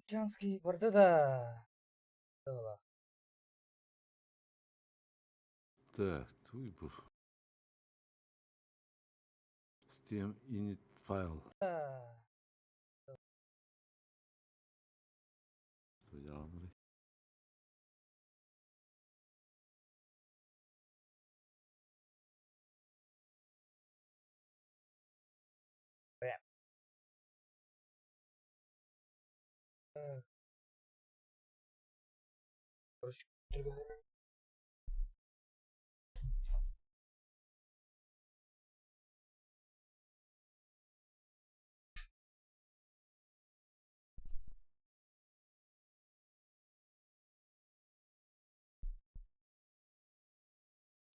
Чанский барда да. Так, туй бу. Steam init файл. Туйаамры. Короче,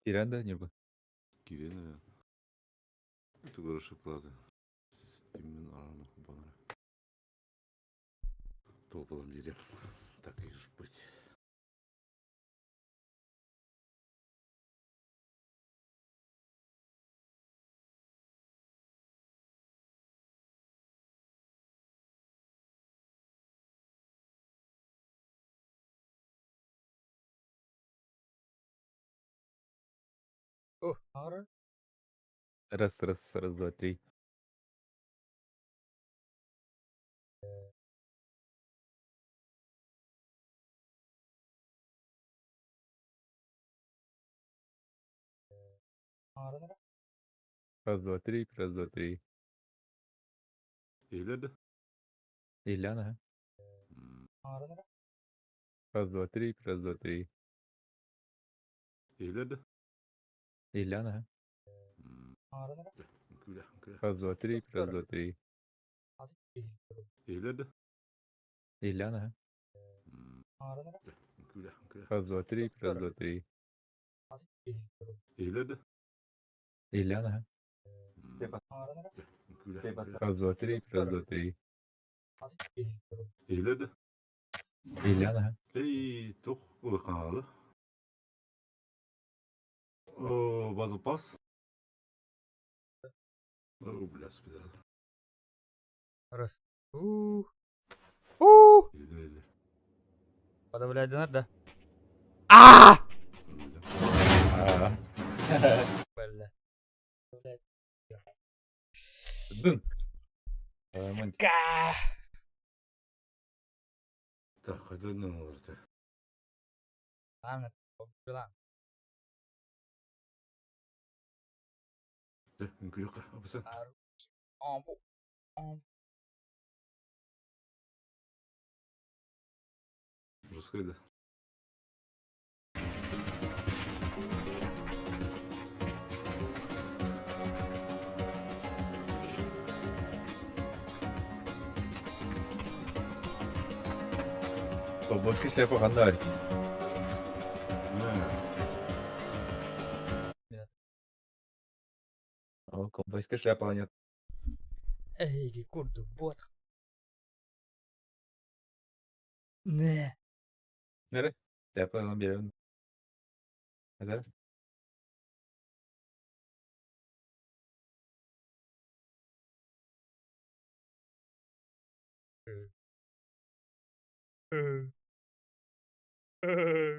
Киирэн да Ньурба? Киирэн эрэ. Тугу расшифровать? Steam'ин арана кубанара. Тополом дерев. Так и ж быть. О, ары. Раз, раз, раз, два, три. Ары. Раз, два, три, раз, два, три. Иһилэр да? Ильяна, ага. Ары. Раз, два, три, раз, два, три. Иһилэр да? Ильяна, ага. Ары. Үҥкүүлэ, үҥкүүлэ. Раз, два, три, раз, два, три. Иһилэр да? Ильяна, ага. Ары. Үҥкүүлэ, үҥкүүлэ. Раз, два, три, раз, два, три. Иһилэр да? Ильяна, ага. Үҥкүүлэ, үҥкүүлэ. Раз, два, три, раз, два, три. Иһилэр да? Ильяна, ага. Эй, туох улаханаалы? О, Battle Pass. О, бля, спидал. Раз. У. У. Иһилэр, иһилэр. Подавляй да? А! А. Бля. Блядь. Дын. Мантик. Ка. Так, хайдан олорто. Ладно, побежала. Дэ, үҥкүүлүөххэ, апса. Амбу. Амбу. Русская да. Ковбойская шляпа ханна артист. О, ковбойская шляпа нет. Эйги курду бот. Не. Нere? Шляпа ылан биэрэбин. Этэр?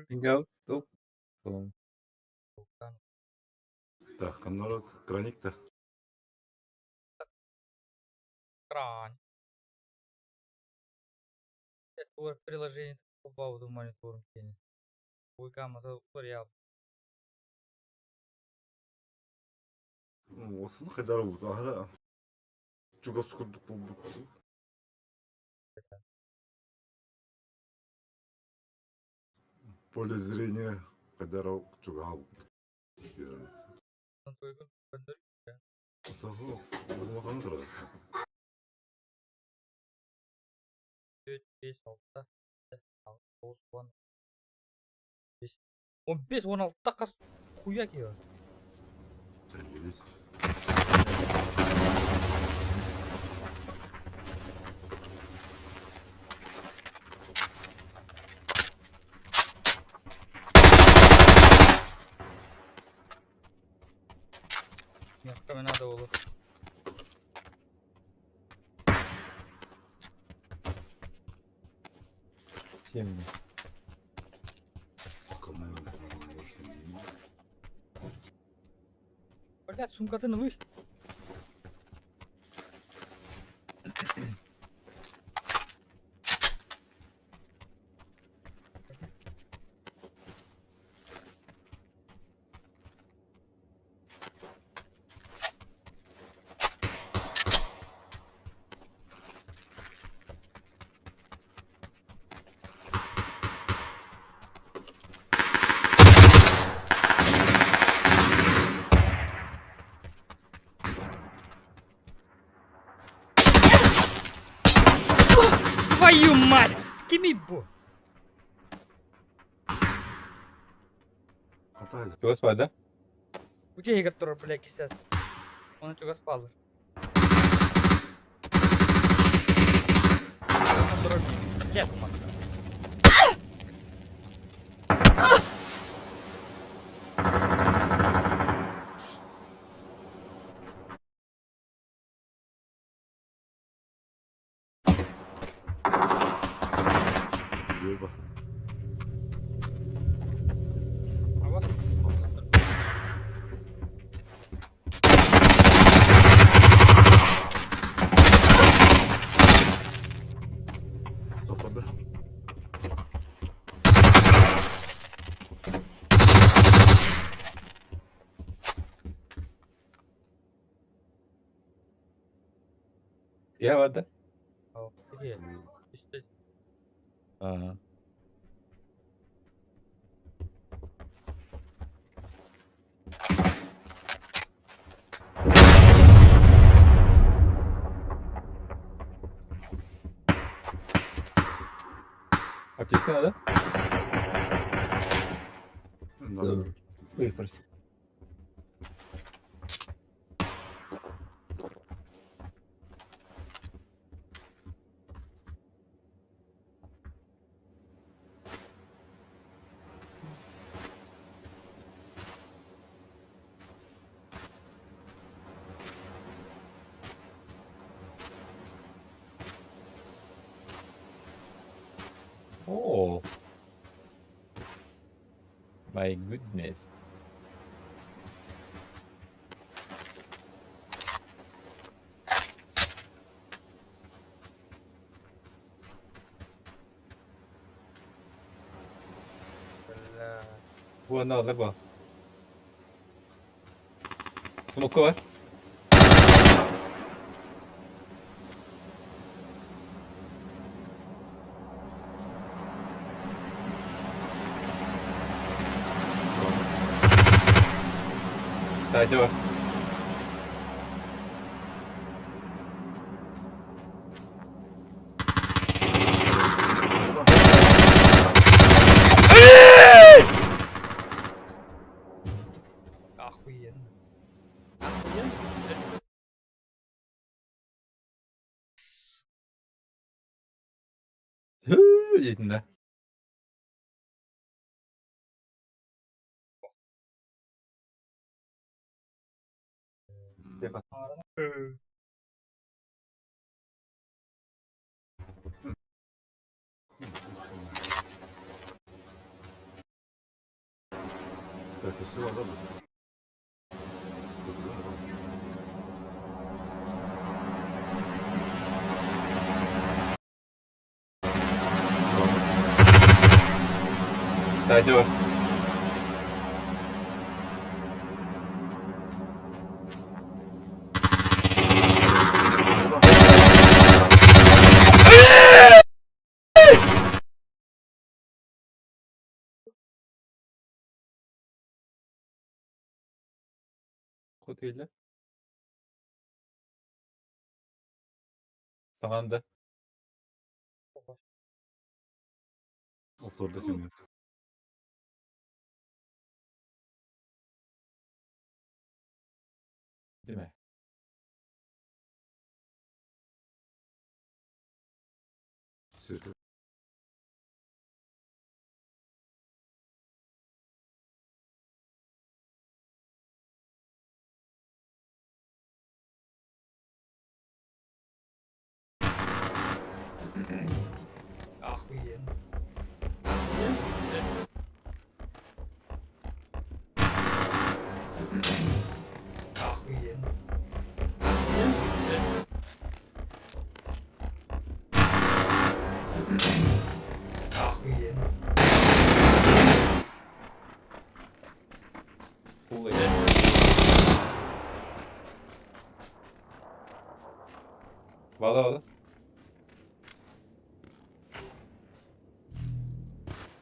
Ингаут, туп. Потом. Так, ханна краник да. Кран. Это приложение попал в монитор. Ой, Осын хайдар буут аһара чугас курдук буолбут. Поле зрения хайдар чугаһаабыт. Того, улахан турар. 4, 5, 6, 7, 8, 9, 10. 15, 16 қас хуя киһи. Тэллибит. Мягко надо было. Ким? Кому можно? Блядь, сумкатын ылый. Твою мать! Кими бу? Хатайда. Чугас баар да? Утеһигэр турар, бля, кисэс. Оны чугас бааллар. Турар, бля, туман. Юрба. А вот. Тохтобе. Я бар да? Где? Аа. Аптечка надо? Надо. Ой, прости. О. My goodness. Бля. Буонна олар бу. Смока бар. Тайда бар. Охуенно. Охуенно? Hü диэтин да. Tepesi var da. Тайда бар. Кут кэллэ. Саҥан да. Otlarda kim? Değil mi? Sirke. Охуенно. Bağla bağla.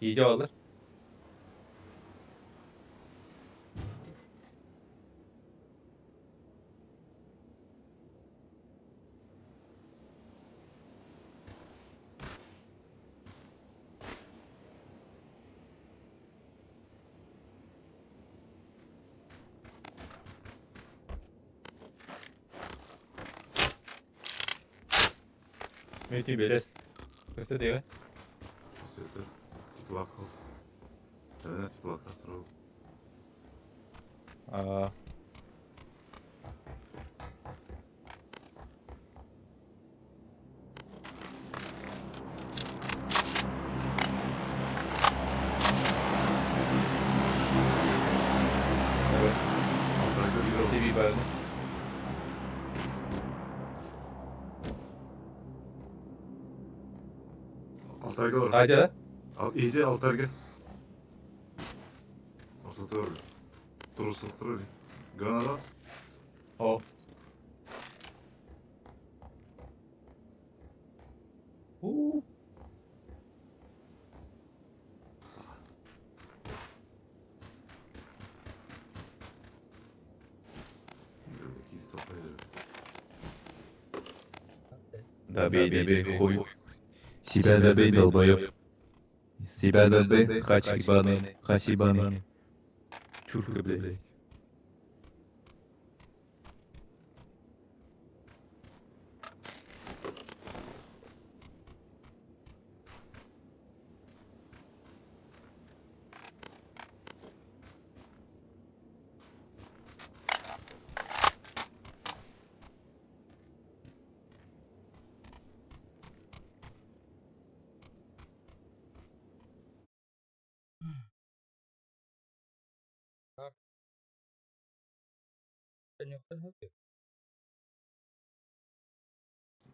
İyice bağlar. Mümkün bir Өссө диэҕи. Сөтөр. Теплаков. Жана теплаков туру. Аа. Алтарга биир CV баар. Алтарга олор. Айда. Ал иди алтарга. Ортотугар. Турусук туру. Граната. О. У. Добей, добей, хуй. Себя добей, долбоёб. Себя добей, хач ебаный, хач ебаный. Чурка, блядь.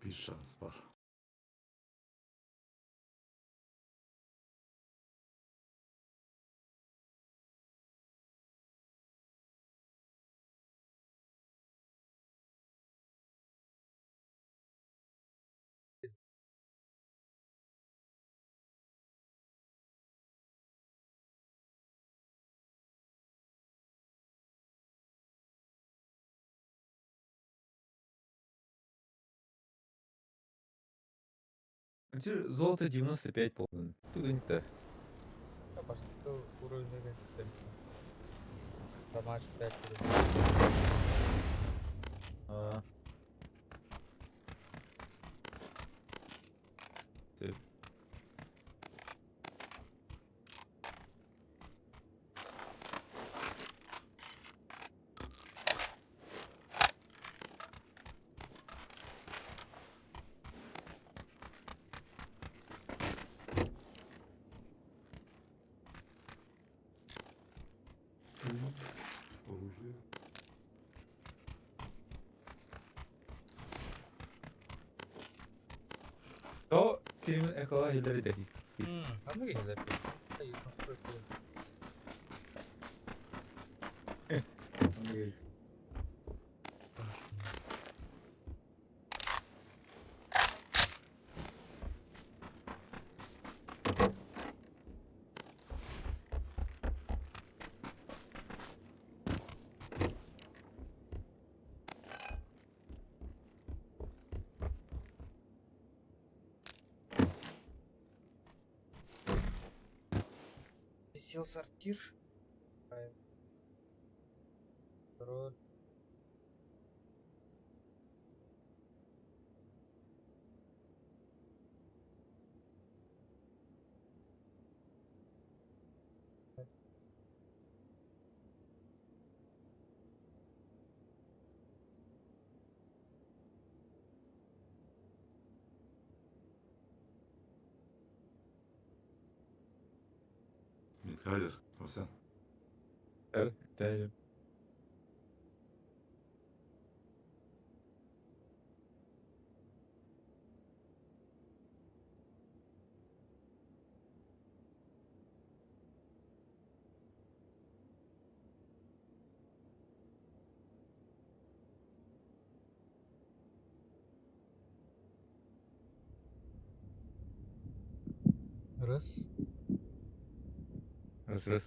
Bir şans var. Золото 95 ползан. Туга не так. Уровень Дамаж 5 А. Ты. Оружие. То фильм Эхола Хиллари Дехи. Ханнык иһэлэр? Сел сортир. Роль. Мидхайдер. Sen. Evet. Dedim. Раз. Раз, раз.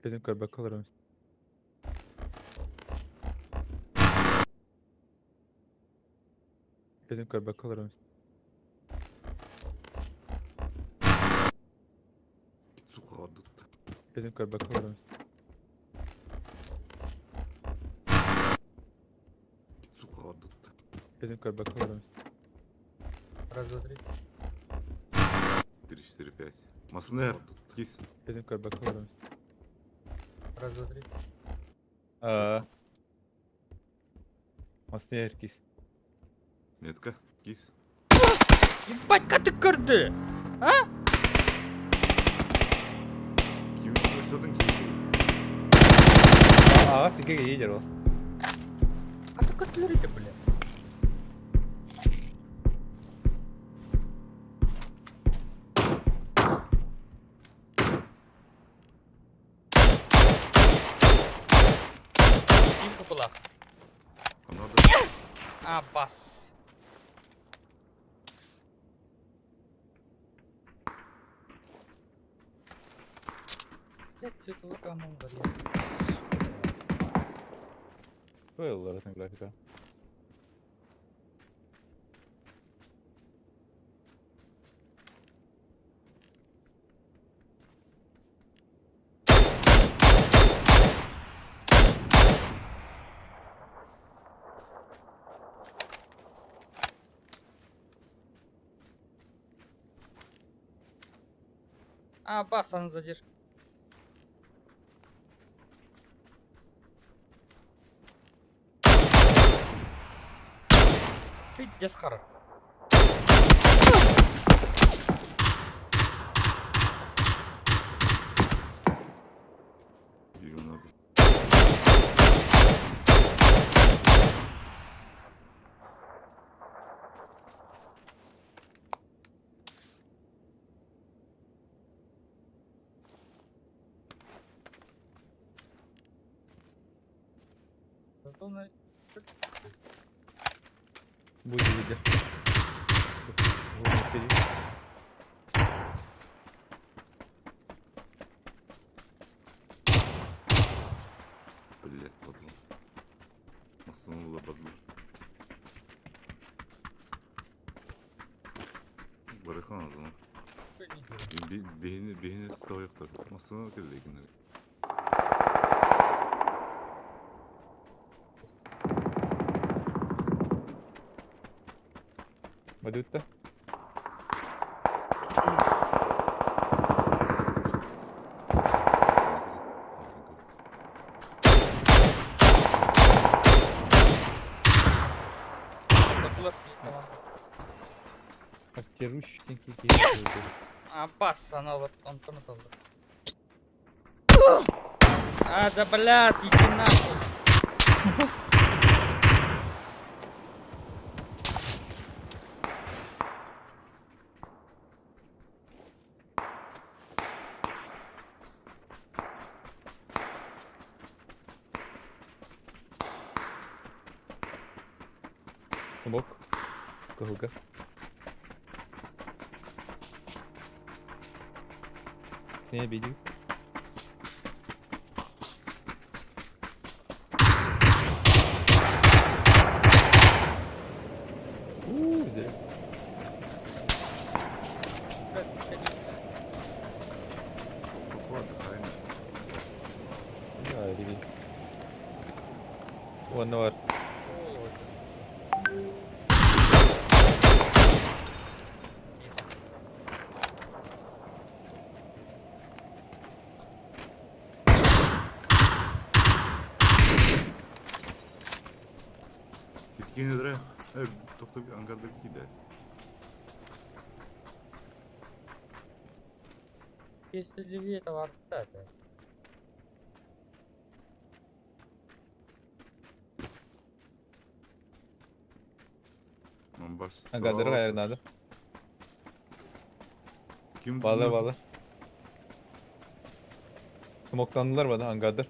Dedim көрбөккө олоробун. Dedim көрбөккө олоробун. Пиццуха отдут. Dedim көрбөккө олоробун. Пиццуха отдут. Dedim көрбөккө олоробун. Раз, два, три. 3, 4, 5. Маснер, кис. Dedim көрбөккө олоробун. Раз, два, три. Аа. Маснер кис. Метка, кис. Ебать, как ты көрді! Ким көрсөтүң кис. Аа, сиге едер ол. А ты көтлер еді, бля. Тихо была. Она А, бас. Блять, цветовой команда, блядь. Той олар графика. А, бас, она задержка. Пиздец хара. Юна. Зато на... Будет видео. Блять, падла. Остановила падла. Барыхан azına. Beyni beyni tutuyorlar. Masana keldi. Бадутта. Забыла команда. Актерущенький. А, бас, она вот, он там это. А, да блядь, иди нахуй. Бок. Кого? С ней обидел. Ууу, здесь. Да, ребят. One hour. Кеткен тоқтап ангарды киді. Если левее этого арта, это. Ангардырга ayarlandı. Kim Bağla bağla. Smoklandılar bana hangardır.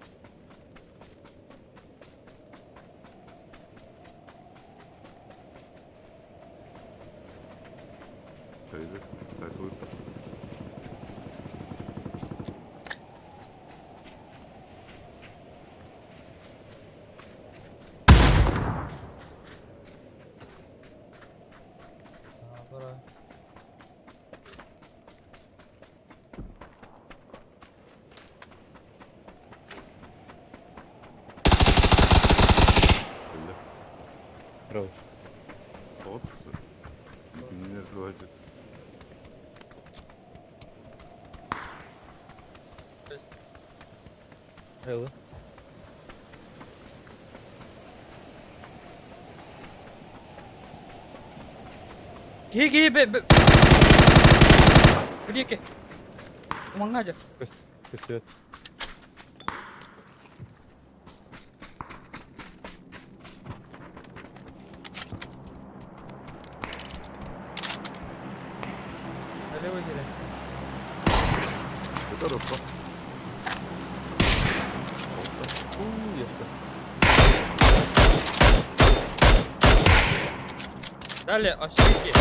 Geldi. Sait uyuttu. Бара. Geldi. Bravo. Тоҕус киһи. Кинилэр сылайдыт. Hello. Киһи киһи бе бе. Бириэки. Умаҥҥа дьэ. Көстүбэт. Налево киирэн. Это рука. Уехал. Далее, освики.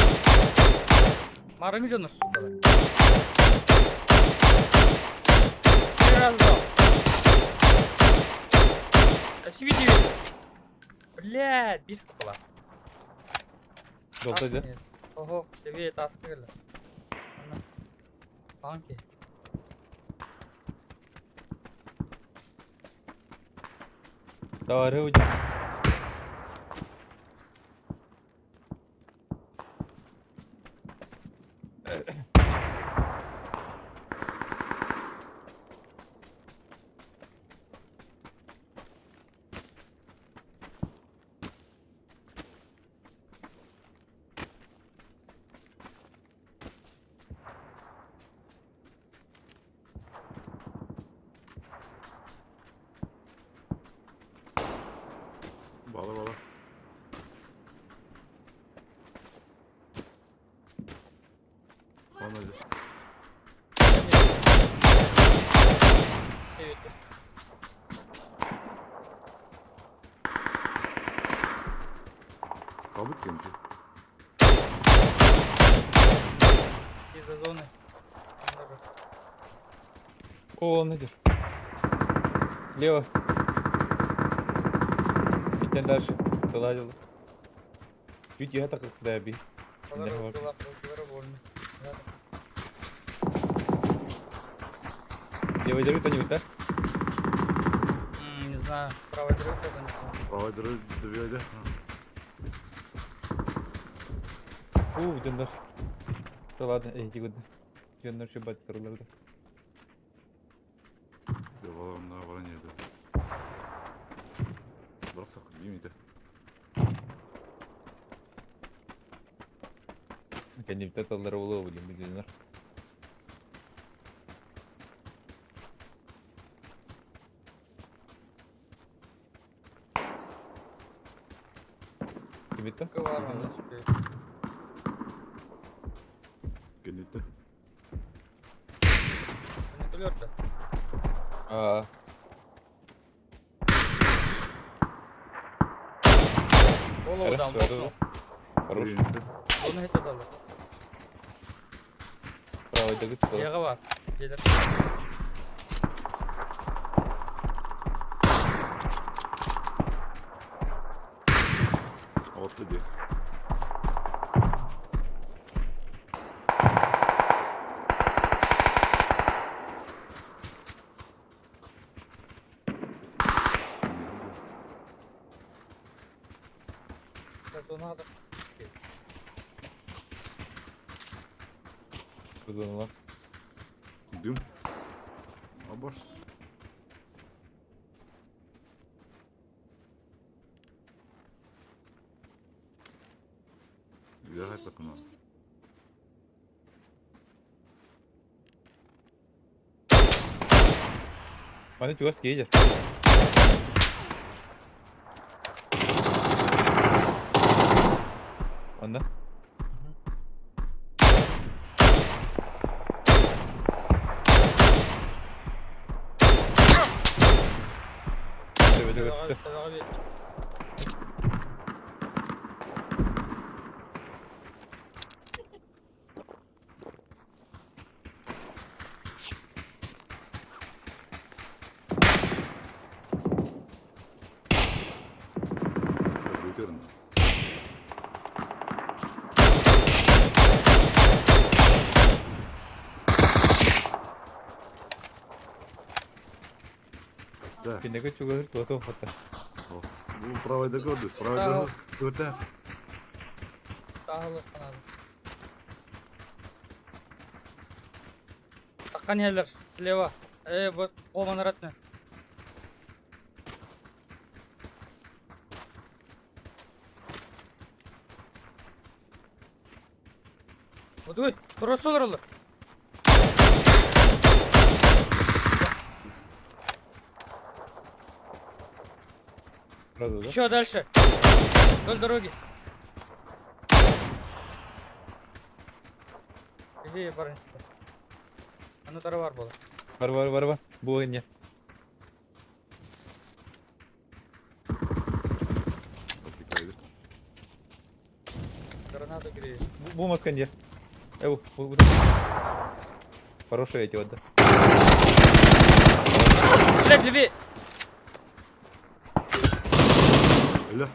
Марыңы дьоннор суукалар. Три раза дал. Освити. Блядь, битва была. Долта да? Ого, тебе это оскрыли. Танки. Давай, рыудь. Bağla bağla. Lan hadi. Evet. Kabut kenti. Из-за зоны. Там даже. О, он идет. Слева. Идем дальше. Доладил. Чуть я так как би. Балар Да, вот. была, была больно. Левый держит они, да? Не знаю, правый друг это не знаю. Правый дыры две У, идем дальше. Да ладно, эй, иди куда. Идем дальше, бать, да. Bağla onlar var nerede? Bırak sakın değil miydi? Кэннибитэ таллара буолуо билин билинэр. Кимитэ? Ковар он теперь. Kendisi. Манипулятор. Аа, Голову дал, Хорошо, хорош. Он это дал. Правый дэгит. Яга бар. Келер. Altta diye. Так, надо. Бузонулар. Дым. Абаш. Güzel sakın ha. Маны чугас кейдер. Онда. Төбө төбө. Да. Кинигэ чугаһыр туоту хата. Бу правайда көрдү. Правайда көрдө. Тааһылык канады. Таккан иһэллэр. Слева. Э, вот қолманаратны. Отуй, тура олороллор. Сразу, да? Еще дальше. Вдоль дороги. Иди, парень. Аны таравар буолар. Бар бар бар бар. Бу не. Граната греет. Бу маска не. Э, бу, бу, бу. Хорошие эти вот, да. Блядь, левее! Ля.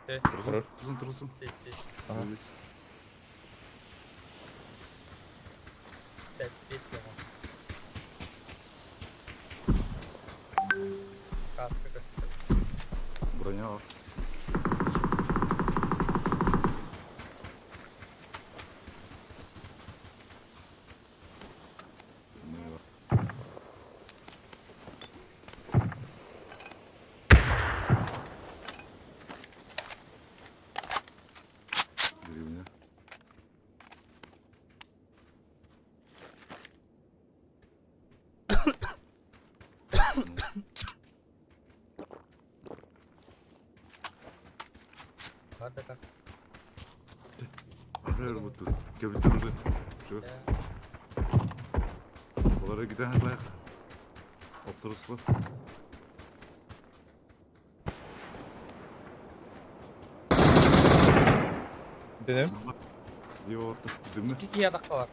Э. Тұрсын, тұрсын, тұрсын. Тей, тей. Ага. Блядь, весь прямо. Каска как. Броня бар. Не бар. Деревня. Бар да каска. Арар буту. Кебитер уже. Чөс. Олар гиден хатайық. Оптырыслы. Дөнем. Слева отты. Дымны. Икки киһи атахха бар.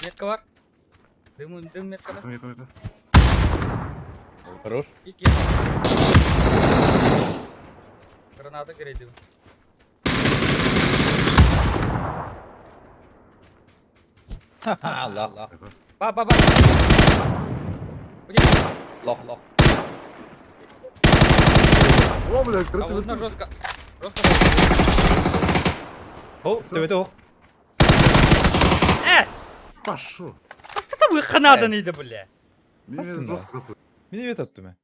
Метка бар. Дым, дым меткада. Якын, якын, якын. Хорош. Икки киһи. Граната грейдил. Ха-ха, лах, лах. Якын. Ба, ба, ба. Лох, лох. О, блядь, А третий вот на вертолет. жестко. Жестко. О, төбөтө ох. С! Пошел. Бастата вы ханадан иди, бля. Мен Астында. жестко капы. Мени бет аттым.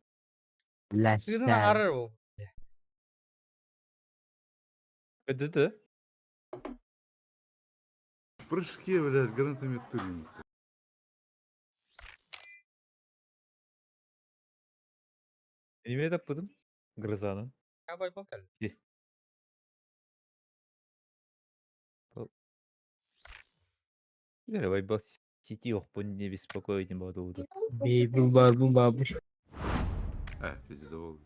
Сыгынан арыр ол. Өдөдө. В прыжке, блядь, гранатомет турин. Мени бет аппыдым. Грызанын. Абай бол кәл. Давай бас сети охпун не беспокоить не буду. Бейбл барбул бабыр. Ә, пиздобол.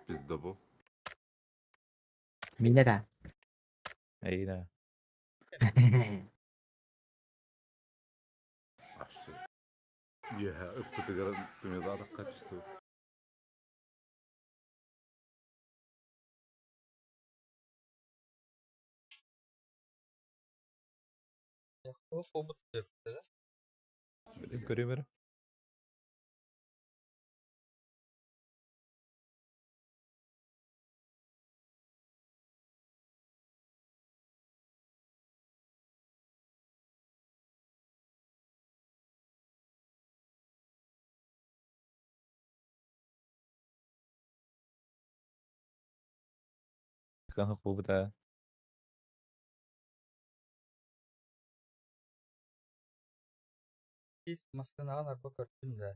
Пиздобол. Мине да. Айна. Ашы. Е, үппіті гранатомет ардақ качество. Ол деп, да? Көрөмөр. Канах бу да. Ис массынаҕын арба көрдүм да.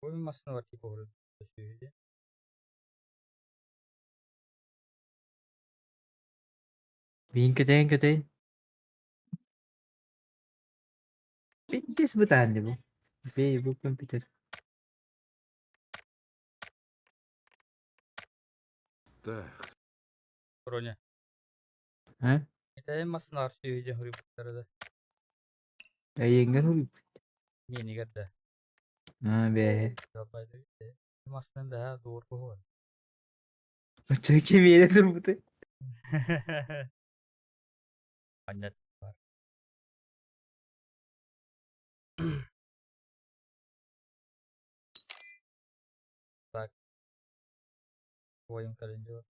Бу мин массыналар типа көрүм. Мин көтөйүн көтөйүн. Биттес бутаанды бу. Бей бу компьютер. Так. Броня. А? Итайын массыналар сүйүден хуруйбуттара да. Эйингер хуруй. Миэнигэр да. А бе. Жалбайды. Массынан бэһэ дуур куһуон. Очо кимиэре турбуты. Аннят. Так. Твоим календарем.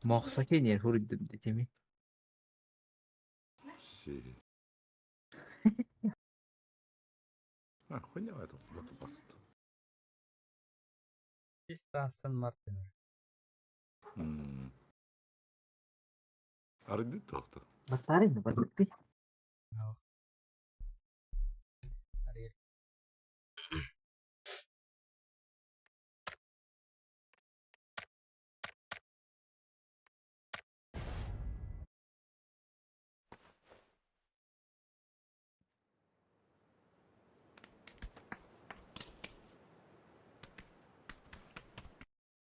Мохсо киэниэр суруйдум дэтими. Си. А, хуйня это баст. Астон Мартин. Арыйды тоқта. Баттаарин барбытты. Ариэль.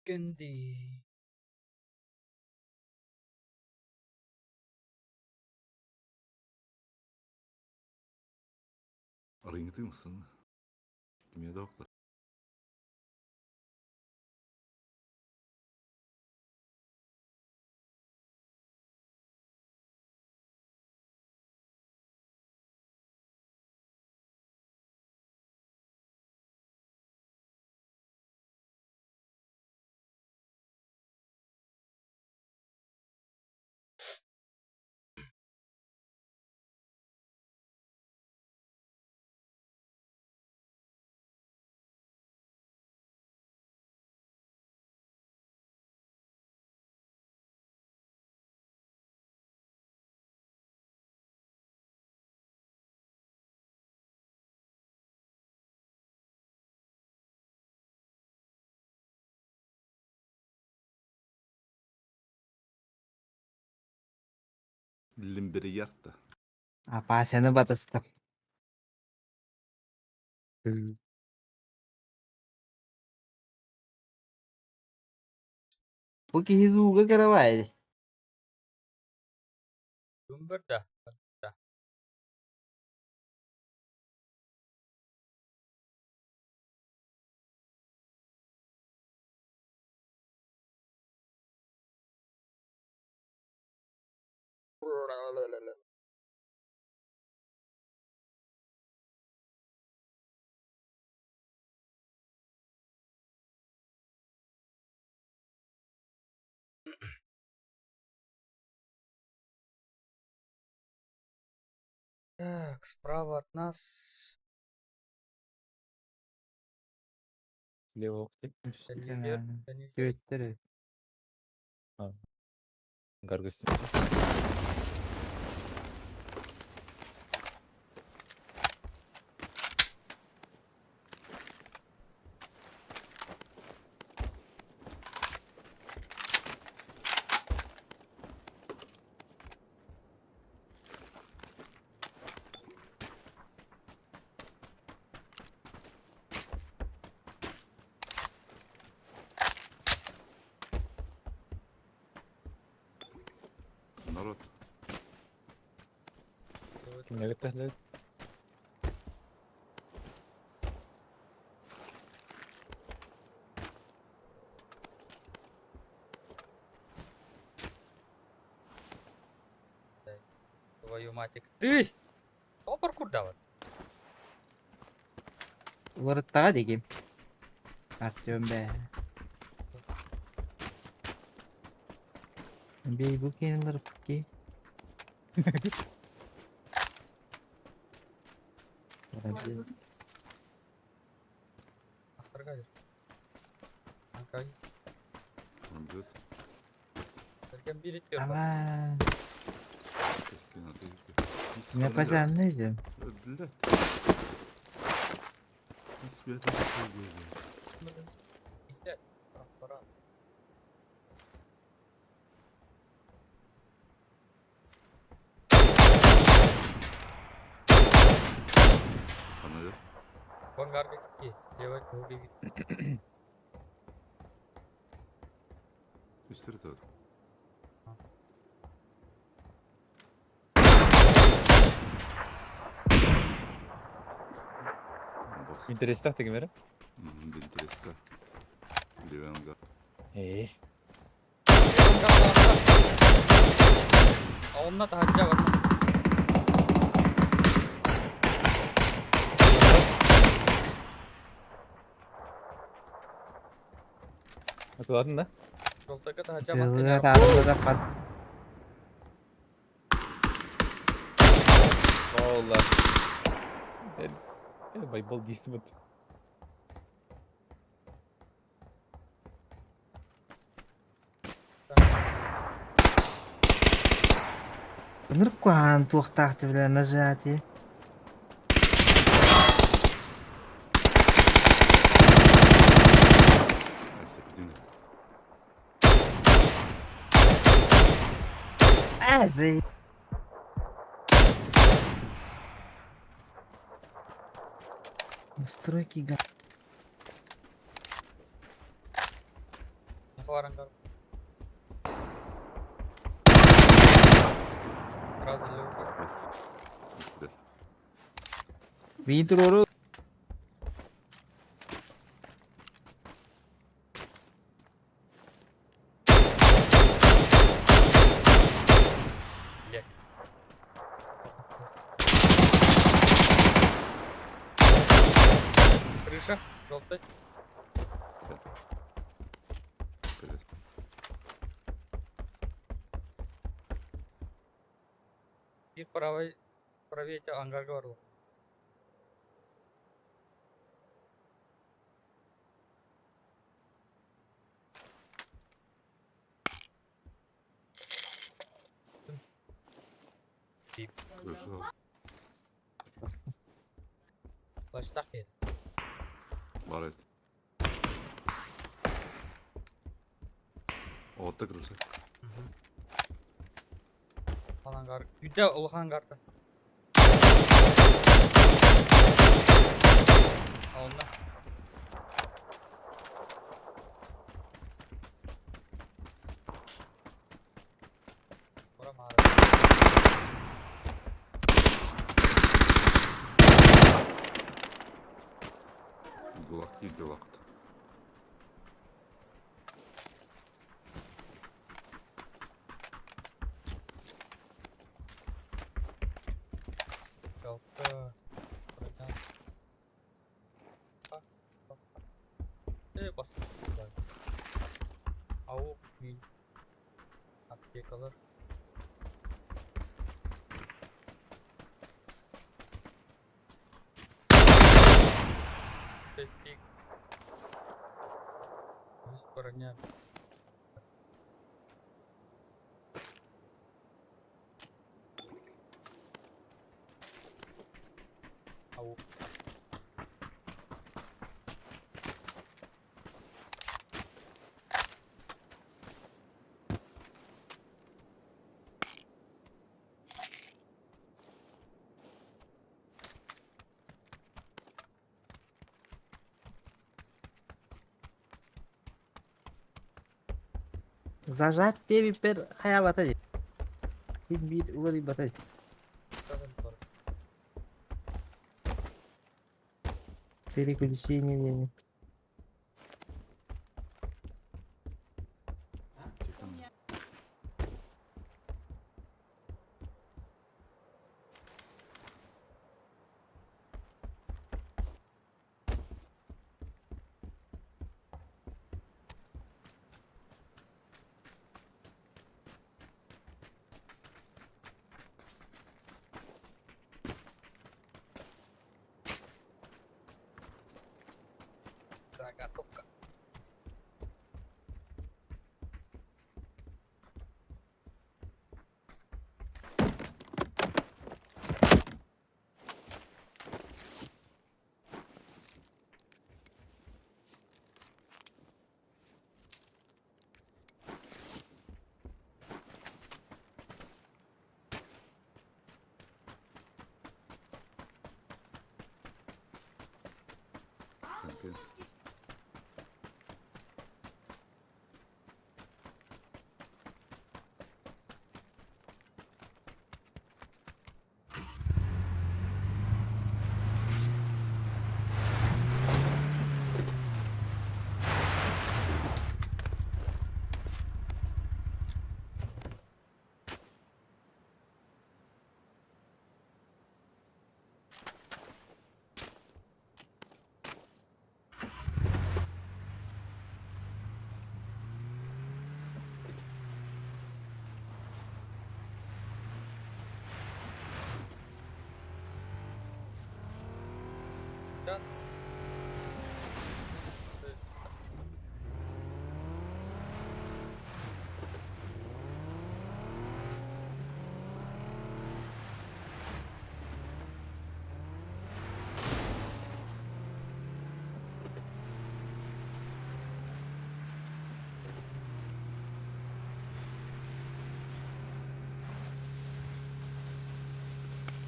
Кэнди. Арыйгытыҥ Кимиэ да охта. Лимберийярта. Апаасаны батыстым. Бу киһи зууга каравай. Думберда. Да. Так, справа от нас Слева охти. Оливер. Оливер. Түөттер. Гаргыс. Народ. Кимнеге тэхлэр? Твою мать. Ты! О, паркур давай. Уларыттаҕа дигим. Артем бээ. Бей бу киэнилэр ки. Астрагадер. Анкай. Молодец. Эрген бир Аман. Не Не пазанныйдым. Блядь. Пора. Анада. Бангарга какие? Левый угли. Үстер тат. Бас. Интересно тегемер. Интересно. Левенга. Ээ. Онно таһырдьа барна. Атылатын да? Жолтойга таһырдьа маска Тылыга дьарык. таарылла таппат. Ола. Байбол дейсің. Ынырып куһаҕан туохтаах билэ нажатие. Азы. Настройки га. Баран Сразу легко. Биин туруору. Блядь. Крыша, желтый. И правой, правее тебя ангар говорил. Флаштах ет. Бар эт. Отта крыша. Ангар. Үйде улахан ангарда. Онно. Ура маара. Дулак киирди вакыт. Жалпы. Пройдем. Э, басты. Ау, ми. Аптекалар. Тестик. Үс броня. Ау. Зажать диэбиппэр хайаабата дии. Ким биир уларыйбата дии. Казан бар. Переключение диэн. Заготовка. Капец.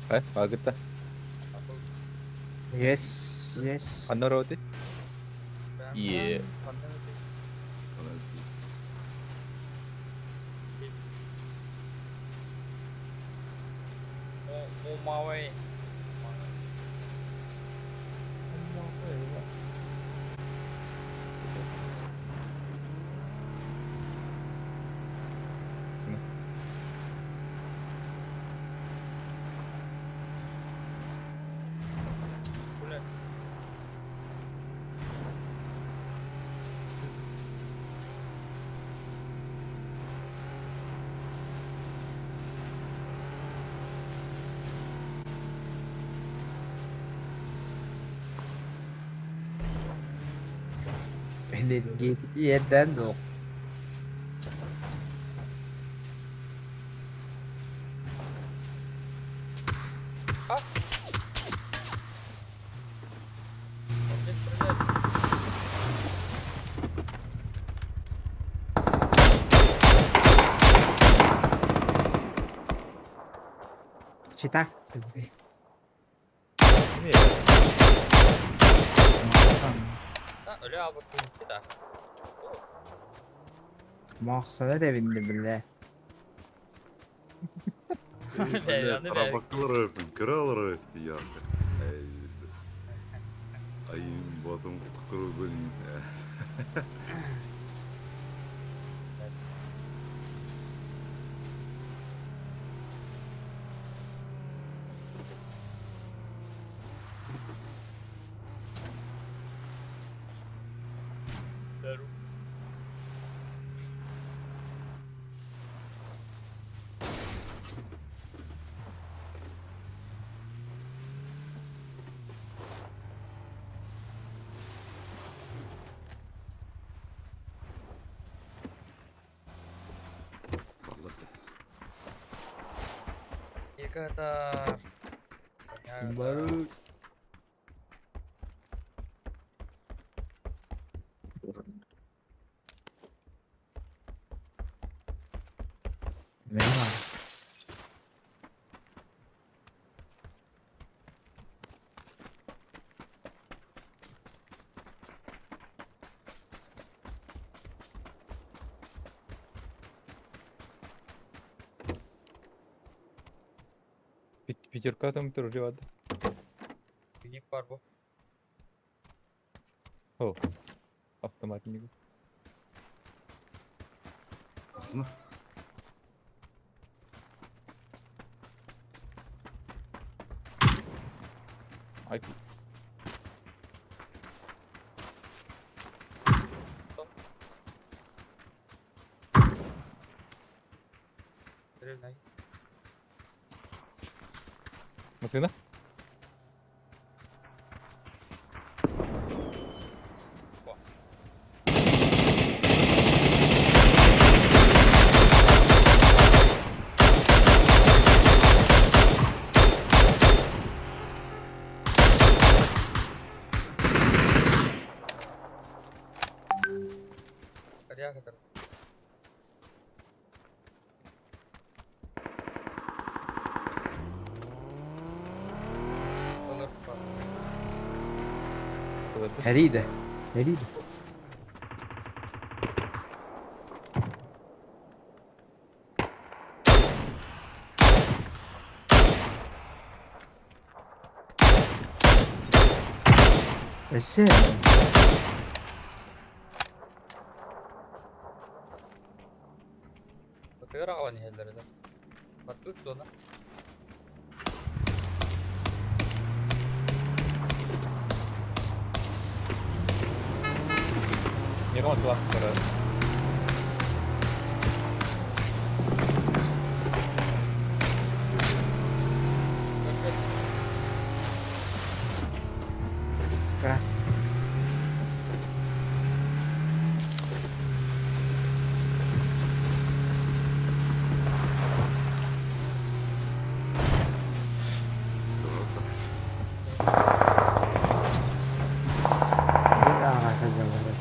Э, баагытта. Yes, yes. Ханна ороти? Yeah. On my way. Энергетики yerden de o. Читак. Өлө албыт киһи да. Махсана да бинди биле. Тарабаккалар өпүн, кыралар өсти я. Айым ботум куругун. Еката. Бару. Ne var? Пятерка там тоже ладно. Пикник бар бу. О, автоматник. Aslında. Ай. Машина? Heride. Heride. Өссө Тыгыр аҕалан иһэллэр этэ. Баттыыр дуона. Не масла. Газ. Биир ааҕа сылдьаллар эбит.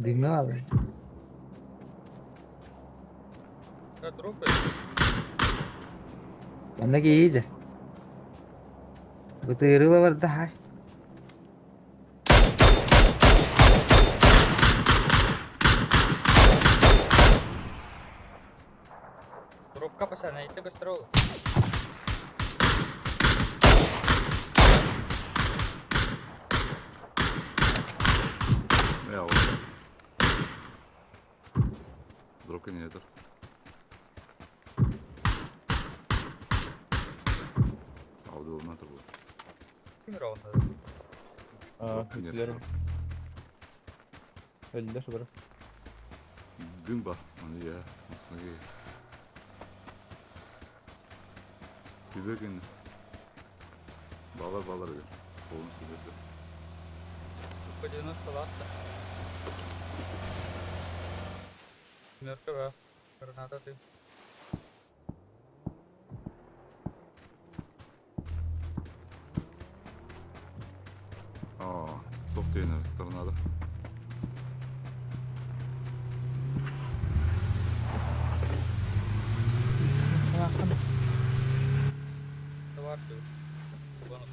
Дыҥҥа бааллар. Манна киһи Бытыырыла барда хай. Коробка пацаны, это гастрол. Я вот. Дрока не это. Алдылына турбут. Аа, бүттүлэр. Өллө субара. Дым ба, аны я, маснаги. Күбөгүн. Балар балар edi. Полностью берди. По 90 ласта. Мертва. Граната ты. Аа, тоқтайын торнадо. Товар ты. Бонус.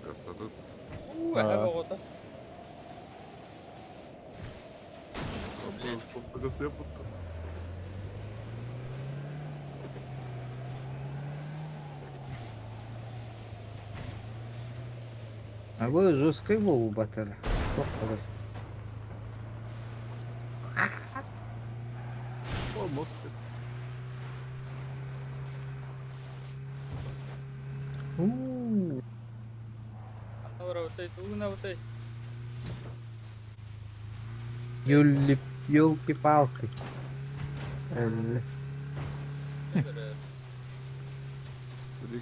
Красота. У, это вот. А бу жесткай буолбатар. Туох просто. Olmaz. Уу, Юли, елки-палки. Өллө.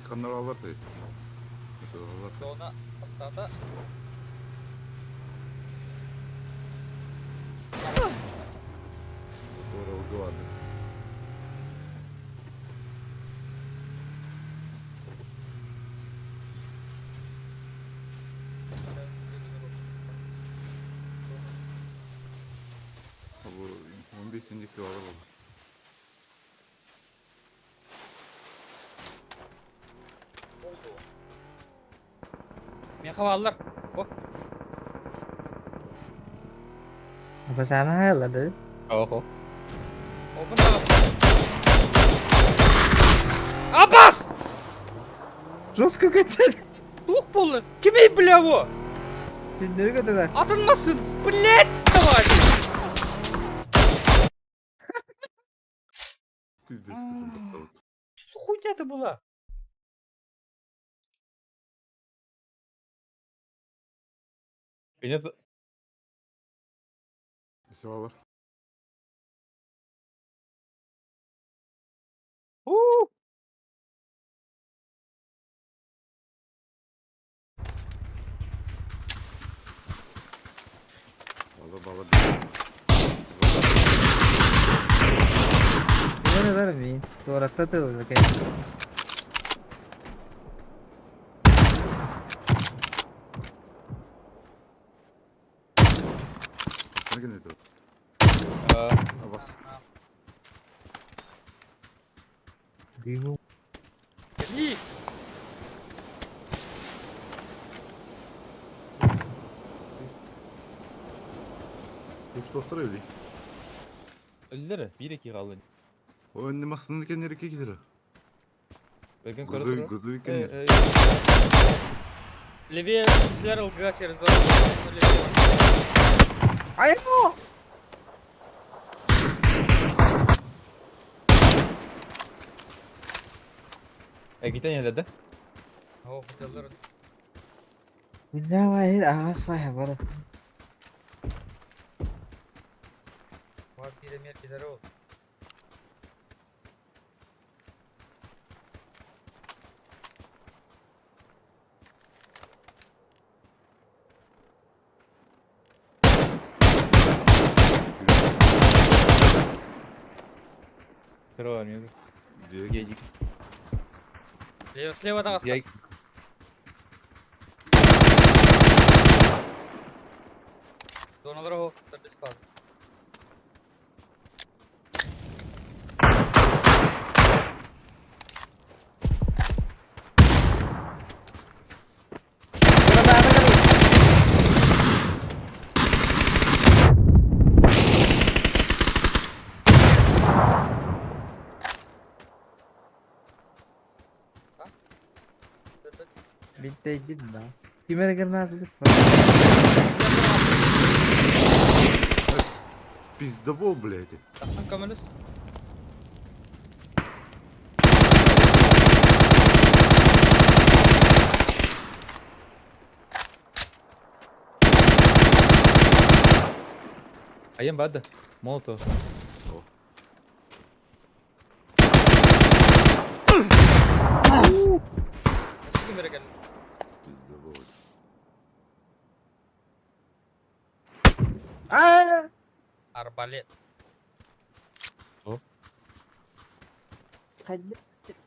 Канар алар дейт. Алар. Зона аттата. Туура убивады. Бу 15 индики алар болду. Меха алар. О, Апасаана хайаллар Оho. опын тағасы. Абас! Жестко көтөр. Тух болды. Кимей бля во? Күндөрү көтөр. Атынмасын. Блять, давай. Пиздец, көтөн токтобот. Что за хуйня это была? Нет. Все алар. Уу. Балар балар. Бары бар мин. Туоратта тылы конечно. Сен кene Аа, Абас. Дыму. И. Уштоптор эли. Өллөр, биир эки хааллын. О, не массыны кеннери кидер. Берген Грузовик, көрө грузовик кеннери. Левее Слер ЛГ через дорогу. Левее. Айфо! Экитен еле да? О, хотеллар. Давай, аас фай бара. Бар бире мер кидер ол. Көрө мен. Где? Едик. Лево, слева таҕыста. Я Доналар о, без фаз. Bitti да. Кимер гранат Пиздобол, блядь. Тахсан көмөлүс. Айан бады. Молотов. О. Кимер кел. Пиздобол. Аа! Арбалет.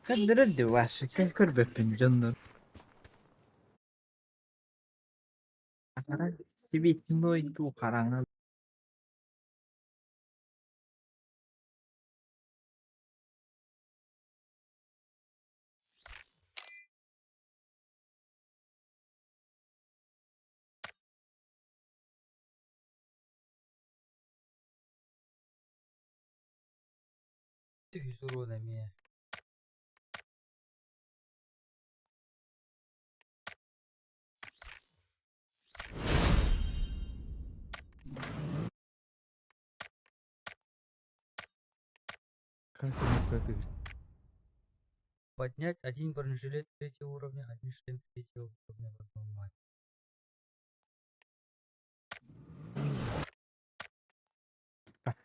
Кандырды ваши, көн көрбөппүн дьоннор. Сибитной ду хараҥа. Түһүс урона эмиэ. Кажется, не стоит. Поднять один бронежилет третьего уровня, один шлем третьего уровня в одном матче.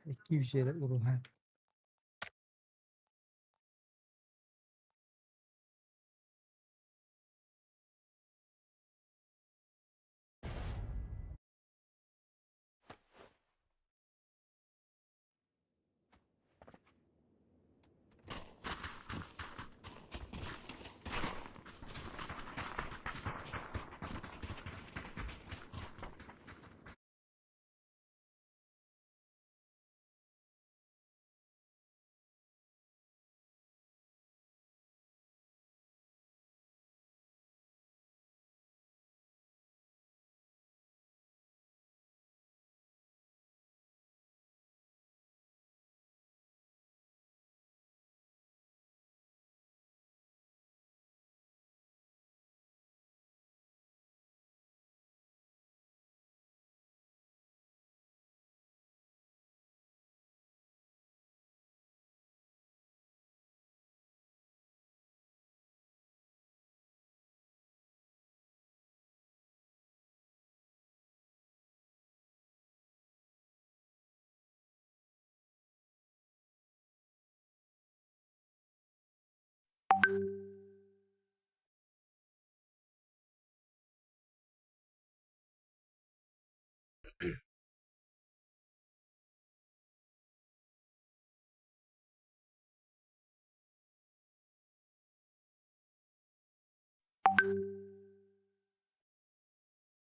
Икки үсэрэ уруһа.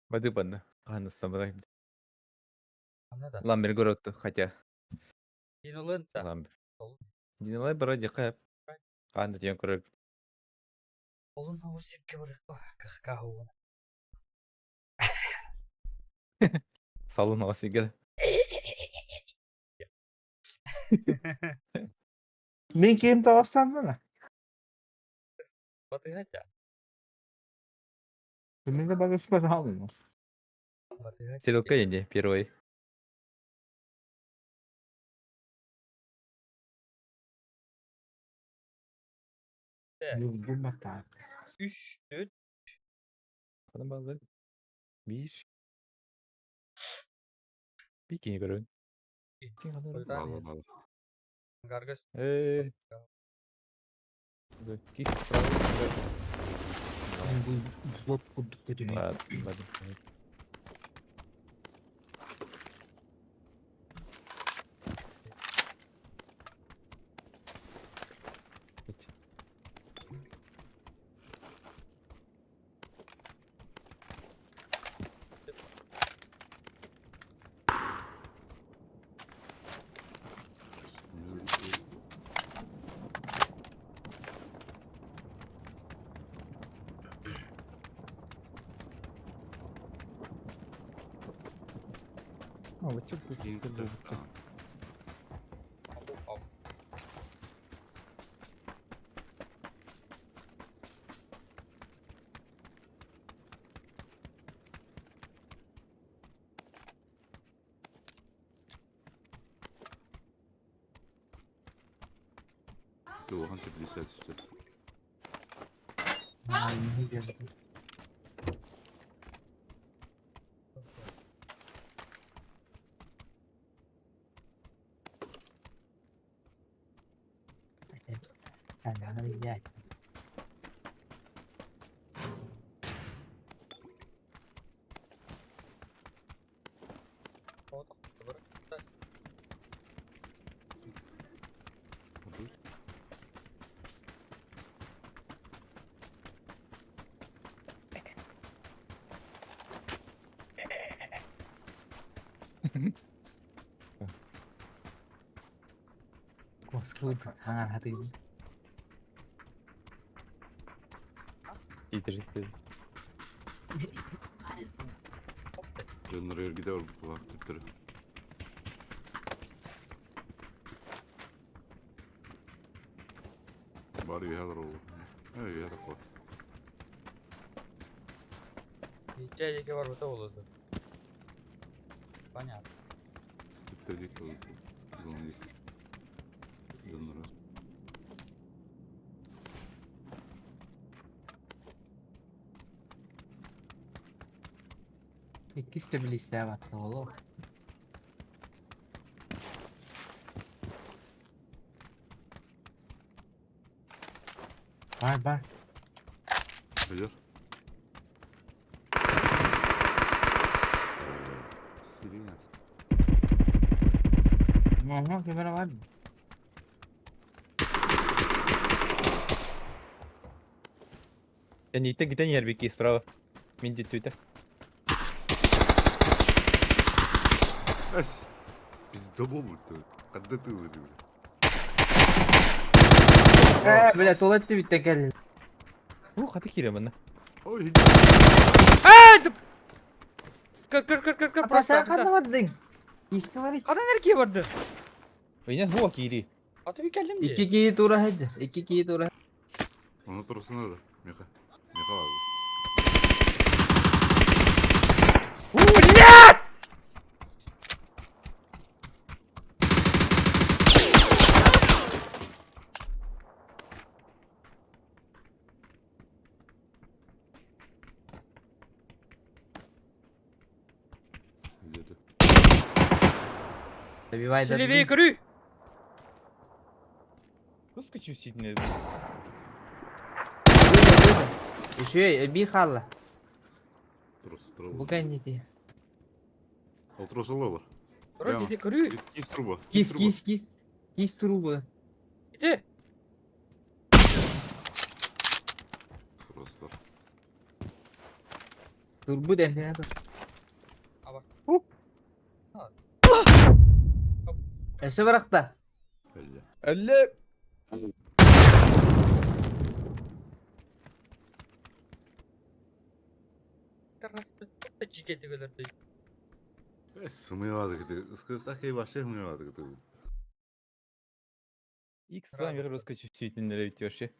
Бады банна. Ханыста бада. Аны да. Ламбер көрөттү, хотя. Диналын та. Ламбер. Ол. Диналай бара дикап. Канда тиен көрөп. Олун ол сирге барыкка кахка хуун. Салын аласыга. Мин ким тоҕостанна? Батыһа Мин да багыспатаҕым. Батыһа Стрелка не первый. Юрдум батаак. Үш, төрт, Ханан бааллар? Биир. Биир киһи көрөбүн. Ким ханан Ойутаан Баалла иһэр. баалла. Гаргас. Э, кис справа. Бу взвод курдук көтүһүй. Ладно, ладно. Эти. А, вот чё будет, Киин это кытта. будет. Улахан теплица түстэ. Хаҥан хатыыбын. Итерти. Дьоннор эргитэ барбытталаах түптэрэ. Бар үөһэ олороллор. Э, үөһэ таххар. Иччэ диэки барбыта буолуо. Понятно. Түптэр диэки барбыт. Зона диэки. Дьонноро. Иккис тэбилиссээ батта олох. Бар бар. Билэр. Стилин. Мама кэмэрэ бар. Я не так где не рбики справа. Минди тюта. Эс. Пиздобол ты. Когда ты вырвали? Э, бля, туалетте битте кэллин. Ну, хаты кире манна. Ой, Көр, көр, көр, көр, көр, Апаса просто. ханна бардың? Киска бар. Хадан эркие барды. Ойна хуа кири. Аты би кэллим Икки дии. кии тура хэдэ. Икки кии тура. Оны тұрсына да. Меха. Меха бар. Блядь! Где-то. Добивай да. Селевей көрүй! Пускай чувствительный. Еще би халла. Трос, трос. Бугай не ти. Ол трос алалар. Турар Прямо. дите көрүй! Кис, кис труба. Кис труба. кис кис. Кис трубы. Ите! Тростар. Турбу демпина тур. Абас. Өсө баракта. Әллә. Әлле. Жике дегелерди. Э, сымыйбады кете. Скыстах ей башы сымыйбады кете. X вам просто чуть-чуть не нравится вообще.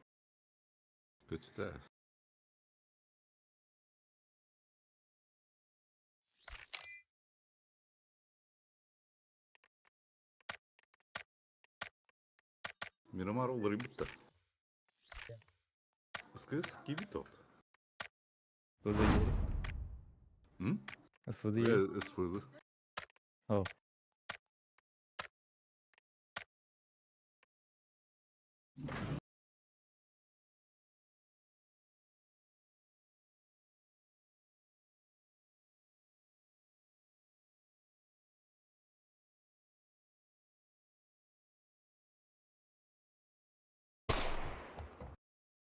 Көчтэ. Miramar уларыйбыт да. СКС киирбит от. СВД. М? СВД. СВД. О.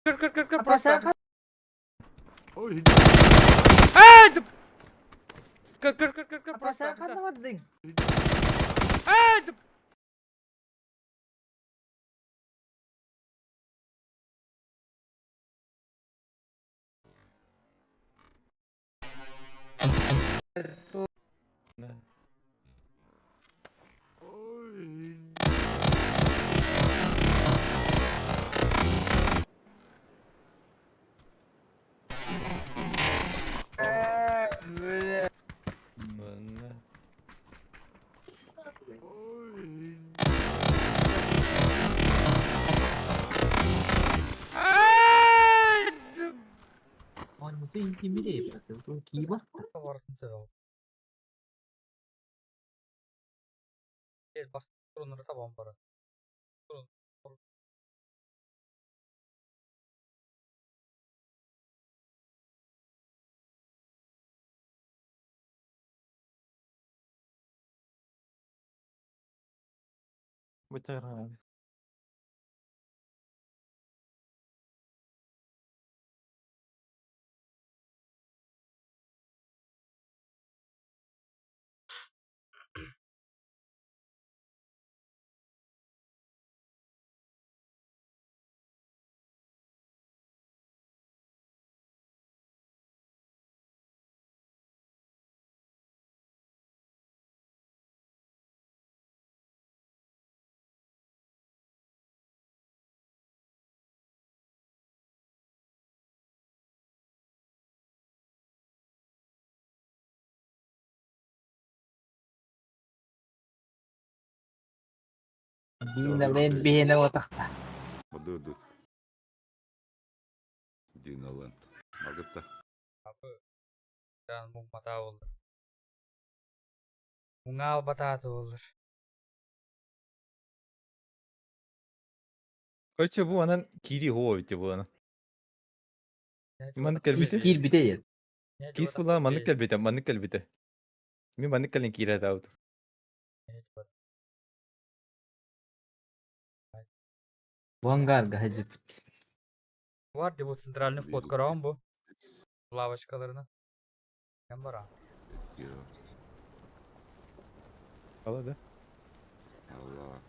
Кыр кыр кыр кыр Апа просто. саха Ой, Кыр кыр кыр кыр кыр апа просто. саха бардыҥ. Да. ой. Манна. Ой. Оннута интимире кииба. Табан бара. Бутара. Диналенд биһиэнэ уотахта. Бады Диналенд. Магытта. Муҥмата буоллар. Муҥаал батааты буоллар. Короче, бу анан кири хоо бите бу анан. Маннык Кис кэлбите. киирбитэ диэн. Кис була маннык кэлбите, маннык кэлбите. Мин маннык кэлин киирэ таабыт. Vanguardга хаҗыпыт. Var diye bu центральный вход караон бу. Лавочкаларына. Кем бара? Я. Ала да. Алла.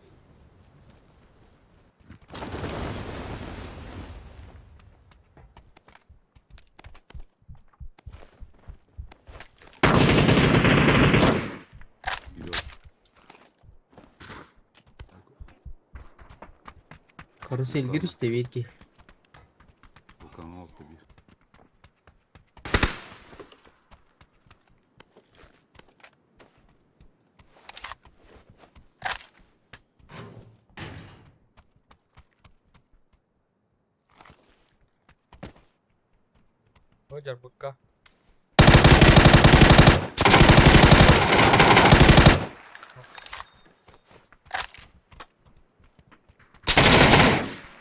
Gidiyor. Карусель түстэ биир Volkan altı bir. Бу жарбыкка.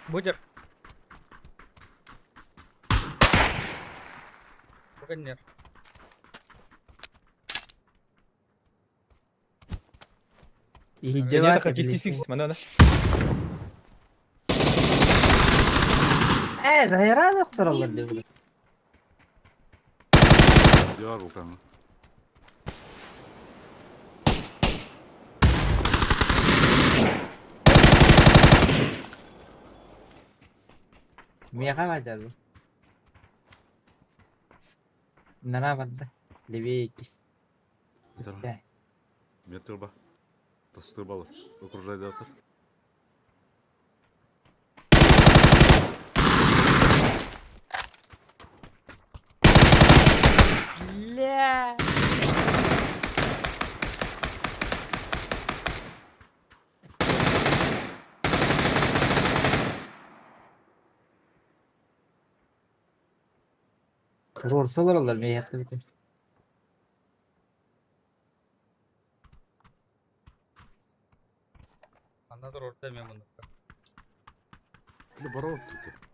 Бу жар. Бу Иһирдьэ Не баар така кис кис кэллэ. кис манна. Ээ, заһыраан охтороллор диэн. Diğer volkanı. Миэхэ баар бу. Нара барда. Левее кис. Tamam. Метр ба. Тастыр балы. Окружай датыр. Туруорса олороллор миэхэ. Анна туруорда эмиэ муннукка. Бля, баран тут.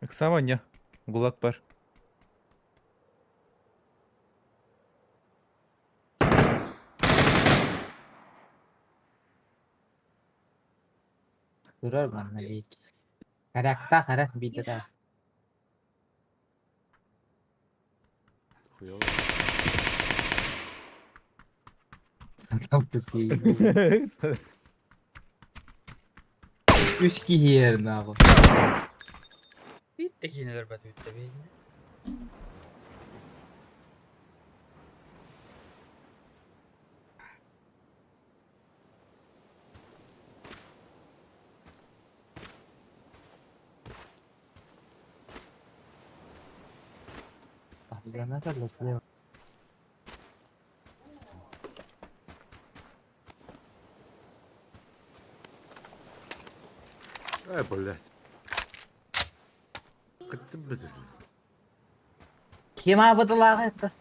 Ыксаама не. Гулаг бар. Турар манна биир. Харахтаах эрэ биирдэ да. Хуёво. Сатам кысыы. Үс киһи нааҕы. Bitti киинэлэр бат бүттэ биһиннэ. Таһырдьаны Ай, блядь. Кыттым бит. Ким аабытылааҕа это?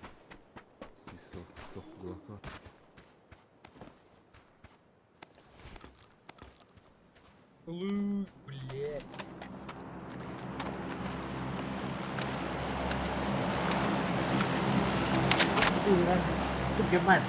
Лу, блядь. Түргэн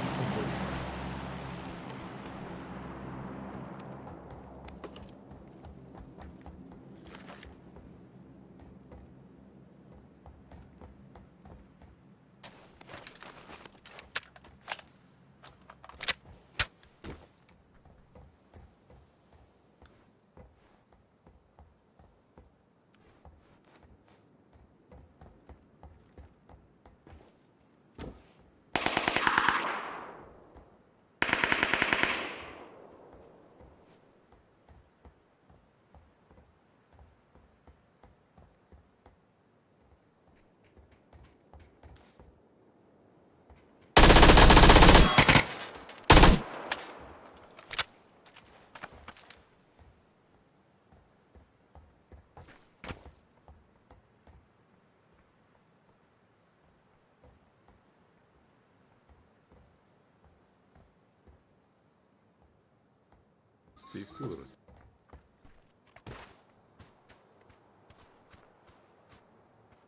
Сейфти вроде.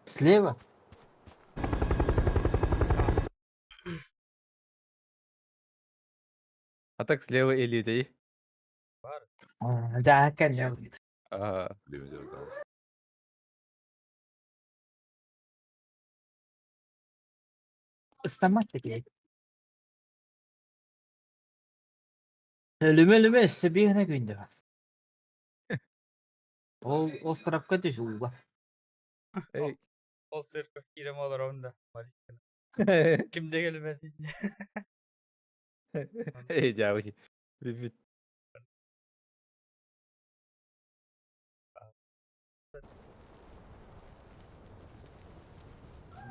Слева? А так слева или дей. Да, конечно. А, Левый держал. Ыстаммат да Өлүмэ-өлүмэ өссө биир гына күндэ бар. Ол островка түс ууга. Эй. Ол церковь киирем олоробун да. Ким да келбэт. Эй, дьаабы. Бүт.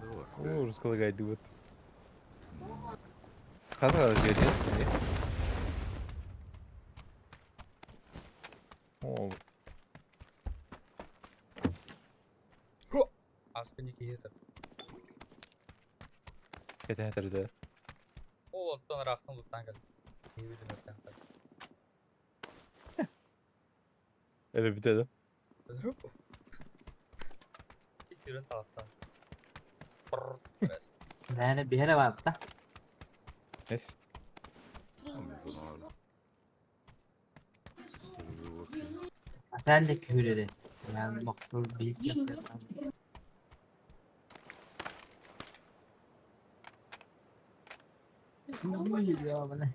Давай. Ужас кылагайдыбыт. Хата жерде. О, Аскыны киһи кэтэ Ол онтон ыраахтан луттаан кэллэ. Киһи билимэттэн кэллэ. Эбе бүтэ да. Итирин таҕыстан. Мээнэ биһэрэ баапта. Эс. Зона. Sen de kühüreri. Yani maksud bir Ya bana.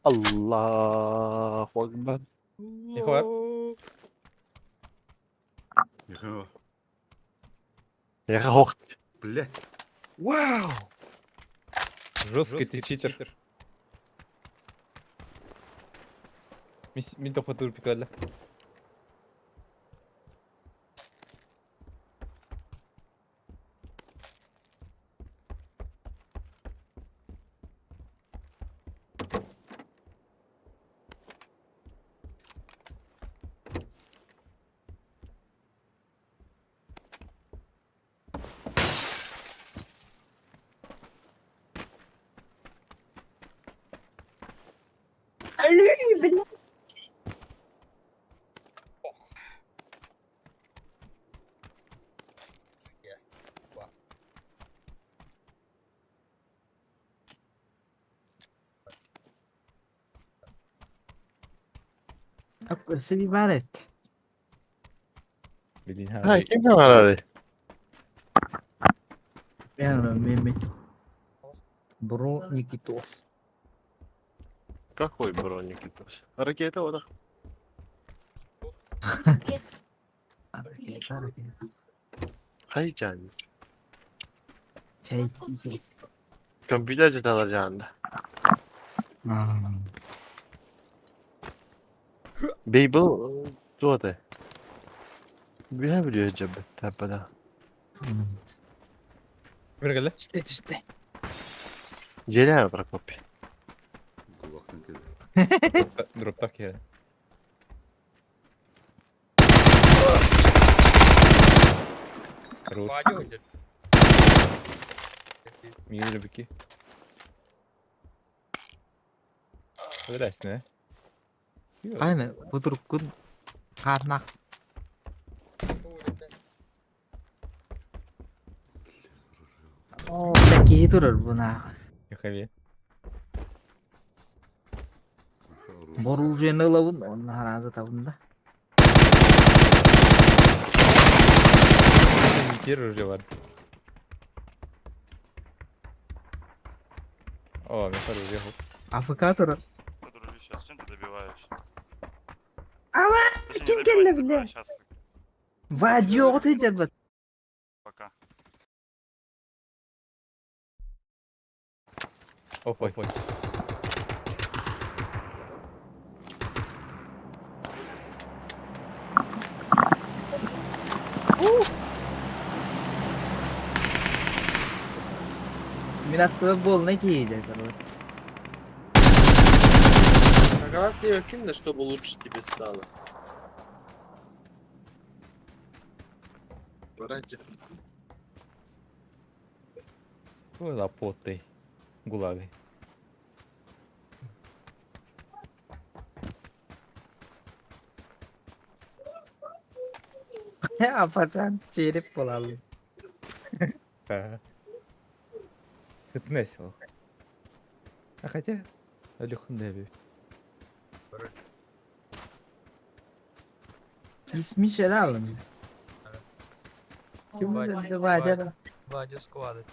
Аллаху Акбар. Нихуя. Нихуя. Я хох. Блять. Вау! Жесткий ты читер. Мин тохотур пикалла. Алле, бля. Сиби барет. Билин Хай, хари. ким говорили? Меме. Бро Никитос. Какой броник? Ракета вот. Ракета, ракета. Хайчан. Чай. Компьютер читала. Бейбл туоте. Бия билиө жабы тапада. Бергеле. Чте, чте. Желя Прокопий. Кулактан келди. Дроптак киһи. Хорош. Вадя уйдет. Мире бики. Здрасте. Айна, кутуркун карнак. О, такие турар буна. Яхави. Оружиены ылабын, онна харазы табында. Первый уже бар. О, мен оружие хоп. АФК турар. Дружище, а с чем ты добиваешь? Ава, Точнее, ким не келди, добивай, бля? сейчас, Вадио ты пока. Оп, ой, ой. Минат бол не кейде, короче. Оказывается, кинь, чтобы лучше тебе стало. Вроде. Ой, лапоты. Гулаги. А пацан череп болалы. Ага. Это весело. А хотя, Алёхан Деви. Кисмиш алым. Ким Вадя, Вадя. Вадю сквадить.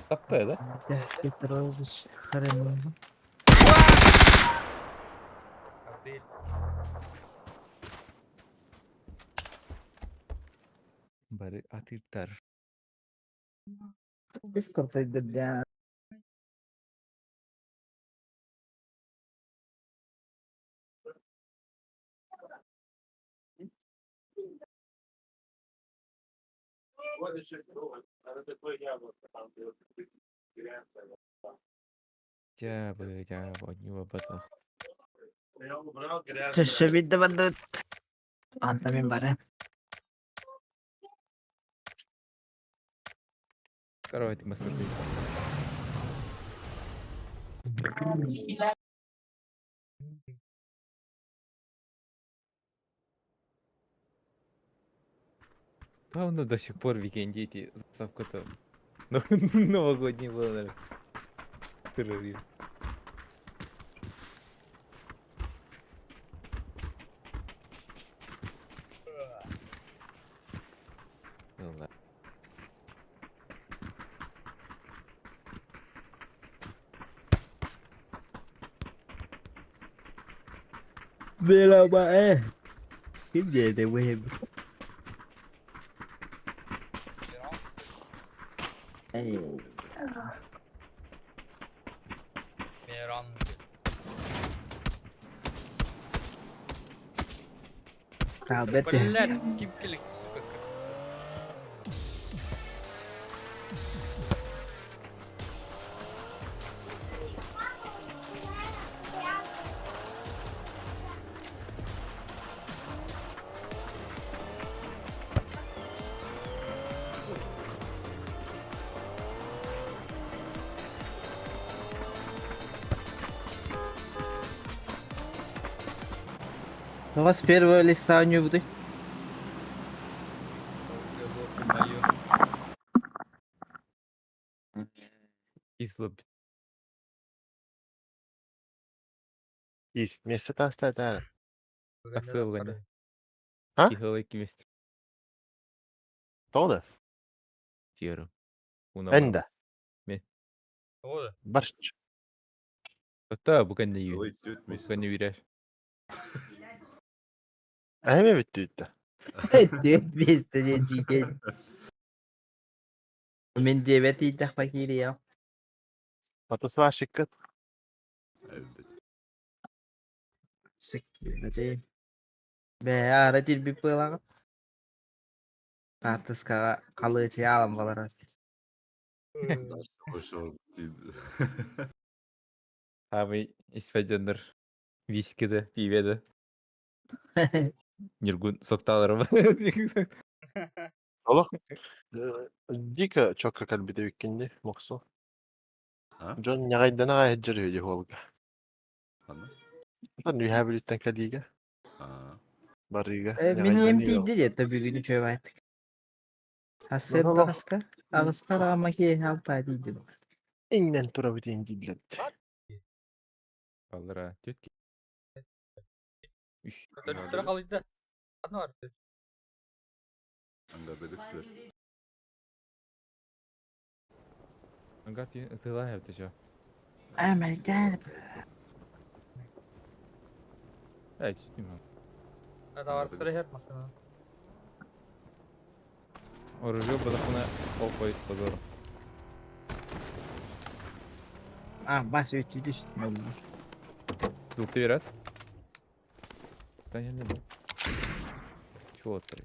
Таптай, да? Петрович хрен. Абдель. Бары атыртар. Дискорд для Тябы, тябы, не батах. Я убрал грязь. Төшө барды. Анта мен бары. Короче, мастер. Главное, до сих пор в Викенде эти заставка-то новогодний была, наверное. Терроризм. Merhaba eh. Kim диэтэ бу эбит? Эй, Мейран. Рабет. Блядь, ким келик, сука. У вас первого листа не буду. Ислап. Есть место таста. Тахсылганы. А? Кихылы кимест. Тода. Тиеру. Энда. Ода. Барч. Та бу кэннэ ю. Ой, түт Бу месяц. кэннэ үрэр. Эми бүттү. Вместе не дьиген. Мен дебет идах бакирия. Батыс вашиккыт. Evet. Бэ, ара тирби пылага. Тартыскага калычы алам балар. Hoş Хамый испәҗәндер. Вискиде, пиведе. Ниргун сокталар. Олох. Дико чокка калбиде виккинди моксу. Ha? Джон нягайдана хаджыр өйдө холга. Ана? Тан рехабилиттен калига. Ha. Барыга. Мен эмтийди де бүгүнү чөп айттык. Асыр Олох. тагаска, агыска рамаки алта дейди. Иңнен тура битин дидлет. Баллара төт. Үш. Төрө қалыйды. Қаны бар. Anga birisidir. Ангат тыла хәбте жо. Oh my god. Әй, түтүм. Давар хеп масына. Оружие бодохуна ол қой позор. А, бас өтті түстім. Звукты берет. Стань не был. Чего ты?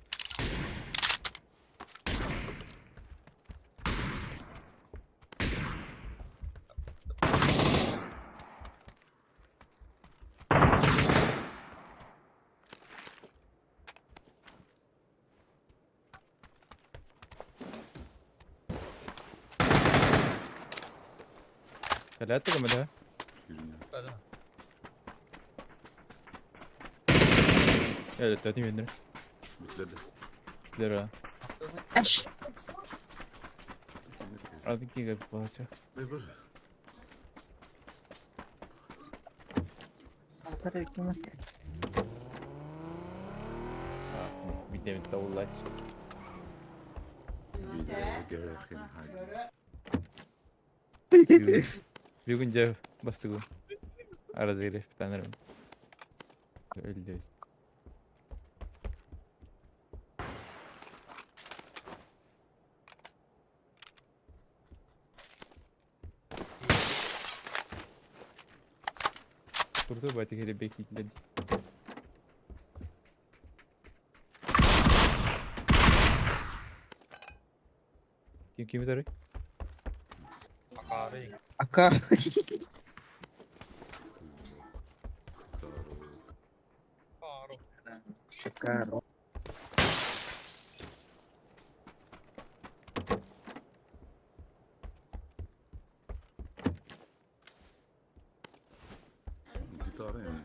Кәләтті кім да? Yürüyen. Бәді. Evet, ötüm yendir. Bitledi. Lera. Аш. Адын киге болача. Buyur. Битемит таулач. Gereken hali. Бүгін же бастыгу. Аразы танырым. Өлді. Турду байтык эле бекитиледи. Ким кими тарый? Акары. Ака. Кару. Ака. Gitarı yani.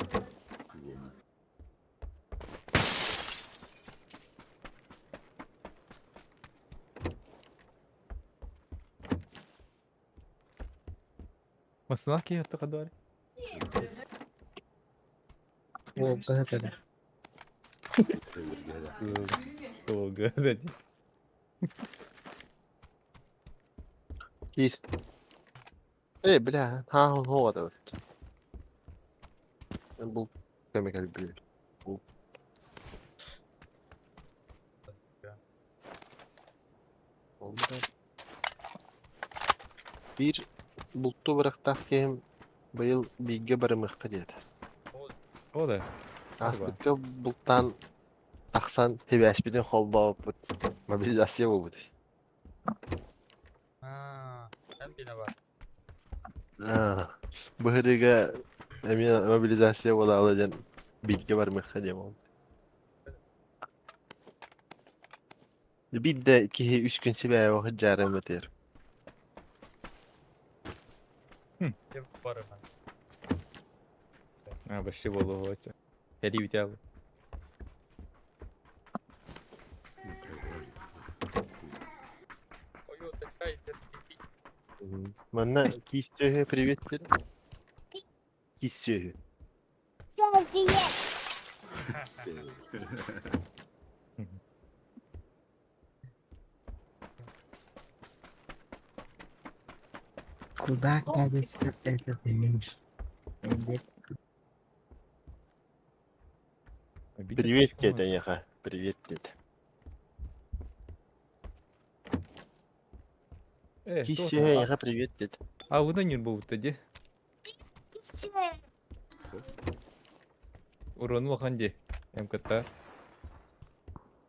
Масына ки атты кадары. О, гада. О, гада. Есть. Эй, бля, ха, хода. Бул кеме калбиле. Биир бултуу барыахтаах киһим быйыл бииргэ барымыахха диэтэ. О да. Ааспыкка бултаан тахсан сибээспитин холбообуппут, мобилизация буолбут. Аа, эн бина бар. Аа, быһырыыга эмиэ мобилизация буолаалы диэн бииргэ барымыахха диэн буолбут. Биирдэ киһи үс күн сибээһи сылдьаарын бытыыр. Ким барыман. А, вообще буолуо Эри бүтэ Ой, такая Манна киис сүөһү привет диэн. Киис сүөһү. Куда катится этот мир? Привет диэтэ эйиэхэ. Привет диэтэ. Киис сүөһү эйиэхэ привет диэтэ. А уна ньир буолбута дии. Урон улахан дии. МКТ.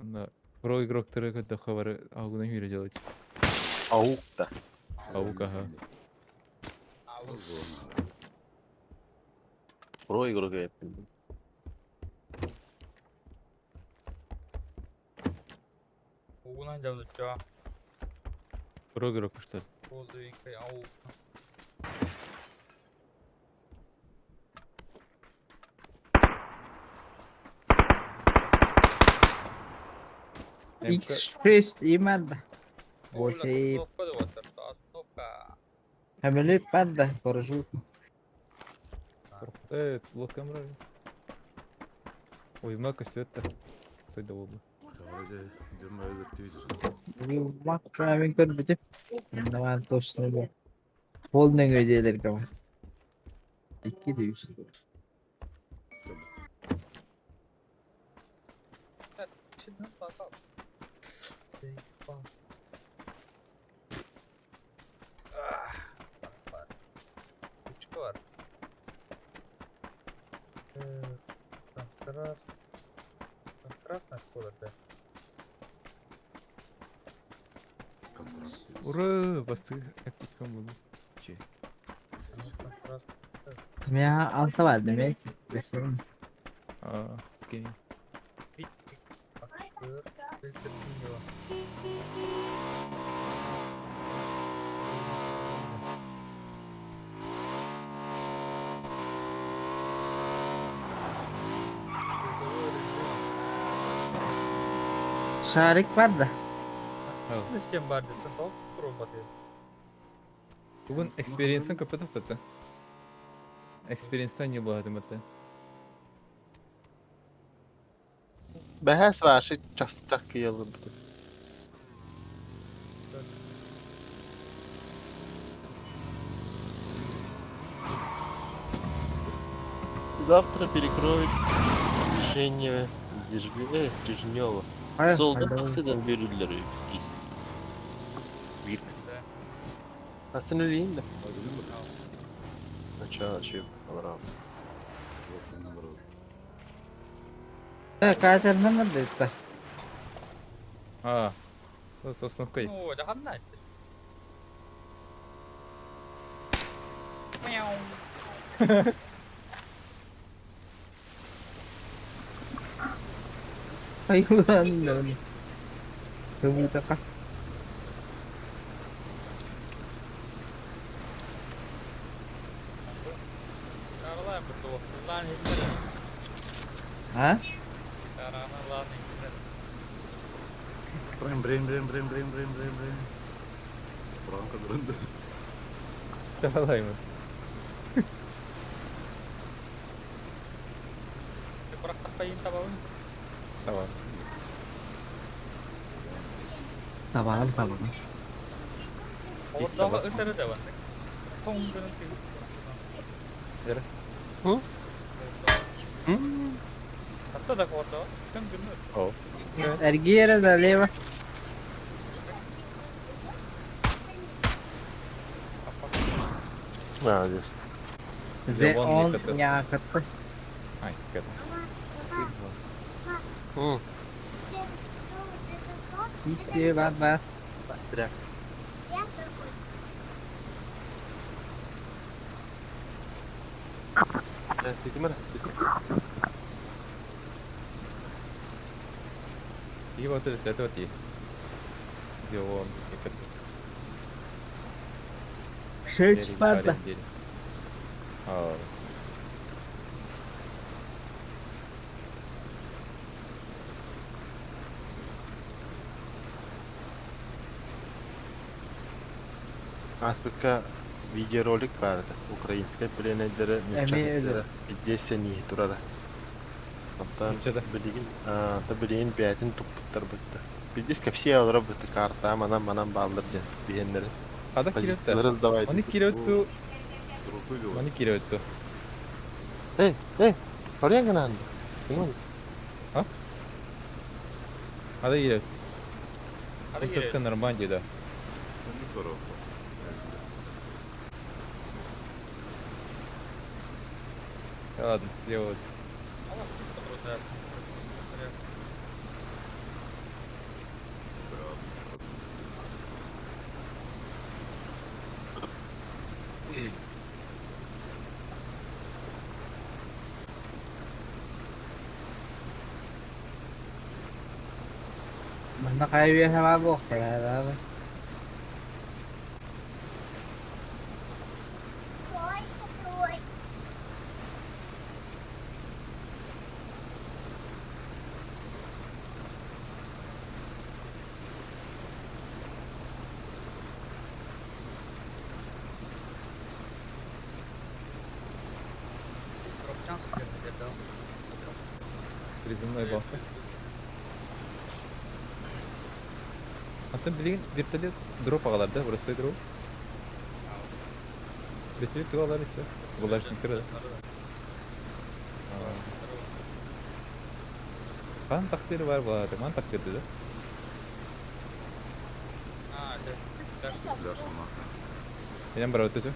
Онно про игроктары көрдөххө бары аугунан үүрэ делать. Аук да. Аук, аха. Про игрок эппин. Угунан дьонучча. Про игрок что ли? Ползуинкай ау. X6 именно. Восемь. Хамелет панда, хорошо. Лодка мрали. Ой, мына көстүбэт да. Сойда буолла. Мен көрбүтүм. Давай точно бу. Полный өйделерге бар. Икки де үс. Бар. Там красная школа, да? Ура! Бастык аптечкам буолла. Че? Мен алта бар демек. Бесен. А, окей. Шарик бар да. С кем бар дедин? Топ турбат. Бүгүн экспериенсин көпө токтотtu. Экспериенстен не болады мөттө. Бэһээс ваши частак киялы. Завтра перекроют движение Дежнева. Солда тахсыдан берүүлөр Bir. Асын өлейін да. Начало, чем? Алрам. Катер номер да. А, сосновкой. Ну, да ханна. Мяу. Айылан. Кыбыта кас. А? Брейн, брейн, брейн, брейн, брейн, брейн, брейн, брейн. Бранка дұрынды. Давай. Давай. Табалам табалам. Ордага ытыры да бар. Тоң Хатта да орда. Ким күнү? О. Эргиere да лево. Молодец. The One on Никота. някакъв. Ай, ката. Исти баба. Остряк. Э, Ты кимэр? И вот это вот и. The One Никота. Шесть пата. А, Аспекка видеоролик барды. Украинскай пленэйдери Эми өлөр. Пиддесени турара. Онтон Нуччада. билигин та билигин бээтин туппуттар бытта. Пиддес кепси алара бытты карта манан манан бааллар диэн биһиэннэрин. Хада киретте. Позициялары сдавайте. Маны киретту, Крутой дело. маны киретту. Эй, эй, хорьян гынан. Кимон? Хада кирет. Хада Высадка кирет. Нормандии, да. Не здорово. Да ладно, слева вот. Манна кайвия сама бохтара. Приземной балка. Антон билигин вертолет дроп агалар да, простой дроп. Вертолет тугалар и все. Булашниктер да. Кан тактир бар булар, ман тактирди да. А, это Пляж нахуй. Менен бар өтөчү.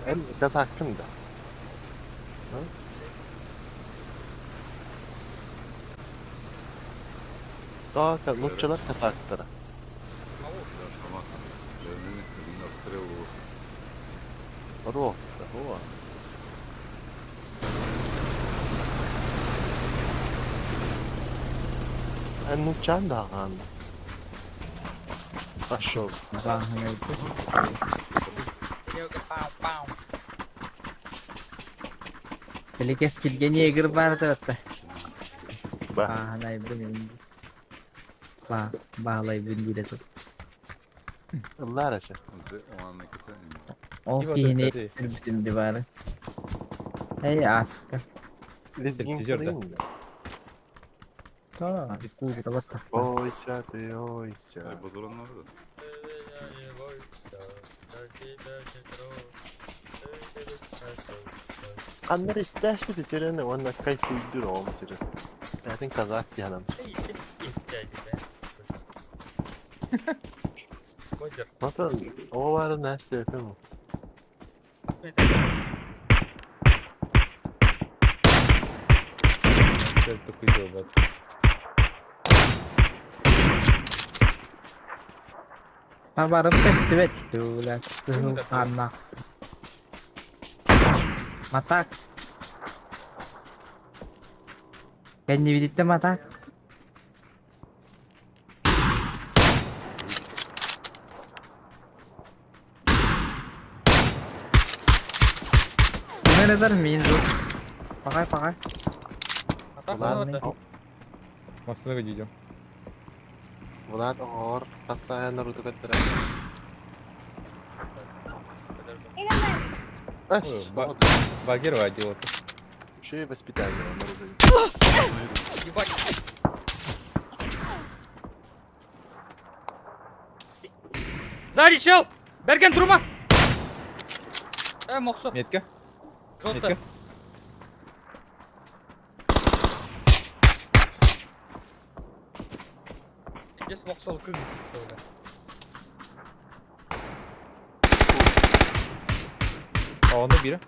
Эн казаккын да. Да, нуччалар казактара. Пляж нахуй. Леонид обстрел его. Ро, ро. Эн нуччан даган. Пошел. Пау, Телекес килген егер барды атта. Ба. Баһанай бин. Ба, баалай бин дире тут. Ыллар ача. The One Никота. Ол Киба кихини тут, бүтүн дибары. Эй, аска. Лезгин Стриптизер, да? кылайын да. Та, кубра батта. Ойся ты, ойся. Базуран надо. Аннар истәс бит терен, онна кайфуйдур ол терен. Әтин казак диянам. Кодер. Мата, олары нәрсе өпем. Такой дело, Табарым тестибет түлә. Кызыл канна. Матак. Кәнне видите матак? Кимер мин зур. Пагай, пагай. Влад, Массынаға жейдем. Влад оғыр қасая Наруто каттыра. Ась, Багер водил. Еще и воспитание Наруто. Ебать. Сзади чел! Берген трума! Э, моксу. Метка? Желтый. Метка? Здесь мохсол кын. Аны бире.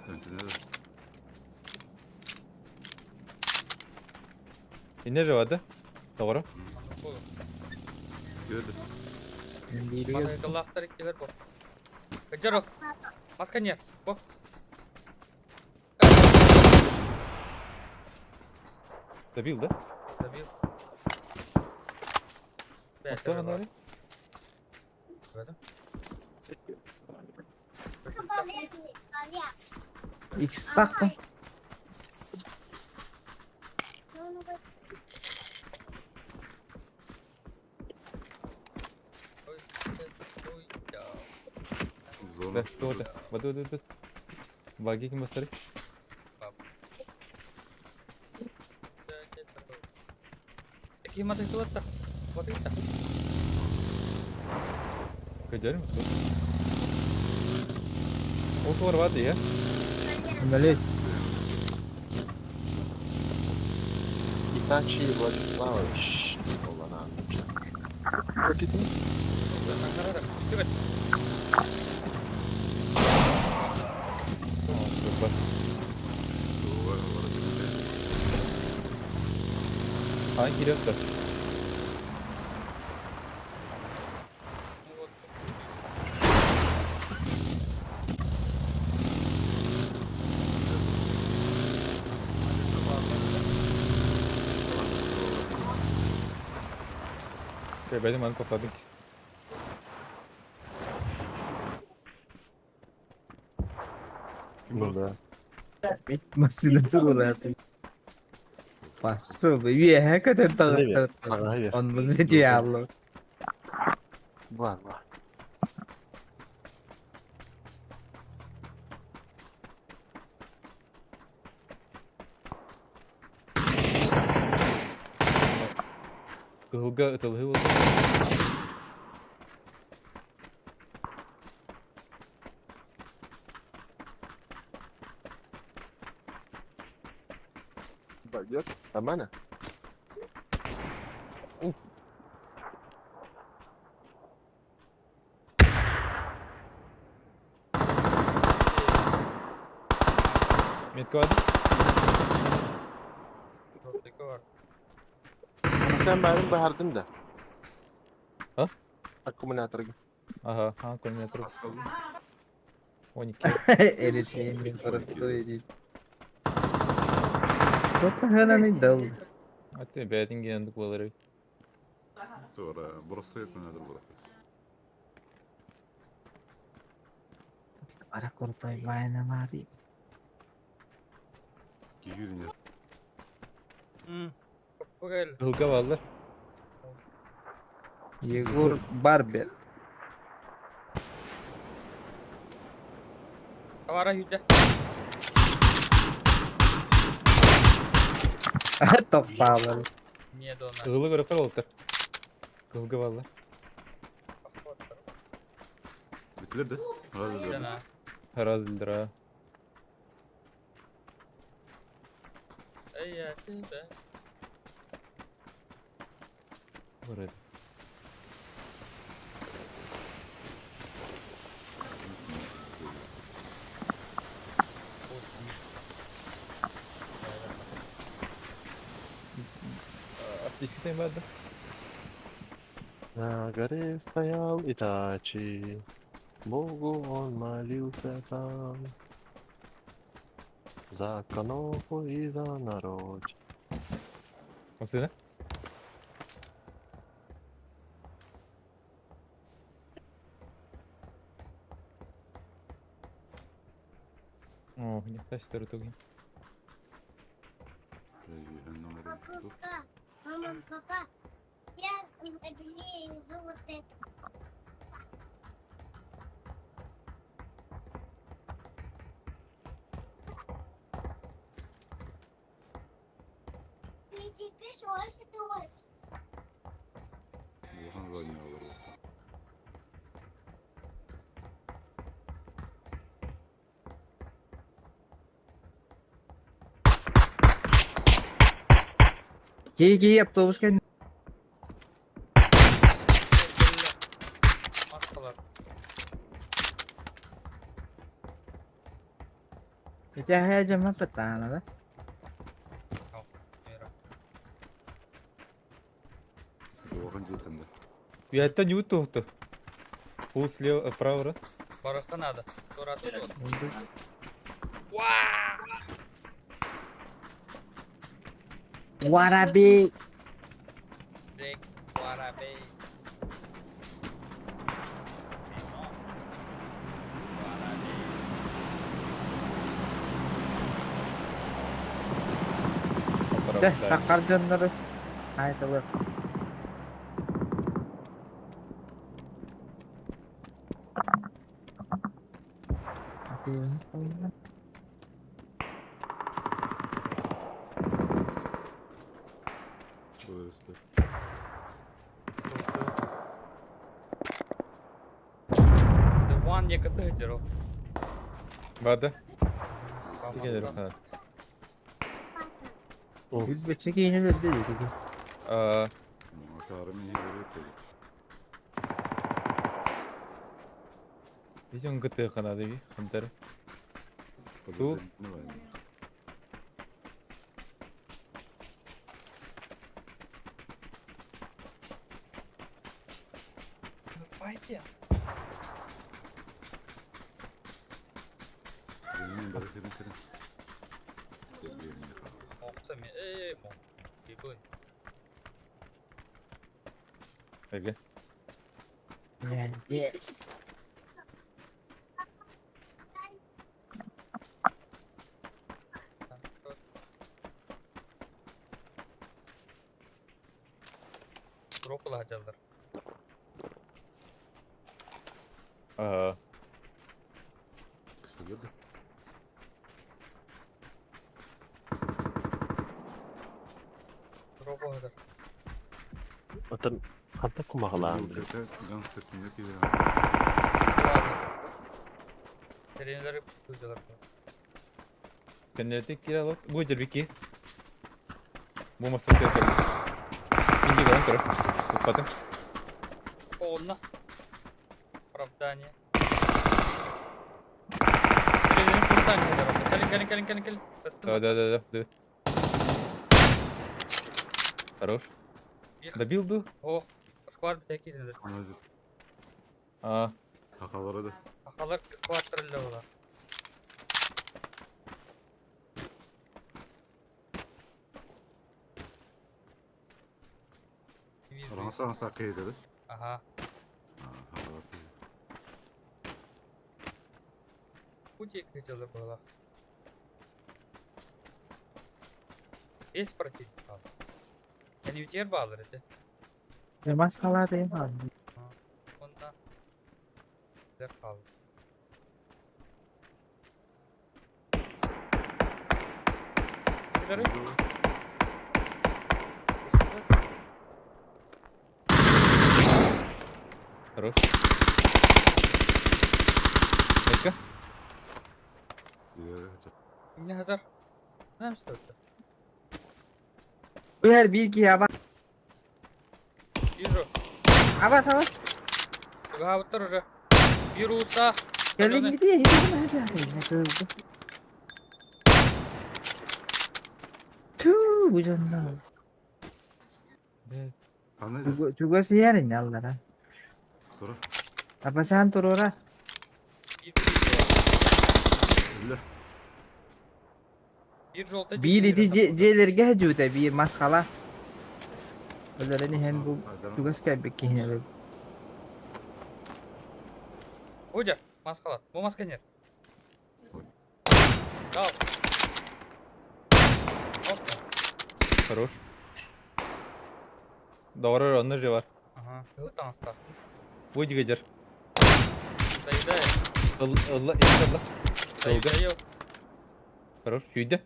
Вентилятор. Инне жавады. Doğru. Geldi. Манайдалаахтар иккилэр бу. Кадьорок. Маска нет. Бу. Добил, да? Добил. Маска надо. Икстах Зона. Да, что это? Воду, воду, воду. Баги ким бастары? Такие маты туатта. Вот это. Көдөрүм маска. Ол туар бады я. Налей. Итачи Владиславович. Олана. Ан кирет да. Бәдем аны топладым. Ну да. Машина турулар. Пашо, үеһэ көтөн таҕыстар. Ага, вер. Оннук дьиаллар. Бар, бар. Кыһылга ытылһы болды. Пойдет? Нормально? Метка бады. Sen benim bahardım da. Ha? Akkumulyatorga. Ага, а, аккумулятор. Az kaldı. 12. Эречейин парастойди. Тотаһынан дал. Аты бәдин гендик болар. Sonra burası yetmedi burası. Ара куртай байналари. Yürüyün. Кыһылга баллар. Егор Барбер. Товара юдэ. Тоқталар. Не дона. Кыһылы көрөп болдуктар. Кыһылга баллар. Bittiler de. Razı olsun. Жана. Харазылдыр а. Эй, я тебя. Вроде. Аптечка тайм барды. На горе стоял Итачи. Богу он молился там. За Коноху и за народ. Машина? О, не тащит туги. Мама, папа, я объеду вот это. Мне теперь очень дождь. Burhan zannediyorlar. Кей-кей автобус кэн. Халат. Это хәҗәмә патана да. Оған жетінді. Уяттан ют тухту. Пул слева, право, ра. Барыхта надо. Тура тут. Вараби. Дек. Варабей. Да, такар дьоннору. Айтылы. Көресілер. The one якаты деру. Бада. Тигелер хана. Yüz кейini öldü dedi. Аа, Акарым егер Видим ГТ хана деби, хантар. Ту. Пойди. Моксами. Эй, мок. Бегой. Эге. Yes. Группа хотелдер. Аа, Группа хотел. Отон ханта кумагалаан били. Тренеры күзделер. кеннерти киралот. Бу жербики. Бу масты кел. Инди гаран көр. Туппаты. Полно. Оправдание. Тренер кустами ударил. Калин, калин, калин, калин, калин. Да, да, да, да, да. Хорош. Добил ду? О, склад бәки. Аа, Хақалары да. Ахалар склад трелле була. Аңса аңса қиды. Ага. Пути хотела была. Есть противник? Они у тебя баллы, да? Намаз халаты юм. Онда. Зеркал. Кидары? Хорош. Эка. Не хазар. Знаем, что это? Уяр bir ki aba. Вижу. Абас абас. Гаутер уже. Вируса. Gelin gidiyor. Hadi. Tüh bu canına. Қандай? Чугас ярин аллара. Тұра. Апасан турора. Үлі. Bir жолта. Bir idi jelерге жута bir масхала. Оларны hem bu чугас кәбек киһинелер. Удя, маскалат. Бу маска нет. Дал. Оп. Хорош. Doğru onlar var. Ага. Там Бу дигежер. Доедает. Allah inşallah. Доедаю. Хорош. Үйде.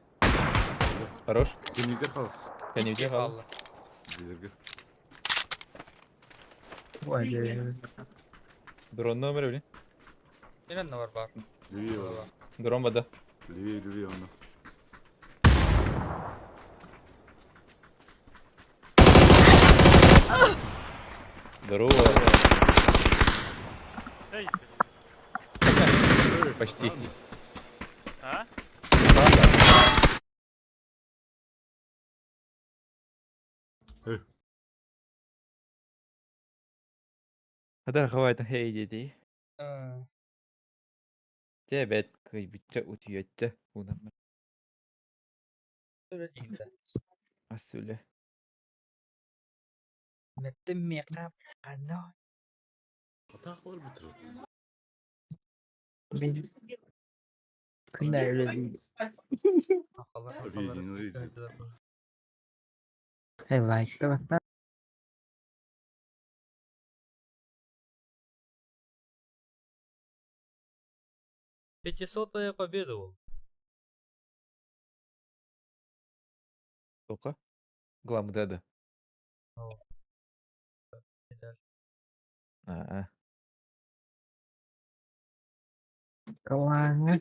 Хорош. Кемедер қал. Сен үйде қал. Билерге. Ой, Дрон номер билин. Нелен бар бар. Левее бар. Дрон бада. Левее, левее оны. Здорово. Эй, Почти. А? Хадар хавайта хей диди. Чэ бэт кыйбычча утуйачча уунаммын. Ас үлэ. Атаакалар бүтүрөт. Мин күннэр үлэлиир. Объединили. Hey, like да. 500-я победа был. Тока. Главное да. Аа. Кылааҥҥа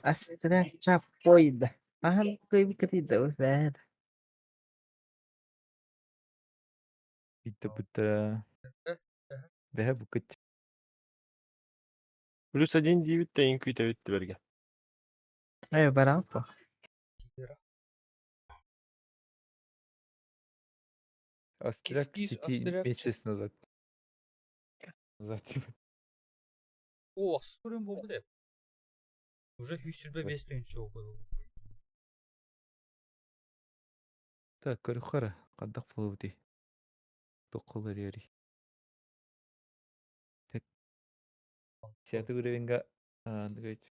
Астына чаппойда. Аһан кыйбыккытый бэт. Битте буттара. Бэһэ букыт. Плюс один девять та инкүйт эбитти берген. Эй, баралпа. Остряк Кис-кис, четыре остряк. месяц назад. Назад типа. О, сүрүн болду деп. Уже хүсүрбе бес тыгынчы болду. Так, көрүхара. Кадак болбути. Токколор ери. Так. Сиаты уровеньга андыгайт.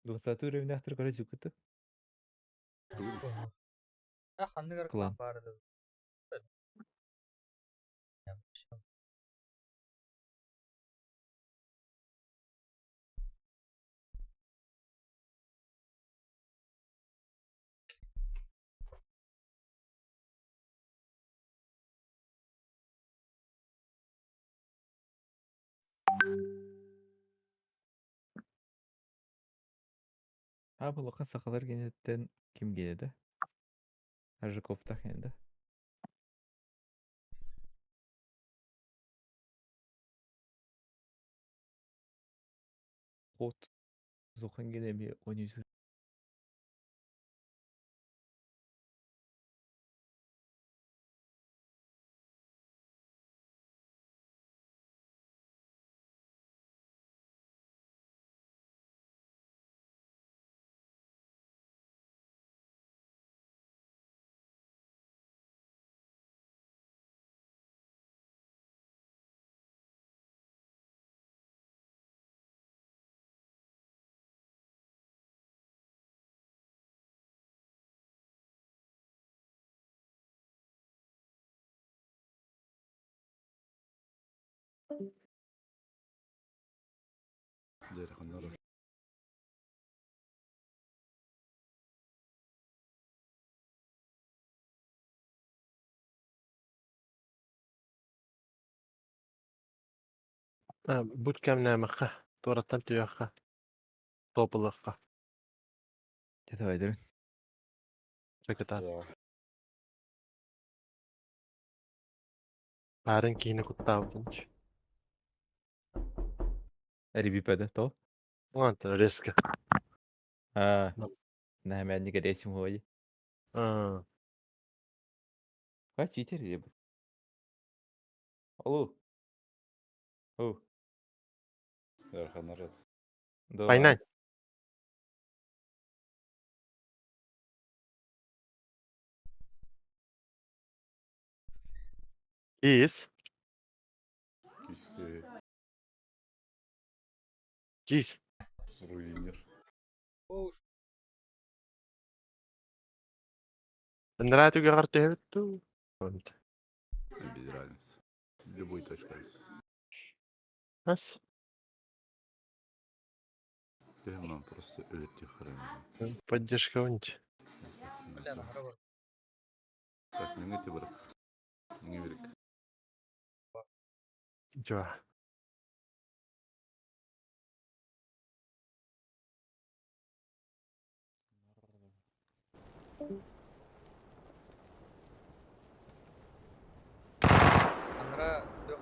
20 уровень ахтыр көрө жүкүтү. А ханныгар Клан. барды. А бұл лоқан сақалар кенеттен ким келеді? Аржаковтах енді. Хот зохан келеме он Дерханнар. Буткам нәмәххә, тураттан түйәххә. Топылыққа. Давай, дөрүн. Чакытат. Барын кийини куттаабытынч. Рибипеде то. Уанта резко. А. Нәмәнни горячим ходи. А. Кай читер реб. Алло. О. Дерханнар. Пайнай. Кис. Кис. Кис. Руинер. Нраа түгәгәр төһөбүттү. Без разницы. Любой точка. Ас. Нам просто өлөттү хрен. Поддержка онч. Так, не ты брат. Не верик. Жа.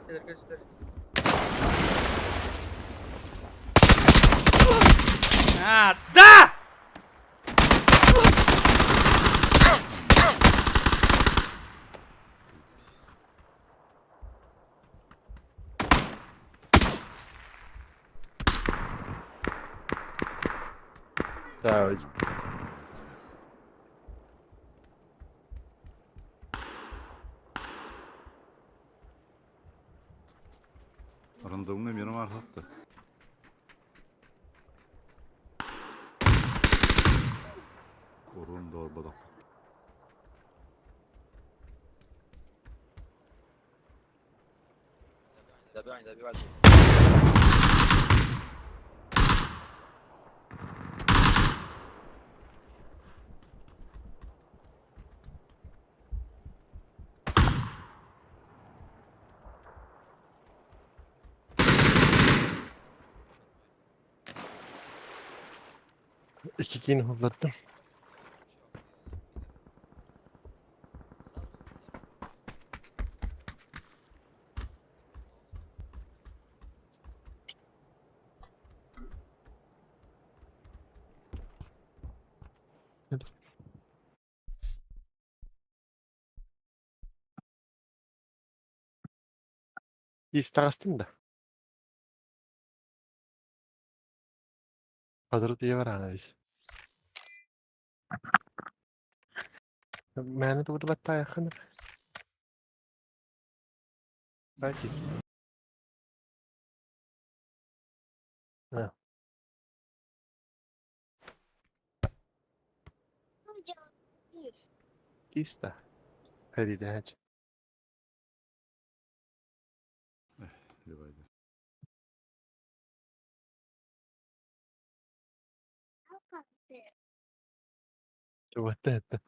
Көстөр. А, да! Да, Рандомный мир мархатта. Корун дорбадак. İki kin hızlattım. İstastım da. Kadro diye var analiz. Məni de burada hatta yakın. Belki. Ha. Киста. Передача. Давай. Вот это.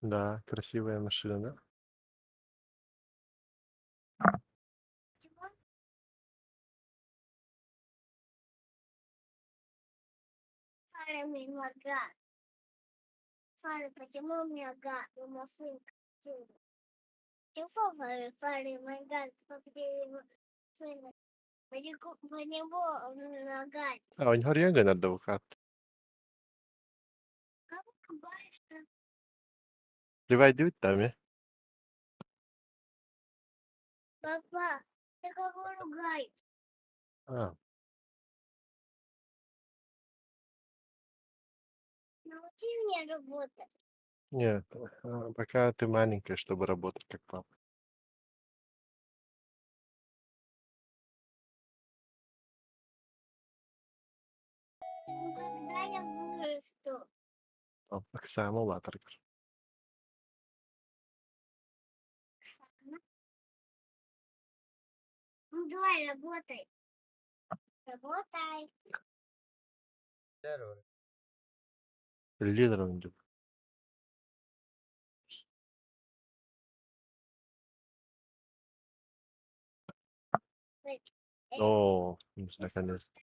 Да, красивая машина, да? Фары мигают. Фары, почему мигают? Машинка. Телефон фары, фары мигают. Почему мигает? А, у него реган адвокат. Приводит там, э? Папа, ты кого ругаешь? А, Научи меня работать. нет, пока ты маленькая, чтобы работать как папа. Ну, когда я вырасту? Оксана Латрик. Оксана? Ну, давай, работай. Работай. Здорово. Лидером идет. О, наконец-то.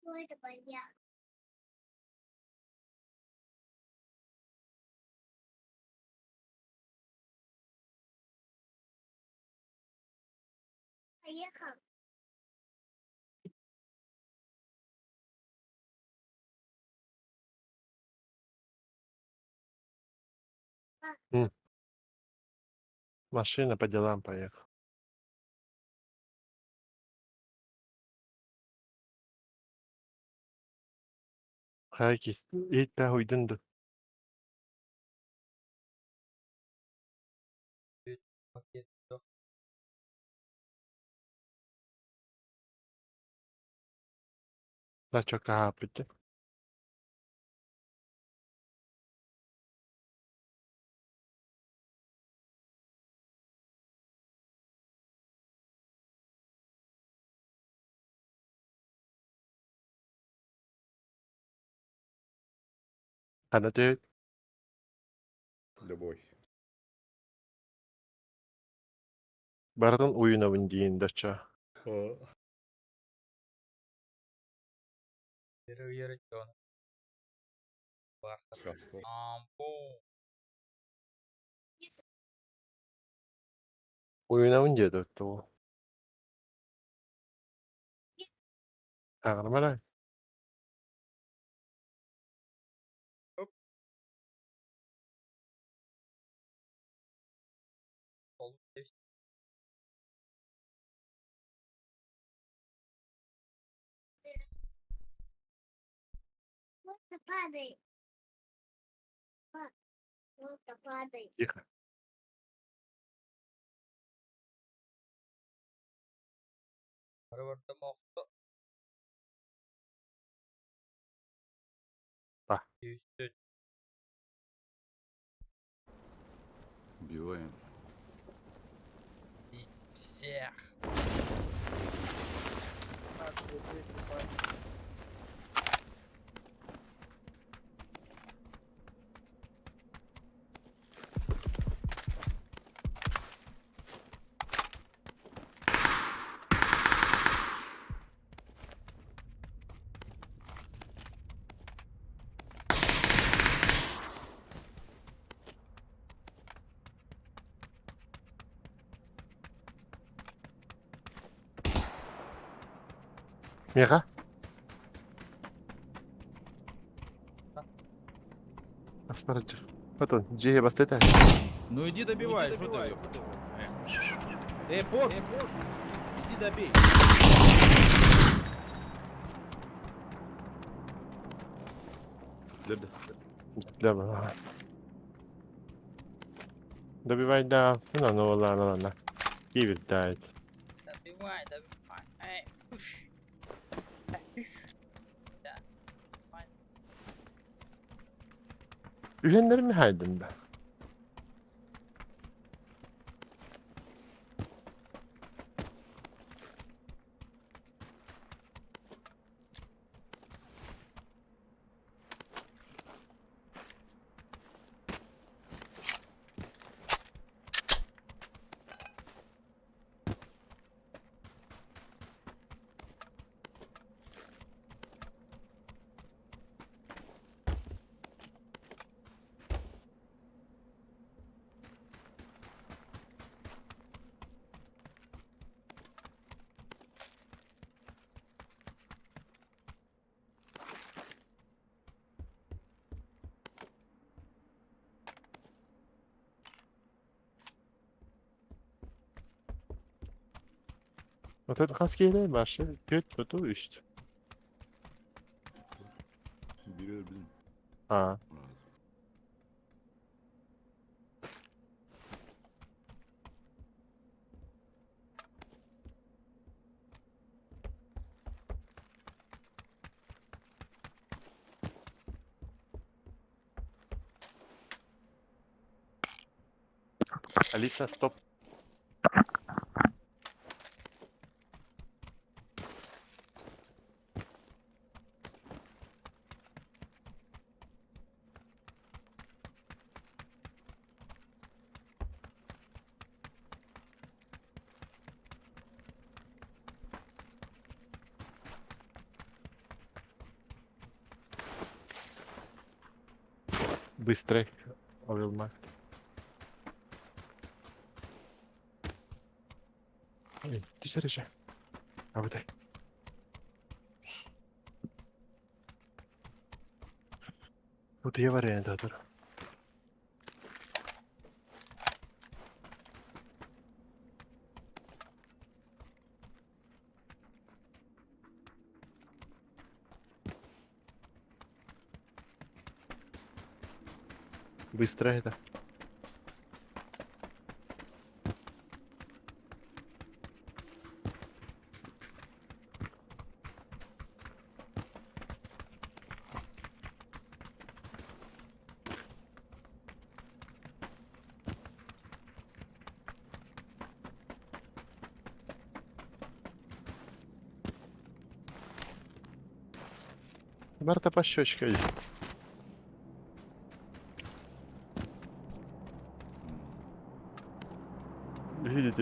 Ну, это понятно. Поехал. Машина по делам поехала. Herkes ilk daha uydundu. Daha çok rahat bitti. Hadi Любовь. Барытын уйунабын диин доччо. Уйунабын диэтэ оттоо. Ааҕарым эрэ. Просто падай. Просто падай. Тихо. Па. Убиваем. Всех. Миэхэ? Аспараджа. Потом, дьиэ бастата. Ну иди добивай, что ты, ёпта. Эй, бот! Иди добей. Да-да. Добра. Добивай, да. Ну, ну, ладно, ладно. Кивит дает. Добивай, добивай. Эй, уш. Да. Үһүннэрин хайдын да. Отон хас киһилэй Маша? Түөрт туту үст. Бири өлбүтүм. Аа. Алиса, стоп. Быстрый Овилмакт. Ой, түс эрэ. Абытай. Утуйа вариантатор. Быстро это. Барта по щечке. Барбыт.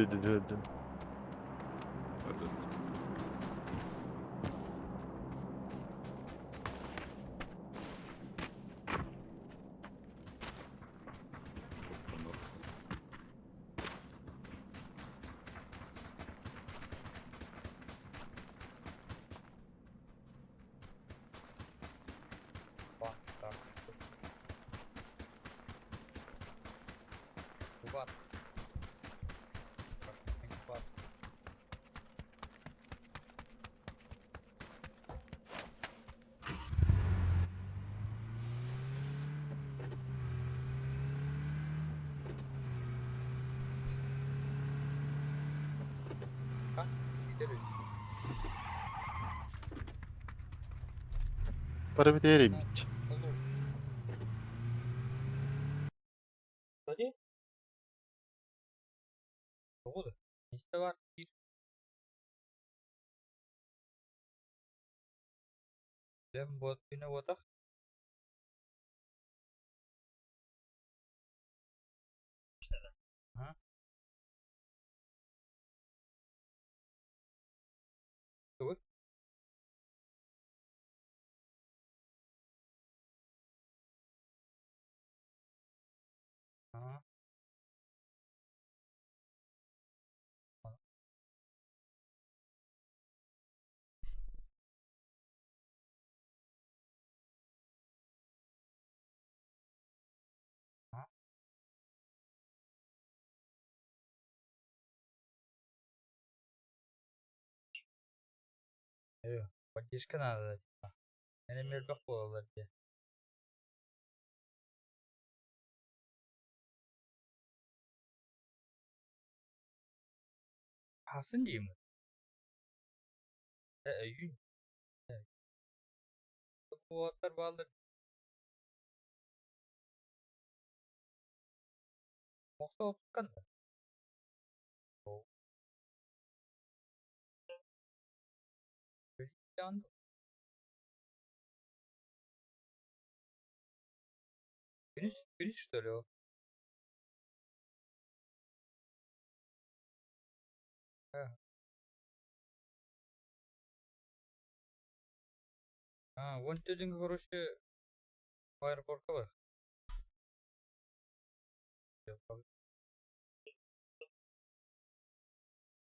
Так. Кубат. Кубат. А, gidelim. Бары битери бит. Olur. Hadi. Ne oldu? Liste var. Bir. Ben bot bine botak. Ha? Dur. Ha. Ha. Evet. Поддержка надо. Типа. Эми элбэх буолаллар дии. Хасын диим. Өйүн. Куоттар бааллар. Мохсо опкан. Күнүс, күнүс что ли ол? А, а вон төдүҥ короче аэропортка бар.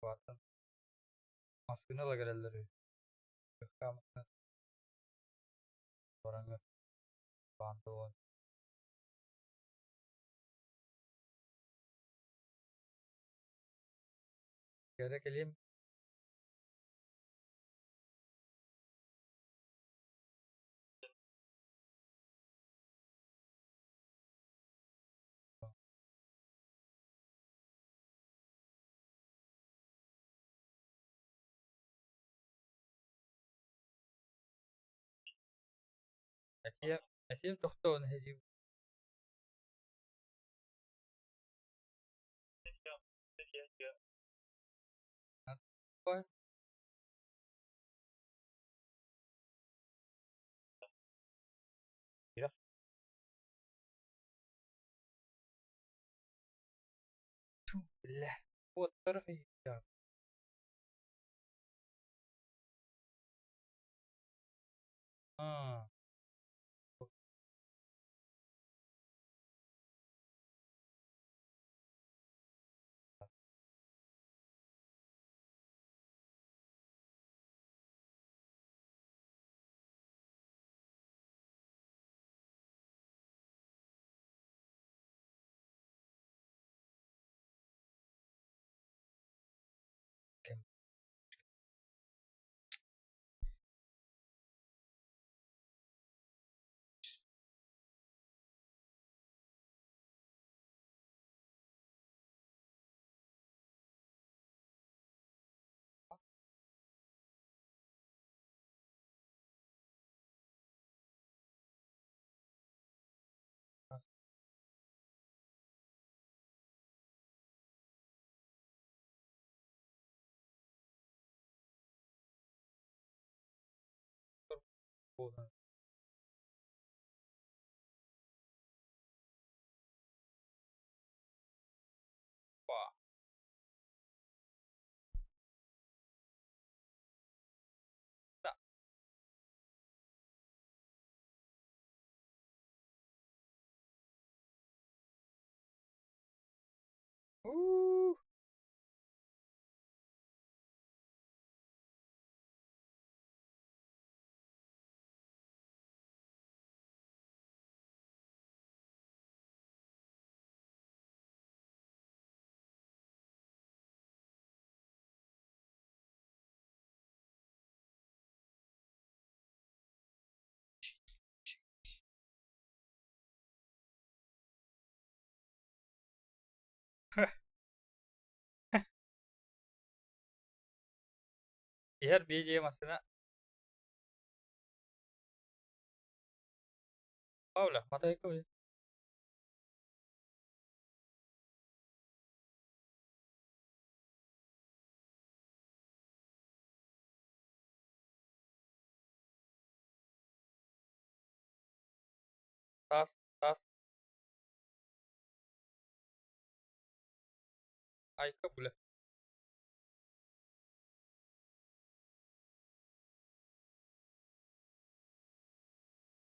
Ватан. Маскына ла келелер. Баранга. Панталон. Кere келем. Этием, этием тохтоон хеди. Бля. Вот я. А. Буолан. Уу. Иһэр биэдиэ массыына Павля, матайка. Тас, тас. Айка бля.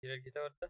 Киирэргитэ барда.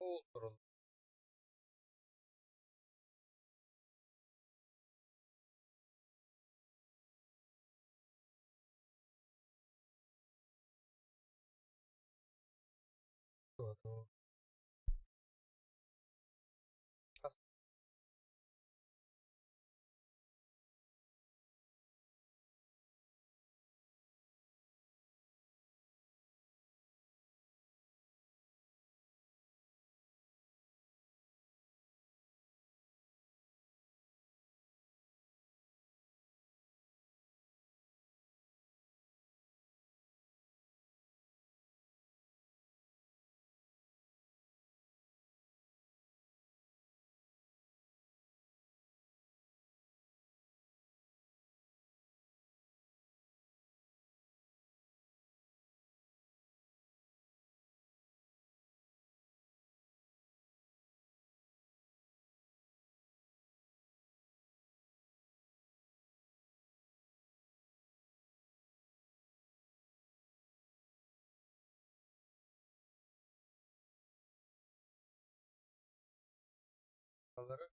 Ол турал. Туо. Тас. Алары.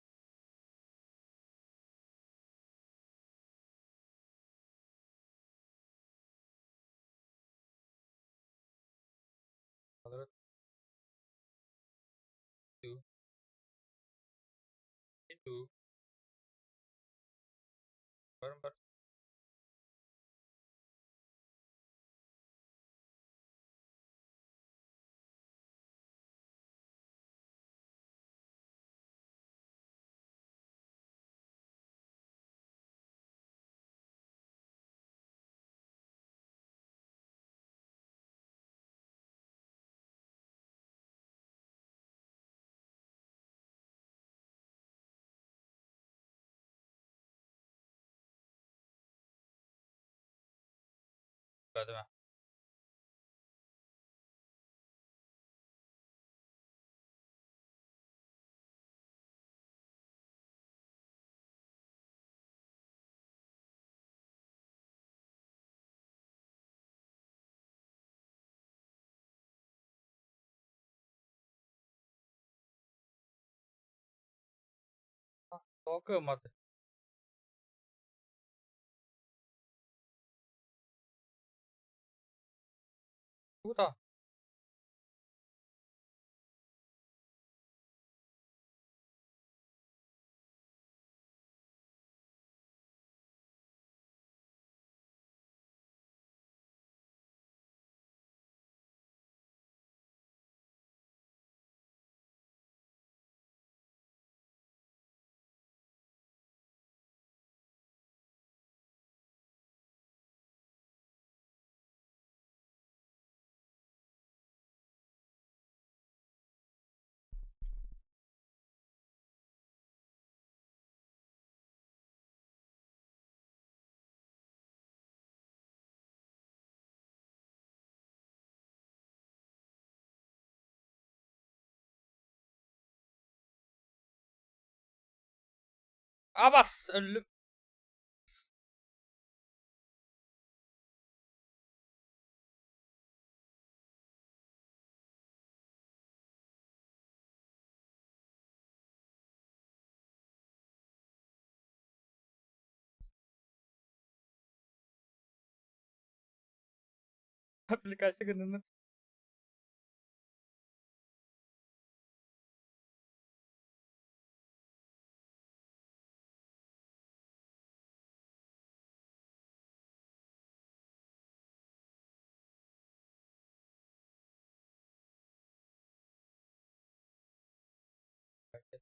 Алары. Ту. Ту. Барым бар. Değil mi? Тока мат. Куда? Абас өллүм. Отвлекайся гынным.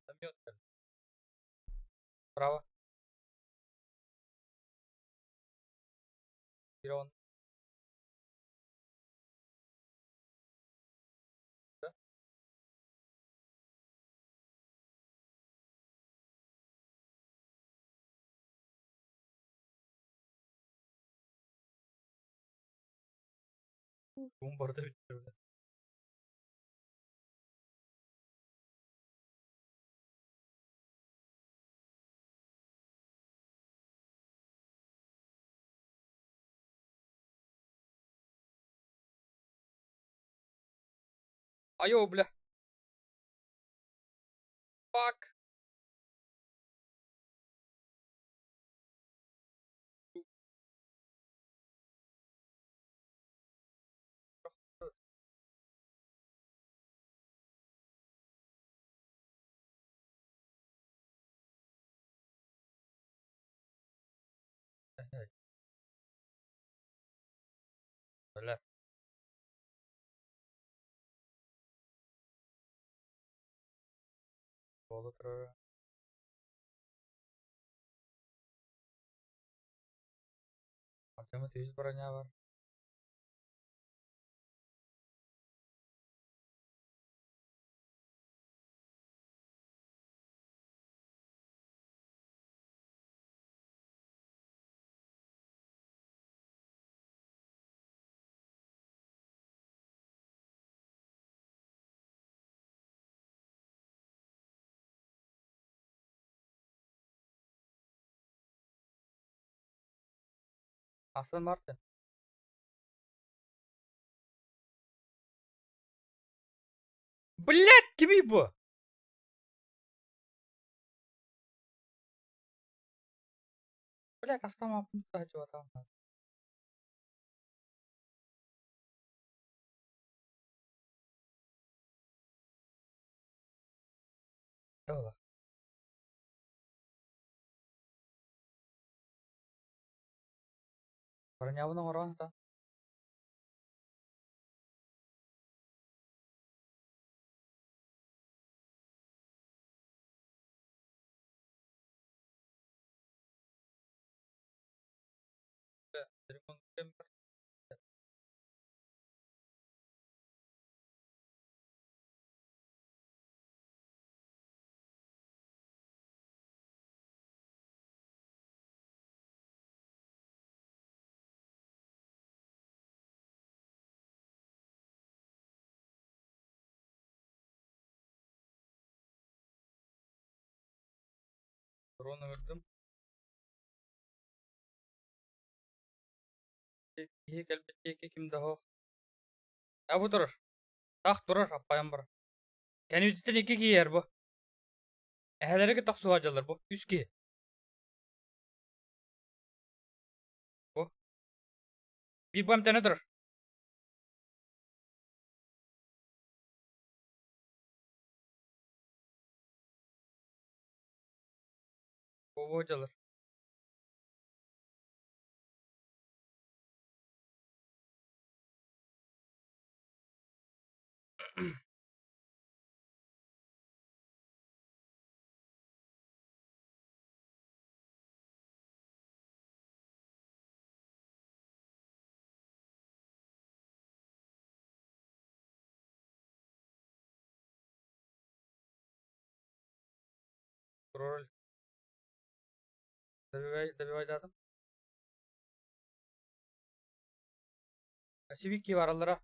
Ракетомет. Право. Мирон. Да? Бум барда bitti. Айо, бля. Fuck. Бля. Буола турара. Артема үс броня бар. Aston Martin. Блять, кими бу? Блять, автомат там. Ола. Бронябын оҥорон та. Drone өлдүм. Киһи кэлбит диэки ким да суох. А бу турар. Таах турар аппайан барар. Кэнибититтэн икки киһи иһэр бу. Эһэлэри кытта охсуһаадьаллар бу. Үс киһи. Бу. Биир бу эмтэнэ турар. Бу дьалар. Роль. Добивай, добивай датым. Сибики бараллара.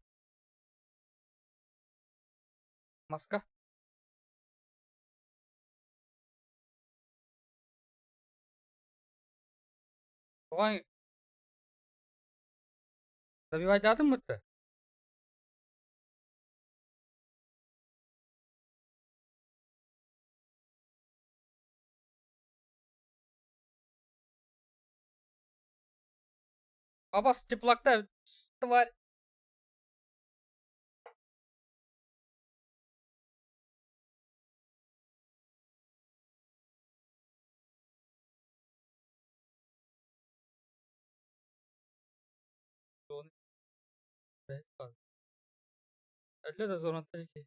Маска. Оҕоҥ добивайдаатын бытта? Абас теплакта тварь. Өллө да зонаттан ики.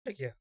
Peki.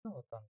Там.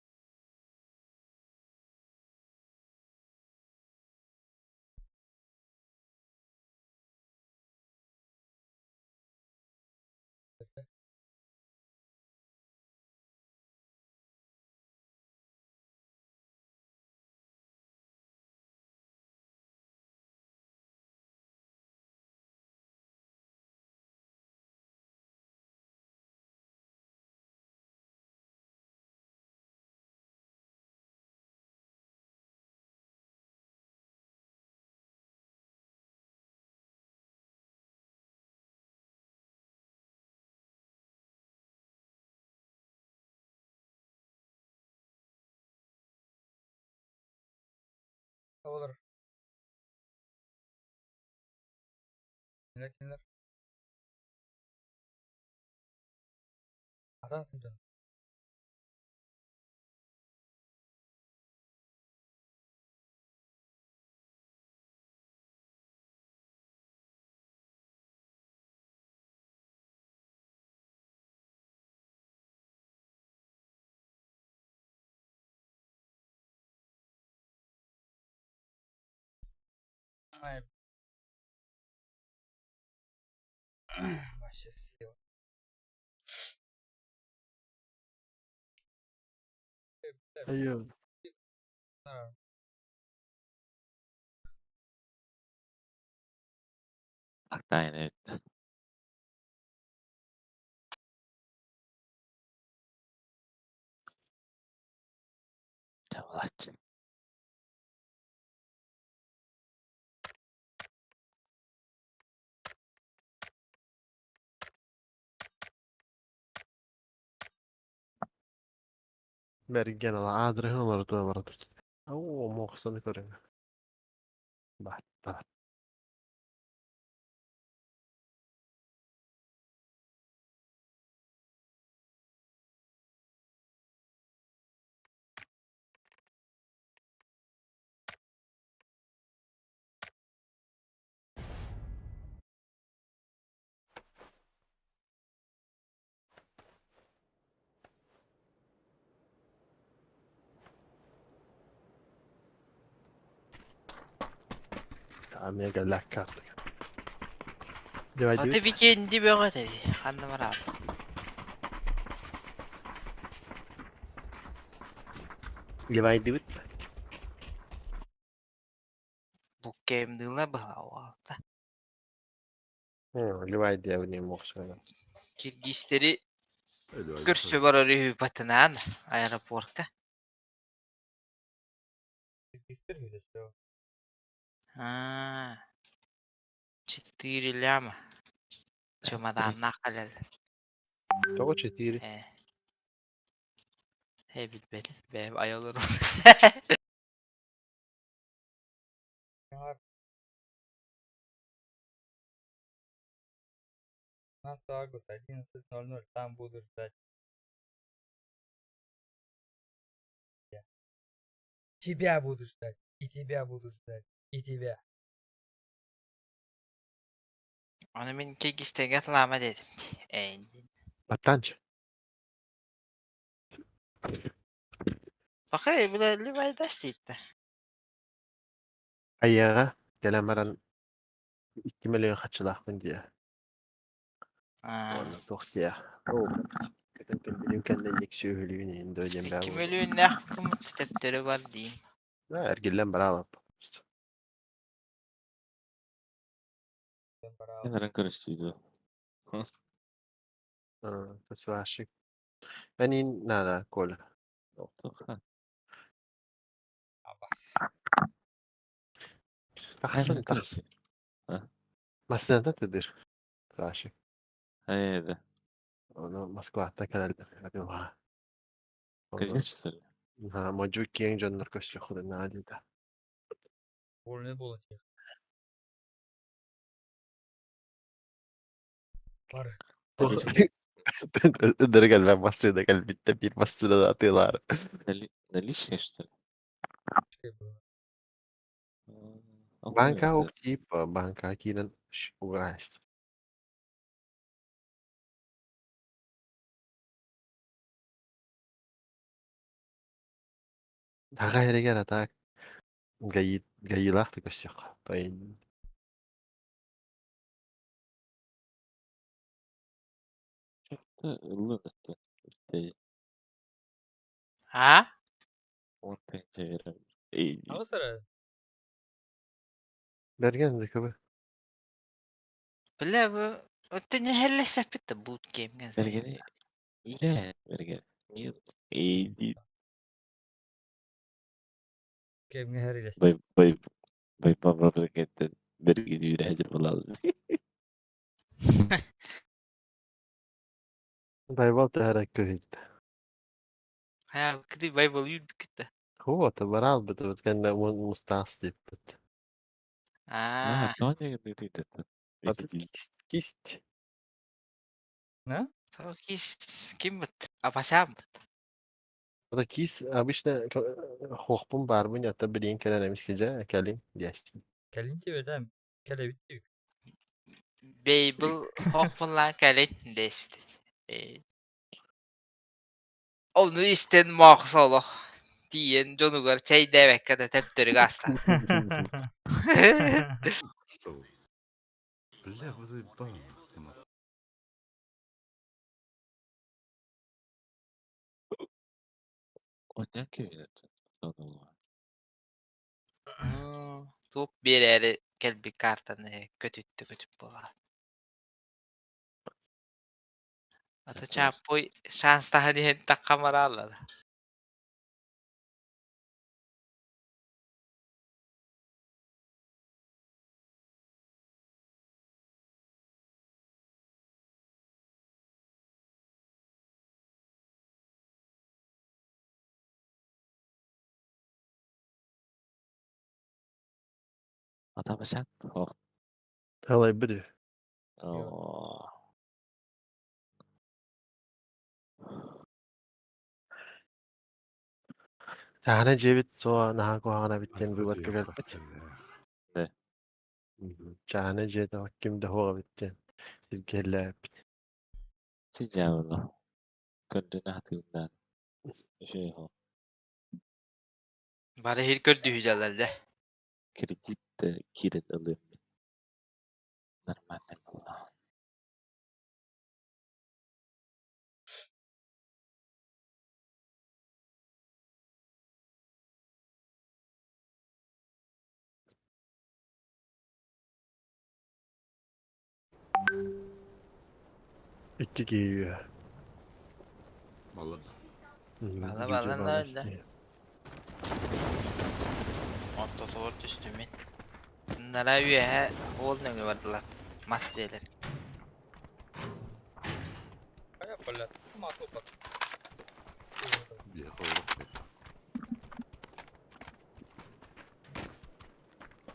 Olur. Кинилэр. Атын атын дьон. Ay. Вообще слева. Айы. Тайна bitti. Tamam. Бэргэн ала аадырыһын олорутуна барыта. Оо, муохсаны көрүҥ. Баттар. Омега ля карта. Аты викенди бөҕө этэй, ханна бараат. Левайдыбыт. Бу кэмдыла быһалаалта. Левайды не мохсана. Киргизтэри көрсө барар үһү батынаан аэропортка. Киргизтер үһү Аа. 4 ляма. Чемоданнаах кэлэллэр. Того 4. Ээ. Ээ билбэтим. Бэйэм айаларым. 15 августа, 11:00, там буду ждать. Я. Тебя буду ждать, и тебя буду ждать, и тебя. Ону мин киргизтэргэ атылаама диэтим дии. Ээ Баттанчы. Баха бile Ливайдас дийтэ. Айыга кэлэн баран 2 миллион хачылаахпын диэ. Аа. Уонна туох диэ. Оо, кэтэн кэлбитим кэннэ инник сүөһүлүүн иһин доо диэн бээ 2 буолла. мөлүйүөннээх кымыт төптөрү бар диим. Эргиллэн бараалап. Kenara karıştıydı. Свашик. Они надо, Коля. Абас. Тахсан, тахсан. Массыната тыдыр. Свашик. Hayır. Оны Москвата кэлэллэр. Адыла. Конечно. Ха, модьу киэҥ дьоннор көрсүөххүнэ диэтэ. Больно было тех. Бар. Ындыры кэлбэт массыына кэлбиттэ биир массыынаны атыылаары. Наличие, что ли? Банка типа банка киирэн угаайст. Аҕа эригэр атаак гаилаах да көрсүөххэ. Тойын. Аа? Аҕыс эрэ. Бэргэн да көбө. Бile бу өттө нэһэллэспэппит да буут кэмҥэ. Бергени үлэ берген. Мил эйди Кэмҥэ хэрилэс. бай бай бай бай бергеттен бергени үлэ хажыр булалы. Байбал тэһэрэ көһүйдэ. Хайа кыды байбал үүрбүккүт да. Хуота бараалбыт кэннэ уон мустаас диэппит. Аа. Ата кисть кисть. Тоҕо киис ким бут? Апасаан бут. Ата киис обычно хуохпун баарбын ата билигин кэлэн эмискэ дьэ кэлин диэс. Кэлин диэбэтэ кэлэбит диэбит. Бейбл хохпунлаан кэлин дэспит. Ээ. Ону истэн моохсолох тиийэн дьонугар чэйдээбэккэ да төптөрү ааста. Бля, вы заебал, нахуй. Оонньоон кэбиһэн оттон Туох биэрээри кэлбит картаны көтүттэ көтүт буолаа. Ата Чааппой шанстаһан иһэн тахха марааллара. Wat hebben ze? Oh. Халайбыт үһү. Oh. Таһана дьиэбит суоҕа наһаа куһаҕан эбит диэн быыбарга кэлбит. Да. Чааһынай дьиэтэ ким да суох эбит диэн сиргэлээбит. Тиджаабыла. Көрдүнэ хатыырдаан. Үчүгэй хо. Бары иһит көрдүүһү дьаллар дьэ. Кредит да киирэн ылыам мин. Нормально буолла. Икки киһи үөһэ. Балар. Бала Дьүдьэ балан балар. да. Ортотугар түстүм мин. Нара үөһэ уол нөҥүө бардылар. Мас дьиэлэр. Хайа блядь, матупа. Биэхэ олох.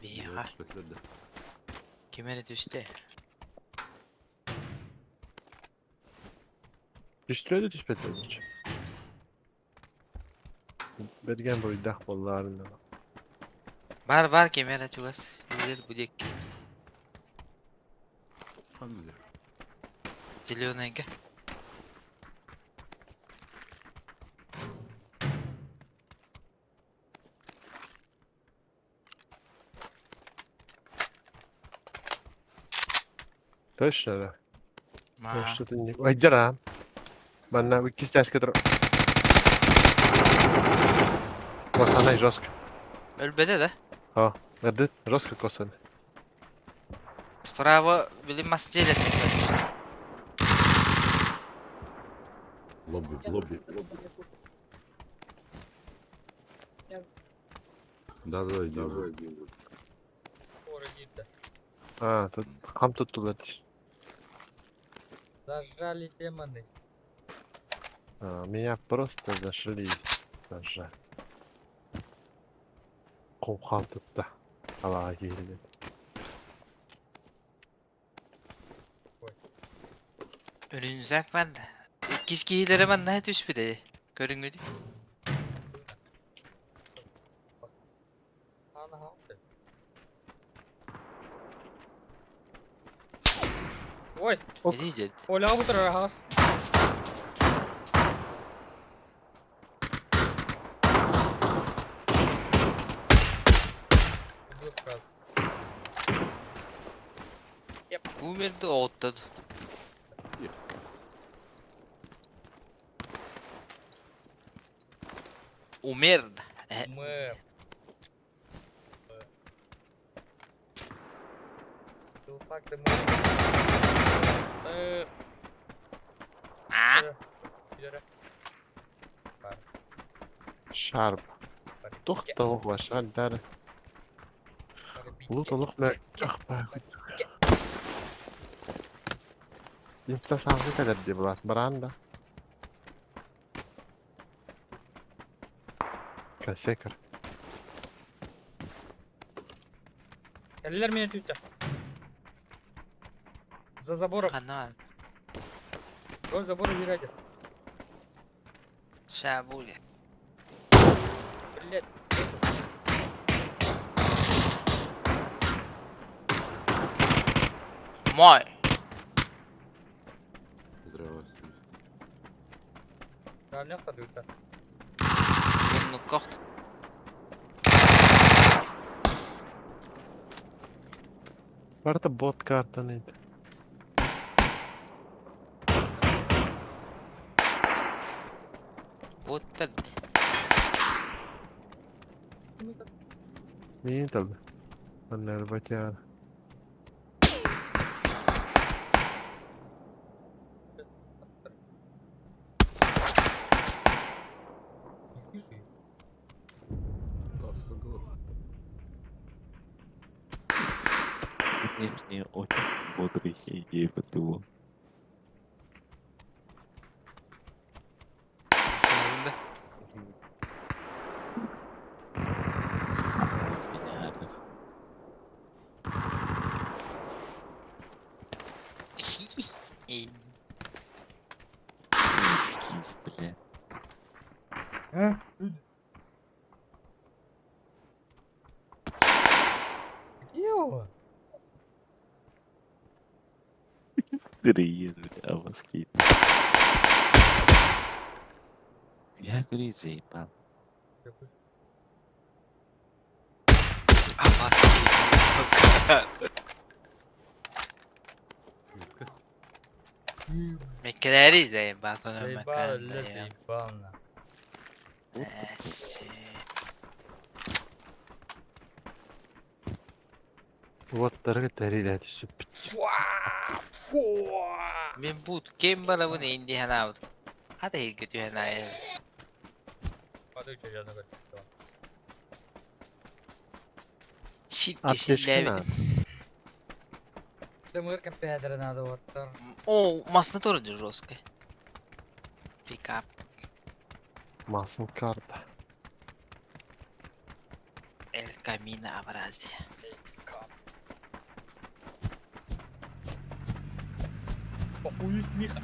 Биһиэхэ Түспэтилэр да. ким эрэ түстэ. Түстүлэр да түспэтилэр дичи. Бэргэн буруйдаах буоллаарын да. Бар бар ким эрэ чугас. Үүрэр бу диэки. Ханна диэ? Зеленайга. Точно да. Ма. Что-то не... Ой, дьара. Манна иккис тээскэ тур. Косанай жестко. Өлбөтө да. Эрдит жестко косаны. Справа били мас дьиэлэртэн көрдүм. Лобби, лобби. Да, да, иди уже. Скоро киирдэ. А, тут хам туттулар. Зажали демоны. А, меня просто зашли. Зажали. Кум хам тутта. Алаға киирдим. Үрүнзак бар да. Иккис киһилэрэ манна түспүтэ. Көрүҥҥүтүй. Ана Ой, Иди дед. Оля бутыр хас. Убил сразу. Умерді оттады. Умерді. Мэр. Был факт, да мы... А? Э, Шарп. Тух толох вашар дар. Улу толох мэ. Ах, ба. Инста саңғы кәдер де булат. Баранда. Косекер. Кэллэр меня тютя. За забором. Хана. Вдоль забора Юрядя. Шабуля. Блять. Мой. Здравствуйте. Дальняк та. Bunu koht. Барта бот картаны. Оттады. Мин талды. Маннар батяр. Внешне очень бодрый идея подумал. Сыһында. Понятно. Эй, Кис, бля. А? Где он? Сыроед, бля, а Я говорю, заебал. Амас Меккелери заебал, коно Заебал, ля, макан. заебал, на. Вот дорога тарилят сүппүт. Мен бут кем барабын инди ханабыт. Хата хирге түһэн айыл. Падаю чажаны көрдүм. Шит Аптечка кесиллээбит. надо. Дымыр кәпәдері надо оттар. О, масына тоже жестко. Пикап. Масыл карта. El Camino Абразия. Похуй смеха.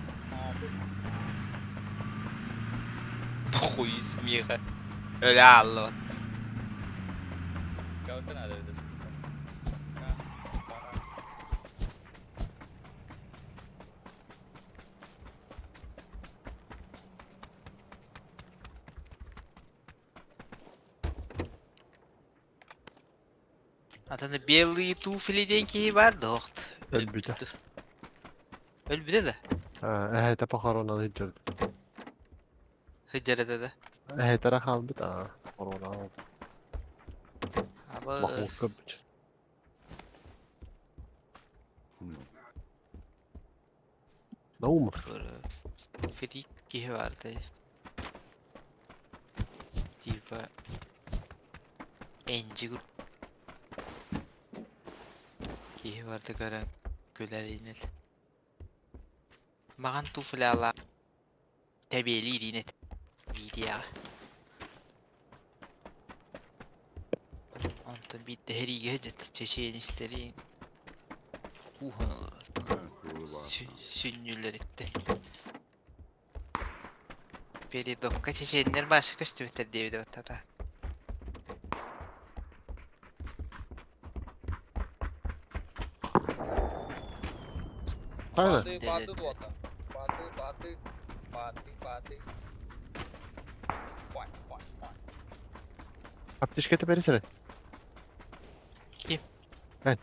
Похуй смеха. Öyle Allah. Кого-то надо это. Атаны белые туфли диэн киһи бар да охт. Өлбүтэ. Өлбүтэ да. Эһэтэ похоронаны иджер. Хыджарада да. Эһэтэрэ хаалбыт аа похоронаны. Абы. Махмукка бит. Наумов. Фрик киһи барды. Типа Энджи груп. Киһи барды көрөн күлэр инел. Маҕан туфля ала тэбиэлиир инет видеоҕа. Онтон биирдэ хэриигэ дьэт чеченистэри кууһун сүнньүлэриттэн. Передокка чеченнер башы көстүбүттэр диэбитэ баттата. Хайна. Баты, баты, дуота. Баты, баты, баты, баты. Пой, пой, пой. Аптечката бэрисэрэ. Ким? Эн.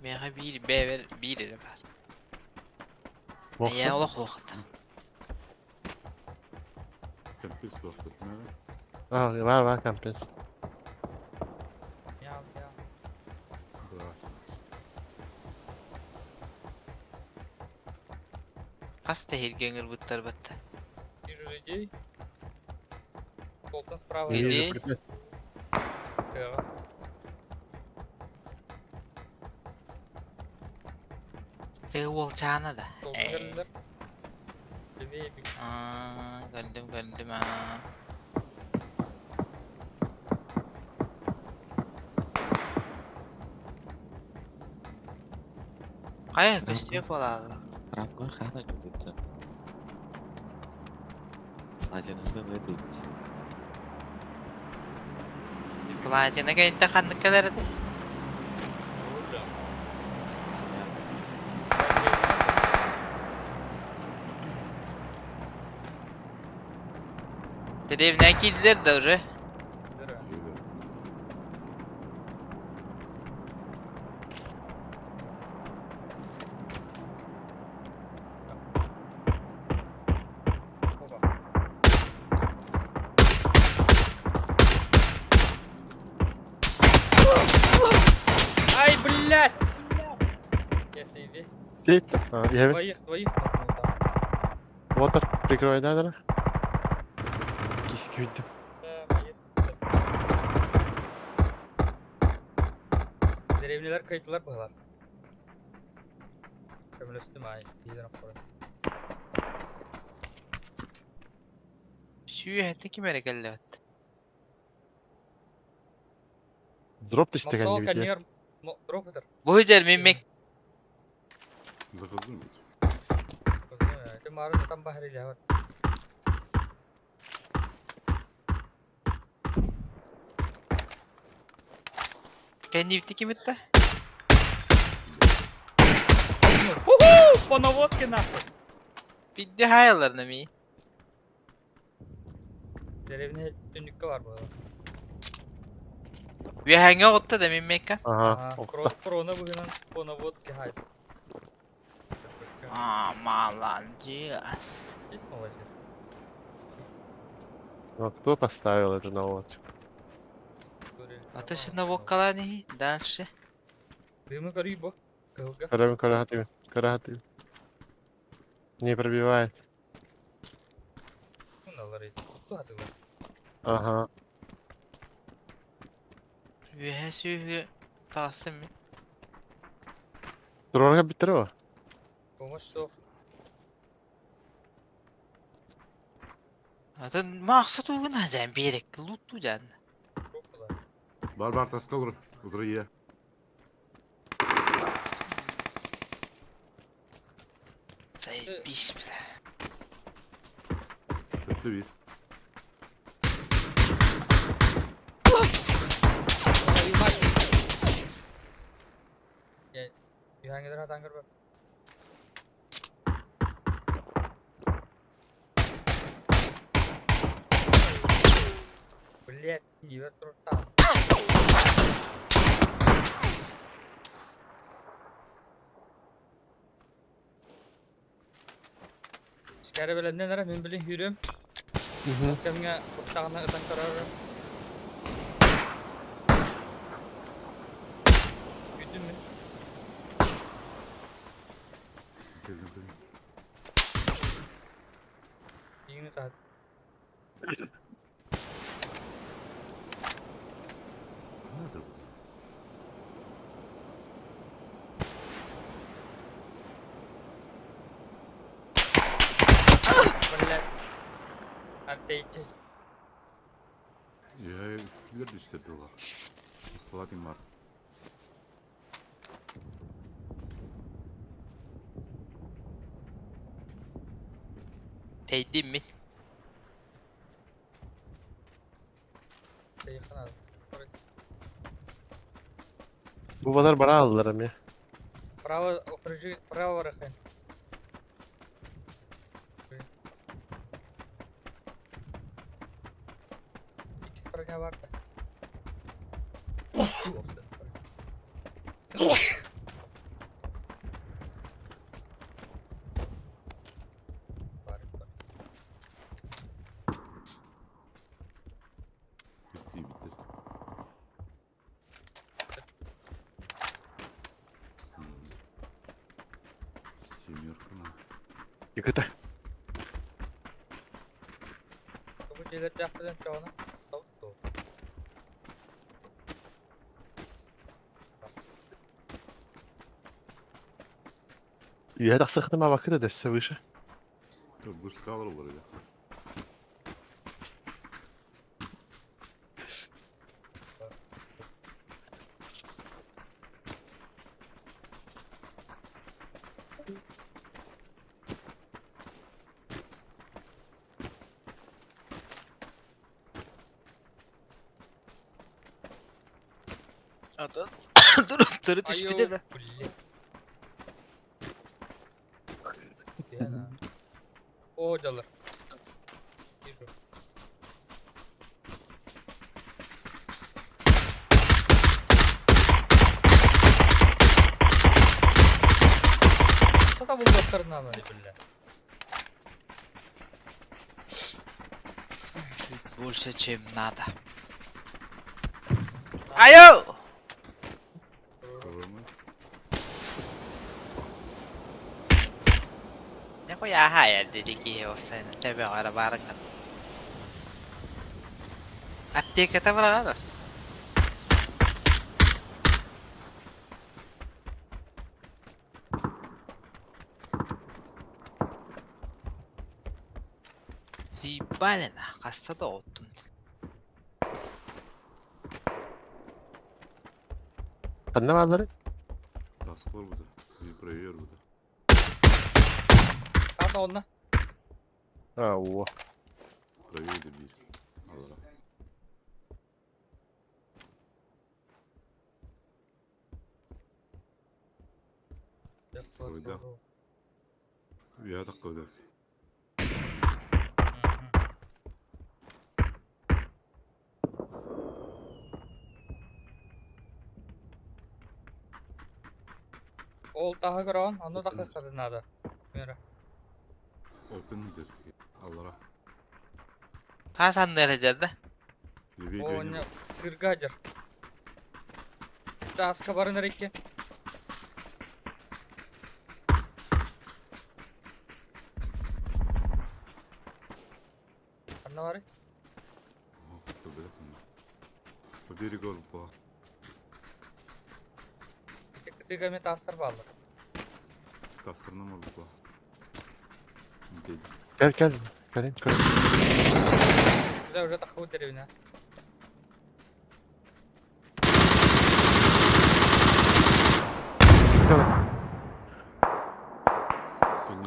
Миэхэ биир бэбэр биир эрэ баар. Мохсо. Эйэ олох луохата. Кәппес вақытына. Аа, бар бар компресс. Мяу, мяу. Хас тэһиргэҥ ырбыттар батта. Вижу людей. Солтан справа. Иди. Слева. Ты уолчаана да. Солтан Э. көрүллэр. Левее беги. Аа, көрдүм көрдүм аа. Хайа көстүө буолаалла. Рамга хана күтүтсө. Ажанында не дейт? Платина кэнтэ ханнык кэлэр этэ? Деревня киирдилэр да уже. Сеть. А, я Двоих, двоих нокнул там. Вот прикрывай, да, да? Киски уйдем. Да, моих. Деревнялар кайтылар быһалар. Көмөлөстүм ай, биир охторун. Сүүһэтэ ким эрэ кэллэбит. Дроп түстеген Мохсоҕол не бит. каньер дроп ытар. Бу дьэр мин мек Заказым ведь. Ты марын там бахар илэ. кэннибити ким ытта? Уху! По наводке нахуй. Бидде хаяларна ми. Деревне түнүккэ бар буолар. Үөһэҥҥэ оҕутта да мин мекка. Ага. Ага, Корона быһынан по наводке хай. А, молодец. Есть молодец. Ну, а кто поставил эту наводку? А ты все наводкалани дальше. Дымы көрүй бу. Кыһылга. Карам карахаты. Карахаты. Не пробивает. Уналар ити. Туһатылар. Ага. Үөһэ сүүһү таастым мин. Дорога биттер Помощь суох. Атын мақсат угун хазан берек луту жан. Группалар. Бар бар таскал Утрые. Заебись, бля. Это вид. Үһәңгелер хатан көрбө. Блять, не турта. Скәрі беләннән ара мин билин хүрүм. Кемгә куттагына ытан карар. Күтүм мин. Келдим, келдим. Иңни таат. Nedir bu? Блять. Артейчи. Я киллер düştü diyorlar. Салатин бар. Тейдим мин. Тейхана. Бу балар бара алдылар я. Право, прыжи, право рахай. Икс броня бар да. Бар, бар. Bitti bitti. Семерка на. Юката. Бу жерлер жакпыдан чоғына. Тау. Я так сахтыма бакыта дөссө выше. Бушка olur ya. Атын durup durup түспүтэ да. Блять. О, жалар. Вижу. Что там был надо, бля? Чуть больше, чем надо. Айо! Корона. Хуяхая диги осен тебе ара барыңын. Аптеката барағаныр. Заебали на, хаста да оттум. Ханна бааллары? Таскор bu da. Bir проверь bu da. Таса онна. А, о. Проверь de bir. Аллара. Қойда. Уя таққыда. Ол тағы көрөн, онно тахы надо. Мера. Open дер. Аллара. Тас анныр жерде. Левей О, не, сыргадер. Таска барын реке. Анна бары? Бери гол по. Тыгами тастар баллар. Тастырным ол по. Дед. Кел кел. Кэлин көр. Бля, уже тахы деревня.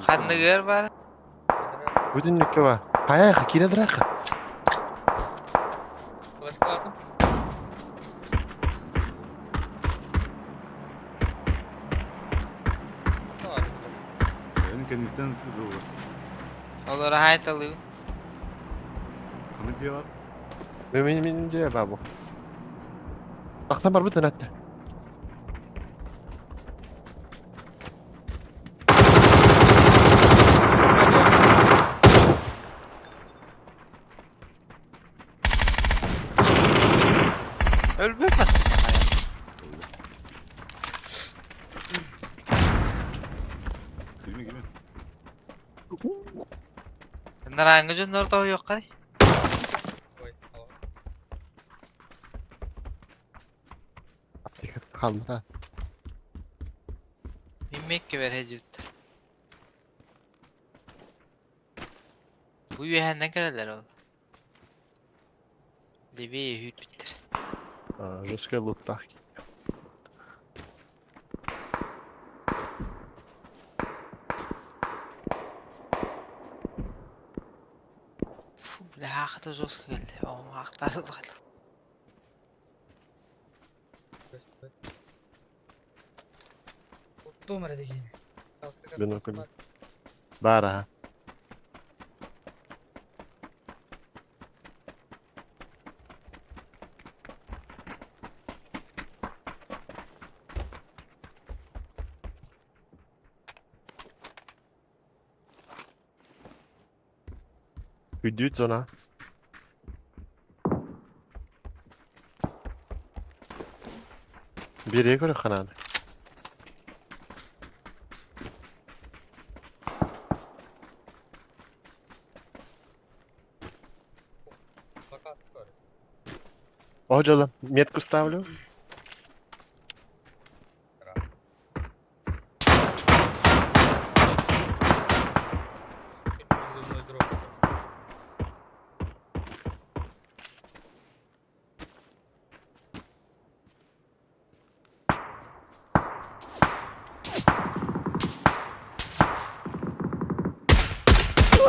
Ханныгыр бар. Бүтүннүккэ бар. Хаяха кире дыраха. Флешкалатым. Yani kendinden doğru. Олар хайталы. Kanı diyor. Мен мен же ба бу. Тахсан бар бүтүн атта. Өлбөт бас. Киме киме. Нараңы жоннор да yok кай. Ой, алла. Аптека қалды. Минмекке бер хежүт. Бу үйәһәннән кәрәләр ол. Левее хүт биттер. Жестко луттах. Фу, бля, хақыты жестко келді. О, ақтары да қалды. Уттум эрэ дигин. Бинокль. Бар аха. Үдүт зона. Бире көрө хананы. О, метку ставлю. Безумный дроп.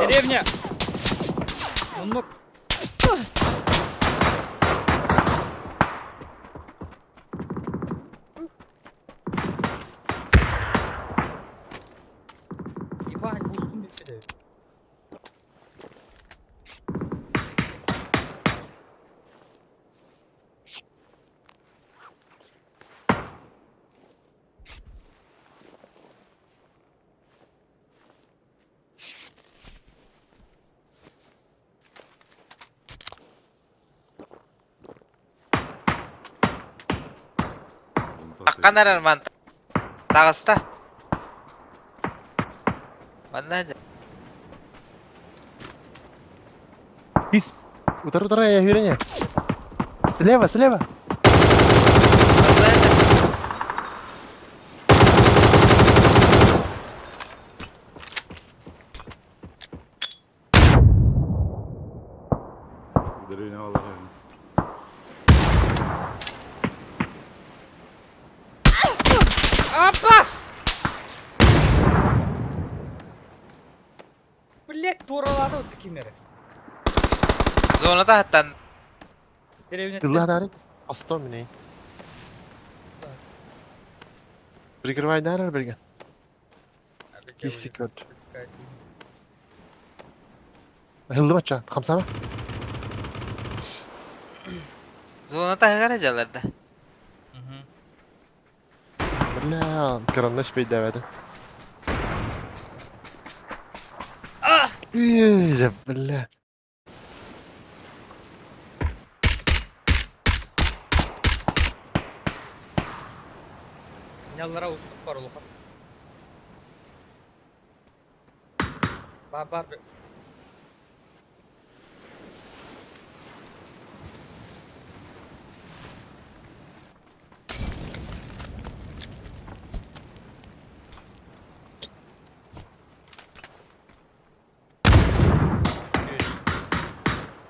Деревня! Оннук. Ебать, бустум биппиде. Аккан арар ман. Тагыста. Манна жа. Кис. Утары утары я хүрene. Слева, слева. Деревня алар. Апас! Блять, туоралаата вот кимери. Зоната хаттан. Деревня. Тылла дарик. Асто миней. Прикрывай дарар берген. Кис секунд. Хылды бача. Хамсама. Зоната хагара жаларда. Бля, карандаш бейдәвәде. Бля. Няллара уступ бар улуха. Бар бар.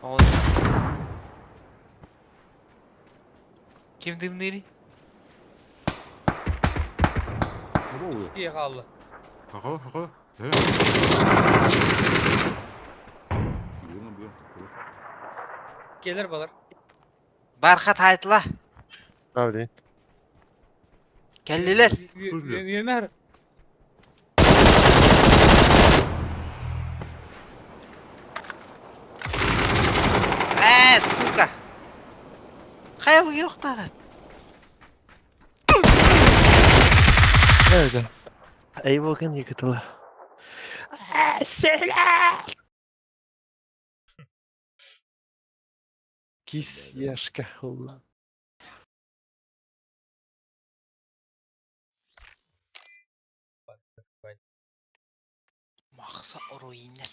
Oğlum. Kim dımdiri? Ne oluyor? İyi kaldı. Hakala hakala. He. Biliyorum biliyorum. Gelir balar. Бархат айтла. Abi. Келлилер. Ömer. Э, сука. Хайа yok da. Evet. Eyvahın yıkıtılı. Кис яшка улла. Махса руинер.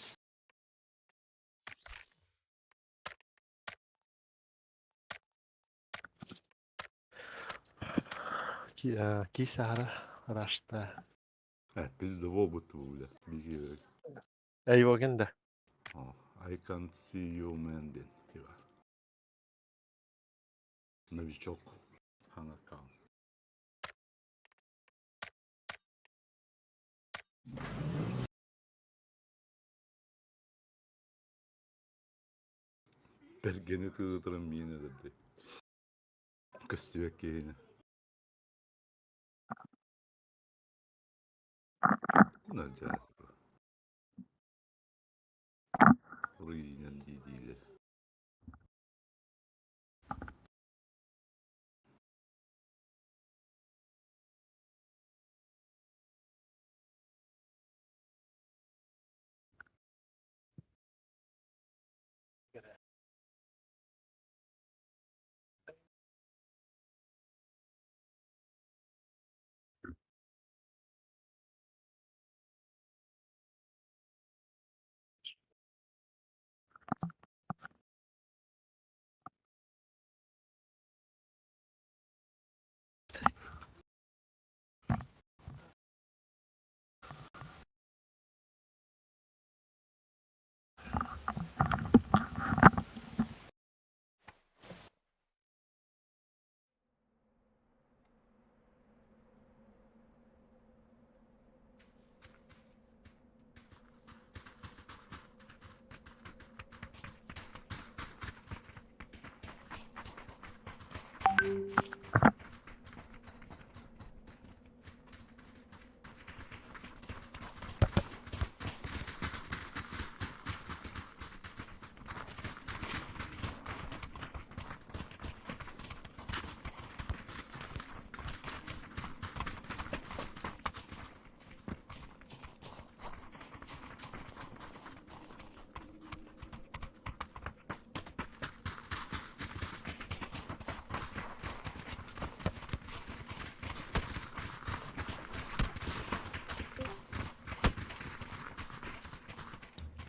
Кис ара рашта. Biz de bu bile. Bilgi vererek. Eyvahın da. Oh, I can't see you man den. Diyor. Новичок. Ханакам. Бергени тыытырын миин эдерди. Көстүбек кейини. Руинен диидиилер.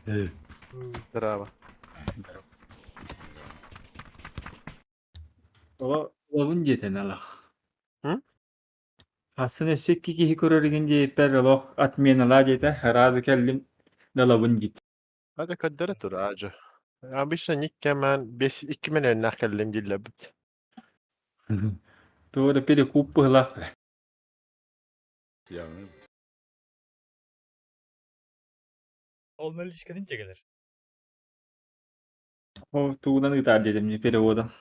Hey. Bravo. Bravo. Олобун диэтэн алах. М? Хасын өссө икки киһи көрөрүгүн диэппэр олох отменалаа диэтэ, сразу кэллим далабын диит. Hadi көддөрө тур аажы. Обычно никкэмэн бес икки миллионнаах кэллим дииллэрбит. Туора перекуп быһылаах бэ. Yani Ол наличканы чегелер. О, тугунан ыытаар диэтим переводом.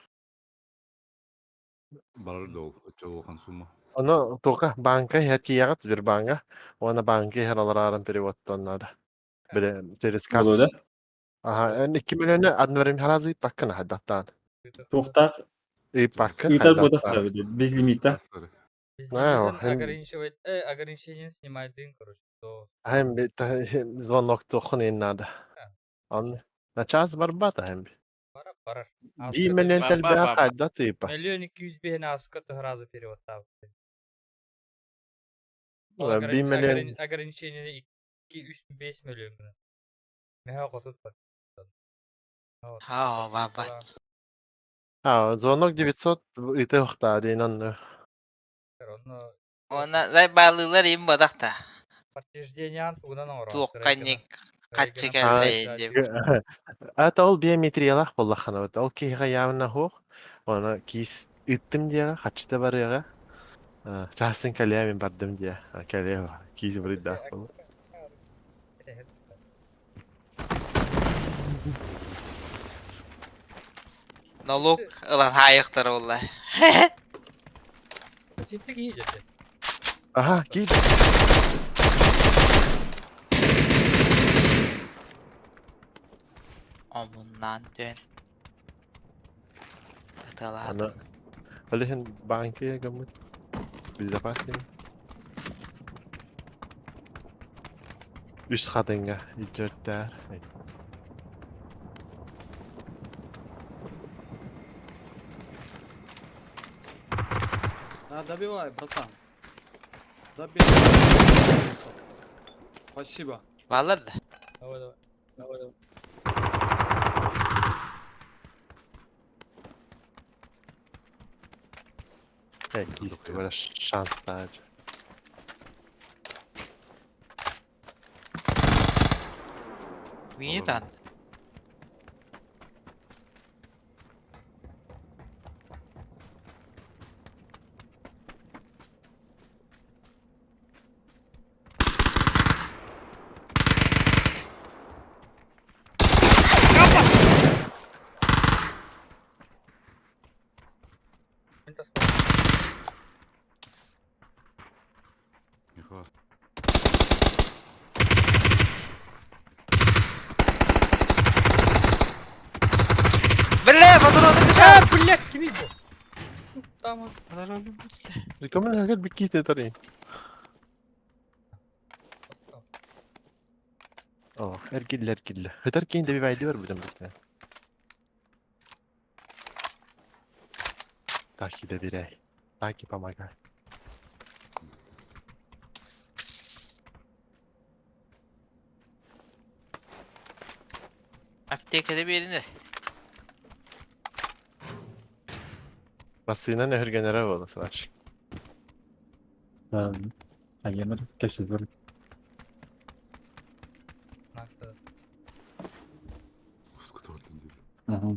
Барар дол, оччо сумма. Ону тука банка иһэр тиийэҕит Сбербанга уонна банка иһэр олорааран переводтуон наада. Били через Буолуо касс. да? Аха, эн икки миллионы одновременно разы ыыппаккын хайдахтаан. Туохтаах Ыыппаккын ыытар буотах хайдахтаан. да безлимитта. Аа, Безлимитин хэн ограничивать, ограничение снимает дын, короче, то хэн би звонок туоххун иһин наада. Онно на час барбата хэн би. Бара барар. Биир миллион Барба, тэлбэҕэ барба. хайда тыыпа. 1 200 000 аска сразу перевод табы. Ол 1 миллион ограничение 2 3 5 миллион гына. Меха хотут бар. Ха, баба. А, звонок 900 ыытыахтаа диэн онно. Онно Она зай балыылар им бадахта. подтверждение тугунан оҥорор. Туохханник хаччы А, кэллэ дип. Это ол биометриялаах буоллаххына вот ол киһиэхэ явно суох. Оны киис ыыттым диэҕэ, хаччыта барыаҕа. Чаасын кэлиэ мин бардым диэ. Кэлиэ киис бырыйдаах буолла. Налог ылан хаайыктар буолла. Ситти киһи дьэ. Аха, киир. Омуннаан түөн. Аталаат. Аны ол иһин банкыга гыммыт. Безопасный. Үс хатыҥҥа илдьэртээр. Да, добивай, братан. Добей. Спасибо. Балар да. Давай, давай. Давай, давай. Э, киис тугара шанстааж. Мини тан. Мен таспа. Миха. Бля, патроны А, блядь, кими бу? Там Патроны бітті. Рекомендую биките тарин. О, эргиллэ эргиллэ. Хытар киин добивайды бар будем битэ. Так и доверяй. Так и помогай. Аптекада беринер. Басынан өһүргэнэрэ буола сварщик. Агемер кэпсэтэр. Накта. Кускутордun диye. Аха.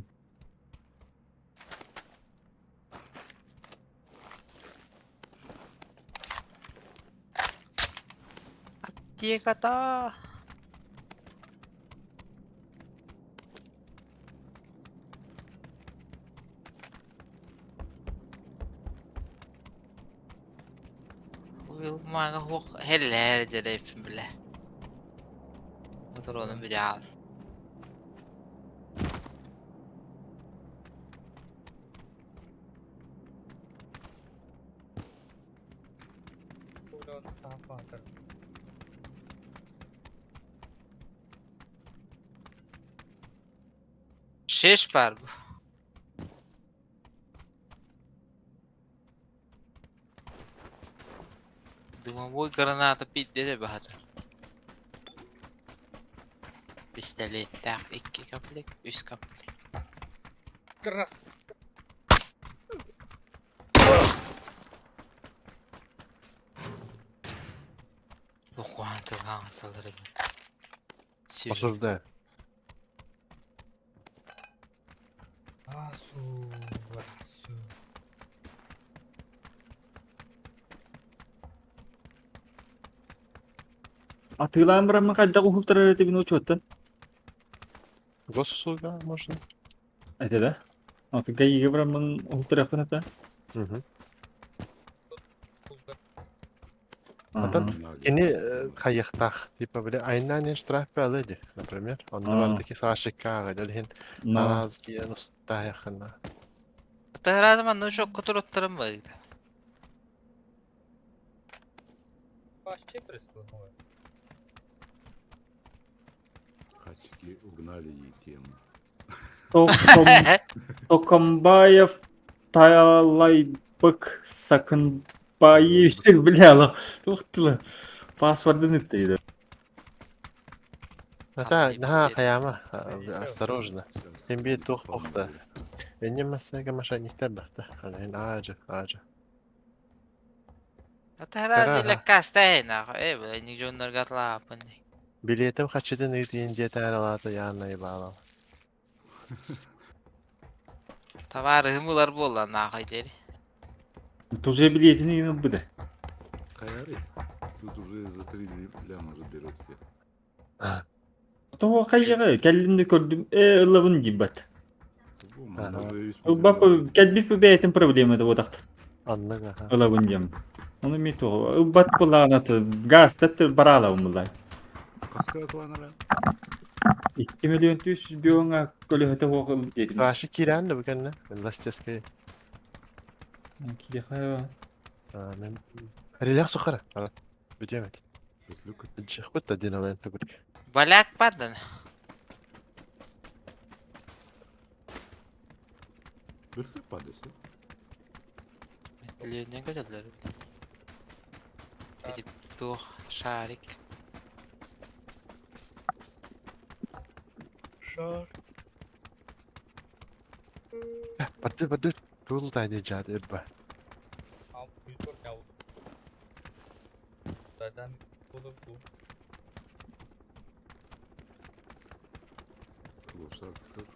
Аптеката. Уилмага хук хеллер дерейфин биле. Патроны биле ал. Кулон тапатыр. Шеш бар бу. Дымовой граната пидде бахата. Пистолеттаах икки комплект, үс комплект. Крас. Тылаан саллар эбит. Сүр. Осуждаю. Асу, асу. Атыылаан бараммын хайдах уһултарар этибин учуоттан. Госуслуга можно. Этэ да. Атын кайыга бараммын уһултарыахпын этэ. Мгм. Кулга. Атын кини хайыахтаах типа били айнан штраф баалы например. Онно бардыки саашыкка ааҕа иһин араас киэн устаайахына. Тыһыраады манна шокка туруттарым барыйда. Вообще происходит. Хачики угнали ей тему. Токамбаев Талайбык Сакынбаевич бля туох тыла паспордын ыттыйды. Ата наһаа хайаама осторожно. Сен бии туох охта. Энне массага мошенниктер бахта. Эн аажа аажа. Тыһыраады лэккастайна. Э, бля, ник дьоннорго атлаапын. Билетим хачытын ыытыйын диэтээр алаата яанна ебаалал. Товарыһым ылар буолла наахай диэри. Тоже билетин ылбыта. Хаяри. Тут уже за 3 ляма заберут тебя. Того хайыга кэллинди көрдүм э ылабын диибат. Ылбап кэлбит бэйэтин проблемата буотахт. Аннык аха. Ылабын диэм. Ону ми того ылбат булаанаты газ таттыр бараалабын булай. Хаска атланара? 2 миллион түс биоңа көлөһөтө хуох диэтин. Ваши киирэн да бүгэннэ. Ластескай. Киэхэ Мен Релях сухара. Бүтемет. Хүт один алайын түгүр. Баляк падан. Бүллүк падасы. Миллионнан көтөллөр. Эдип туох шарик. Шар. Барды барды тул тайны жады ирба. Ал, uydur ya. Zaten olur bu. Лурсак шөр.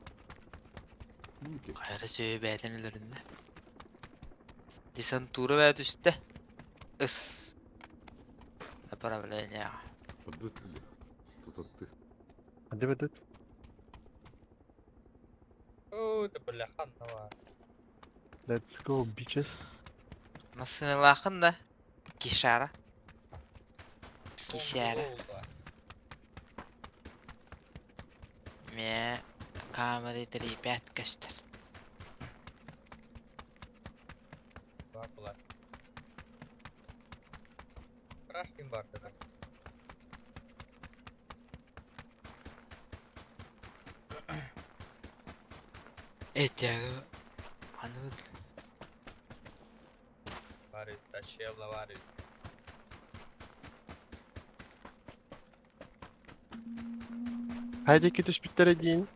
Муки. Кайра сөйө бәйтен өлөрүндө. Десантура бә түстэ. Ыс. Направление. Барды Тутатты. Ханды барды. О, да бляхан давай. Let's go bitches. Масыналахын да. Кишара. Кисяра. Ме камеры 3-5 көстөр. Бар булар. Крашкин бар dedi. Этяга. Аны Var taşıyala var. Хайди кетиш биттере дейін.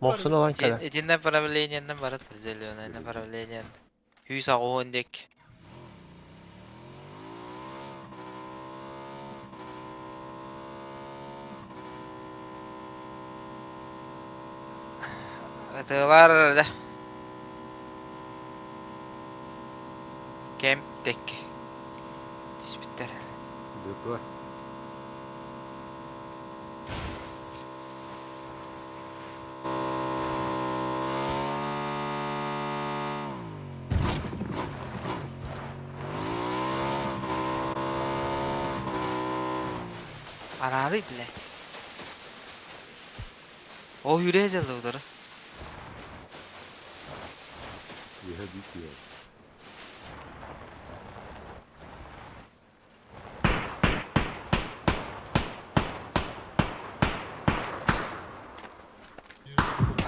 Моксын алан кала. Эти направлениянан барат зеленое направление. Хүйс агуын дек. Атылар да. Кемптек. Түспүттер. Зетва. Арары биле. О yüreğe жылдыр. Выходить я.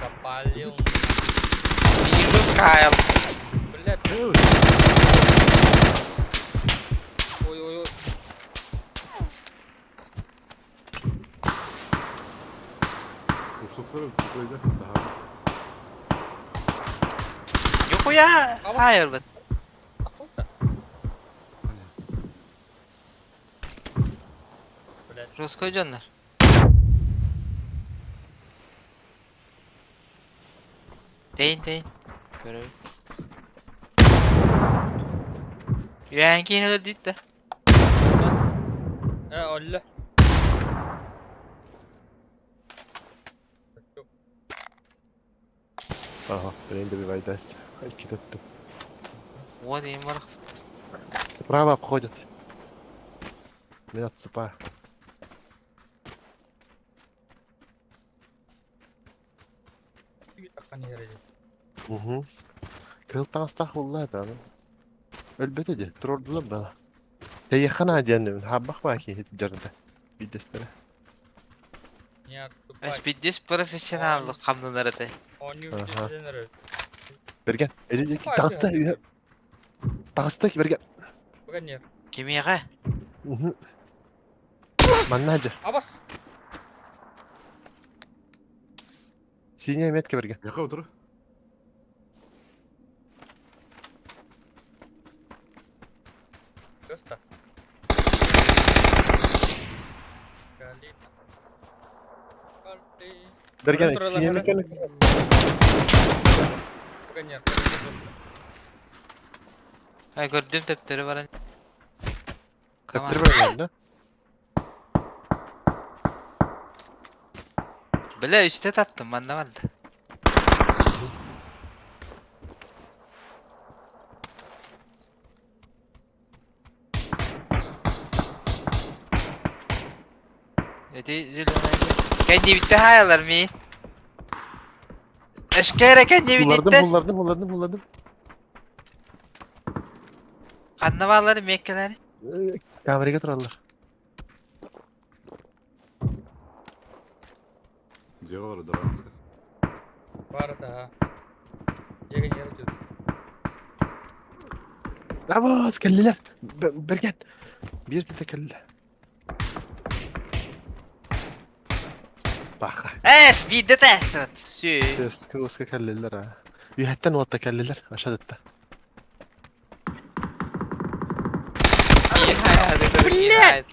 Запалил. Вижу Кайл. Блядь. Ой, ой, ой. Курсоктор койда. Daha. Нихуя! Хайыр бит. Блядь. Русской дьоннор. Тэйин тэйин. Көрөбүн. Үөһээн киһини өлөрдүт да. Э, олло. Ага, блин, добивай даст. Икки тоттум. Уот иһин барахпыт. Справа обходят. Меня отсыпаю. Угу. Кыл таҥастаах булла да. Өлбөтө дии, туруордулар бала. Тэйиэххэ наада диэн хаабах баа киһи дьарда. Биирдэстэрэ. Эспиддис профессионаллык хамнанар этэ. Аха. Берген, таҕыста, таҕыста Берген. Кимиэхэ? Угу. Манна дьэ. Абас! Синяя метка Берген. Яха утур. Göster. Geldi. Geldi. Берген, синяя метка. Погонер. Ай көрдүм төптөрү баран. Төптөрү баран да? Бля, үстэ таптым, манна барда. Эти зеленый. Кэннибитте хаалар ми. Эшкере кэннибитте. Буллардым, буллардым, буллардым. Ханна баалар меккелери? Камерага тураллар. Дьиэҕэ дораанска. Бар да. Дьиэгэ ньиэр дьүт. Абаас кэллилэр. Берген. Биир тete кэллэ. Баха. Эс, биирдэ тээстэбит. Сүү. Эс, кыуска кэллилэр а. Үһэттэн уотта кэллилэр. Ашадытта. Блядь!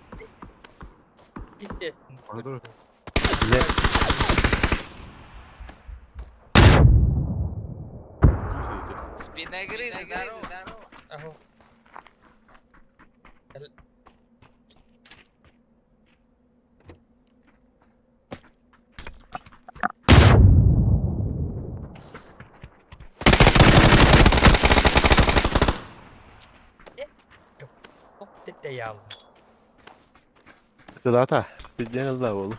Естественно. Бля. Спиногрыз, здорово. Аһо. Тылата. Биден алла болу.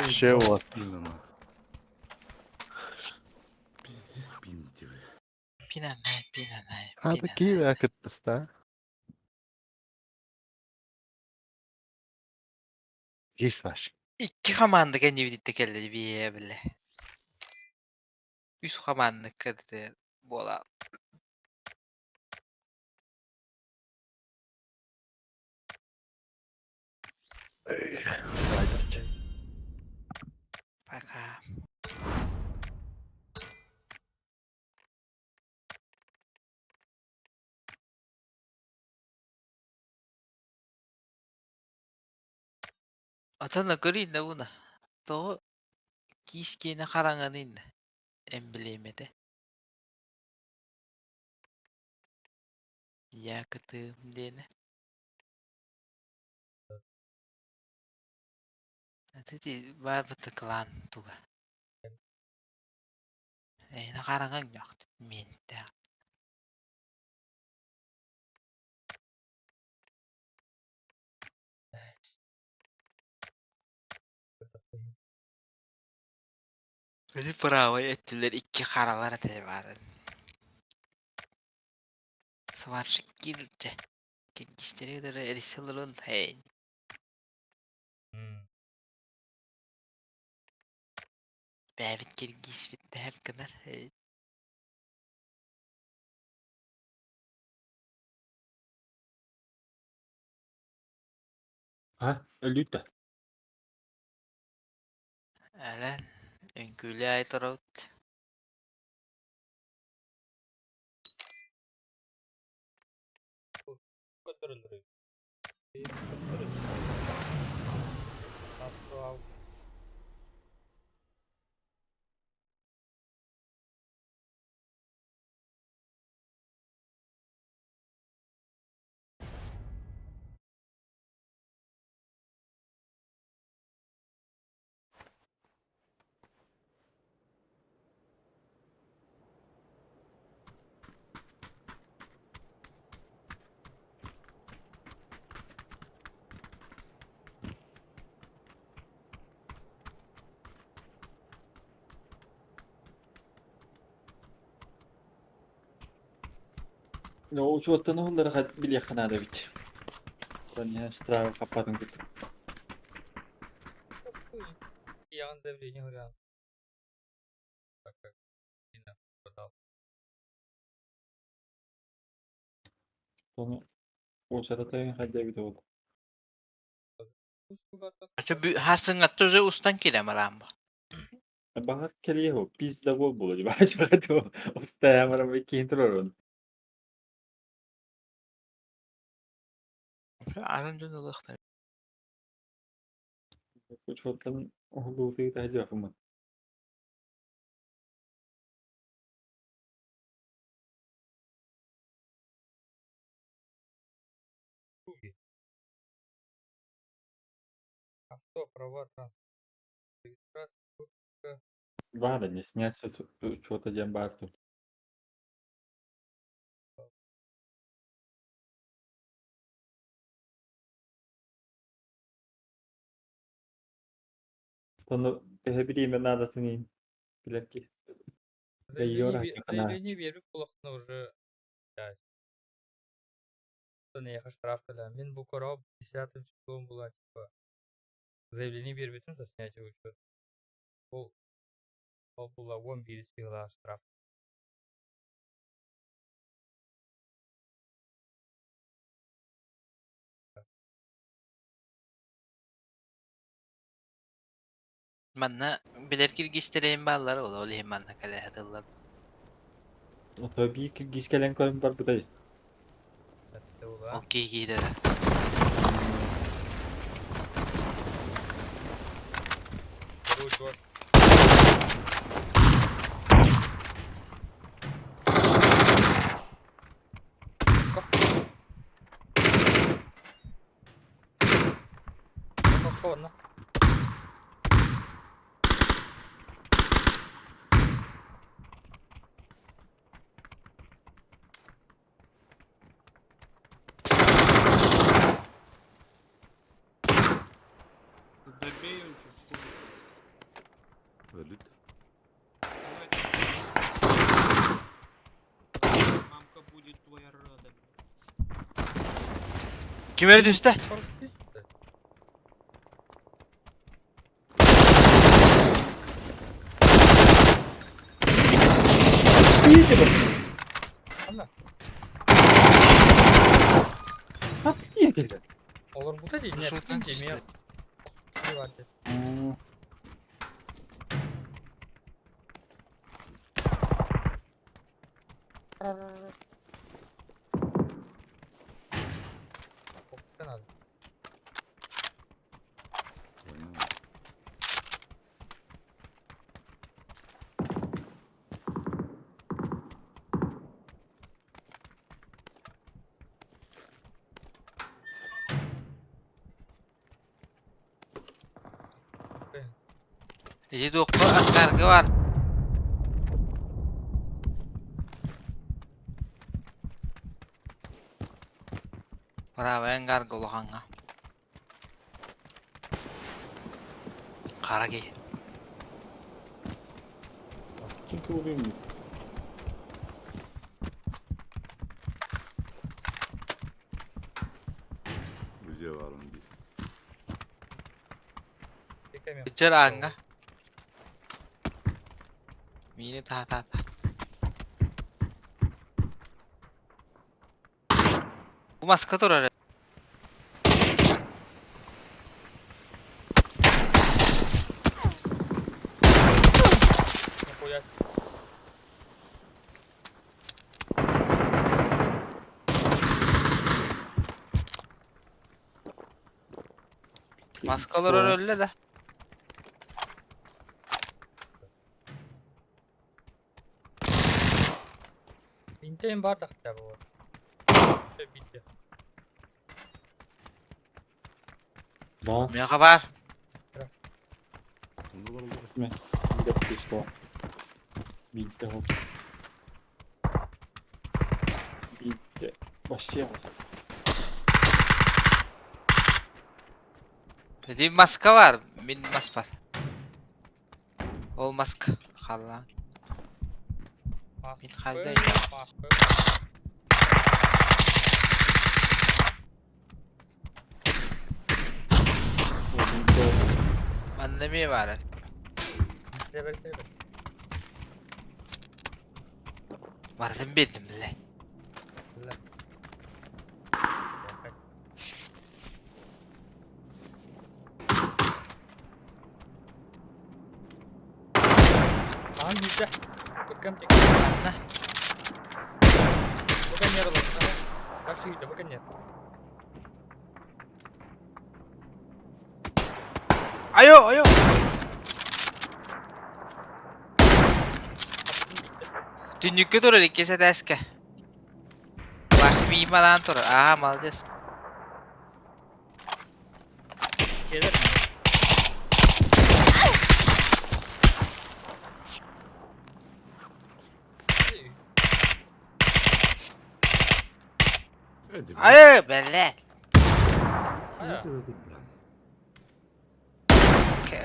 Ще вот. Пиздец пинти, бля. Пинанай, пинанай. А такие кыттыста. Есть ваш. Икки команда кэннибититте кэллэ бие бile. Үс команда кэдде буола. Пока. Атана көрейін да бұны. Тоғы киіскені қараңаны енді. Эмблемеде. Якытым дені. Аты бар бұты клан туга. Эйна қараңан яқты. Мен де. Өзі правый өттілер икки қаралар әте барын. Сварщик кирче. Киргизтере дere эрисилерин хейн. Бәбит киргиз бит һәр кынар. А, өлүтэ. Әлен үңкүлэ айтараут. Көрдөрөллөр эбит. Авто Но учуоттан уһуллары билиэххэ наада эбит. Тоня штраф хаппатын курдук. Ян заявление говорят. Так как продал. Сону уочарата хайда эбит ол. Хасыңа тоже устан киле марамба. Баҕар кэлиэ ho, пизда бол була дии баачаҕа устаямарам иккиһин турарун. Арын дьон ылыахтар. Учуоттан уһулуутуй таһдьафымын. Авто, права, транспорт, регистрация. Баара не снять с учета диэн баар тут. Тону төһө бириэмэ наадатын иһин билэр киһи. Заявление берип булахна уже. Не штраф Мин бу короб 10 числом была типа. Заявление бербитим за снятие учета. Ол ол була 11 сыйла штраф. Манна билер киргистерейин бааллар ол ол иһин манна кэлэ хатыллар. Ото бии киргиз кэлэн көрөн барбытай. Ол киһи да. Москва, Добей уже, слушай. Өлүт. Мамка будет твоя рада, блядь. Ким эрэ түстэ? Анна. Хат тиийэн кэллэ. Олор бута дии, нет, тиийэн эмиэ. Ити туохха ангарга бар. Браво ангарга улаханга. Хара киһи. Ким тугуйум? Видео бар он бир. Ыджар аанга. Миини та та та. Бу маска турар. Нихуя. Маска олорор өллө да. Бинтейм бар да хотя бы вот. Бинте. Да. Миэхэ баар. Что? Бинте ол. Бинте. Вообще. Ити маска бар. Мин мас бар. Ол маска. Халлаан. Мин халда Манна эмиэ баара. Барытын биэрдим бile. Аан биирдэ. Ыккам Манна. Бу кэннер олордо. Дальше үйдө бу кэннер. Айо, айо. Түннүккэ турар иккис этээскэ. Башы миималаан турар. Аа, молодец. Келер. Айы, бэлэ.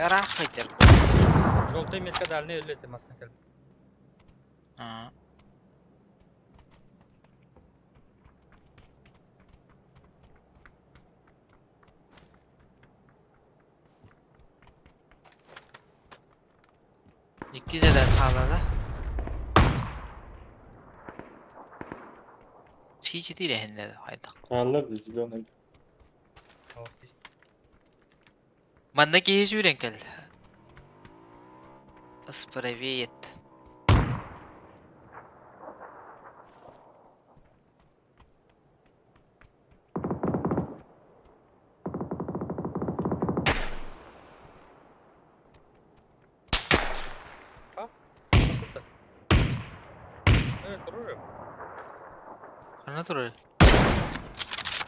Ыраах сылдьар. Желтый метка дальний өллөтө масына кэлбит. Аа. Икки дьэ хаалла. Сии иһиннэ хайдах. Хааллар да зеленый. Манна киһи сүүрэн кэллэ. Справеет. Evet, dururum. Ханна турар?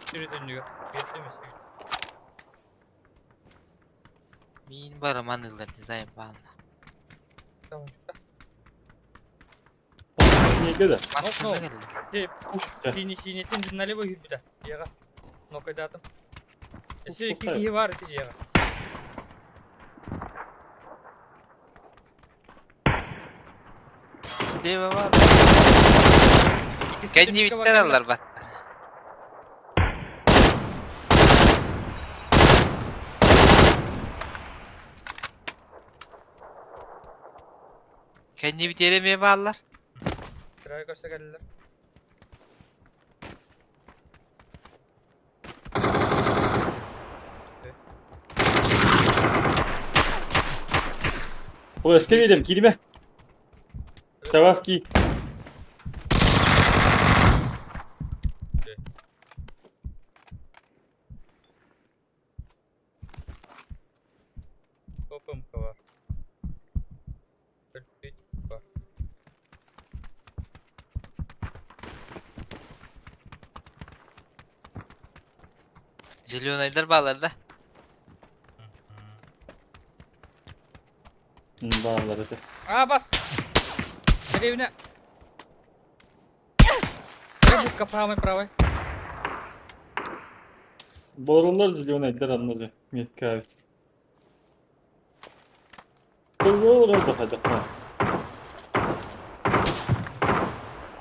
Сири түннүгэр. Биэрдэ эмес. Миин бара манылар дизайн баалла. Неге да? Массыына кэллэ. Синий синетин налево киирбитэ. Дьиэҕэ. Нокайдаатым. Өссө икки киһи баар ити дьиэҕэ. Слева бар. Кэннибиттэн аллар бат. Кэннибитиэрэ эмиэ бааллар. Кырай көрсө кэллилэр. Флешка видим, киирбэ. Тававки. Топымка бар. Бар. Зеленайдар бааллар да. Бааллар это. А, бас! Деревня! Будка правой, правой. Борулар зеленайдар аннары. Метка. Олар да хадакка.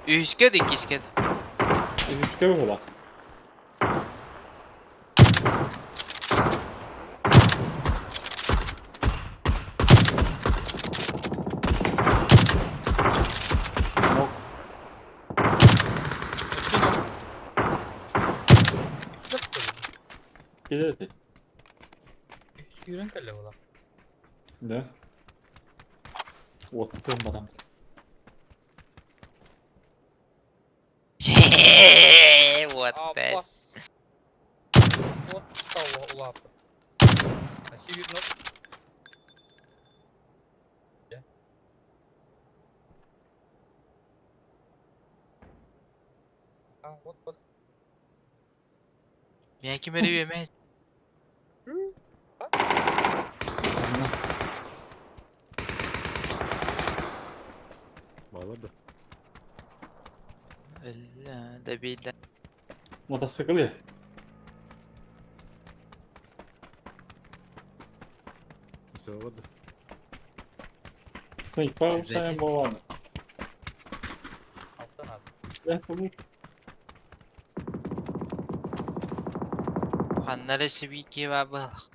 Үһүскэ да иккискэ да. Үһүскэ буолар. Кэлэр Сүүрэн кэллэ буолар. Да. Оттон барам. What the? Бас. Вот улап. Өссө биир нок. Дьэ. А, вот, вот. Мен ким эрэ үөмэ. Баалар да. Өллө да биирдэ. Мотоцикл я. Все бар да. Снайпа улучшаем боланы. Алтан ат. Это bu. Ханна эрэ сибиики баар буоллах.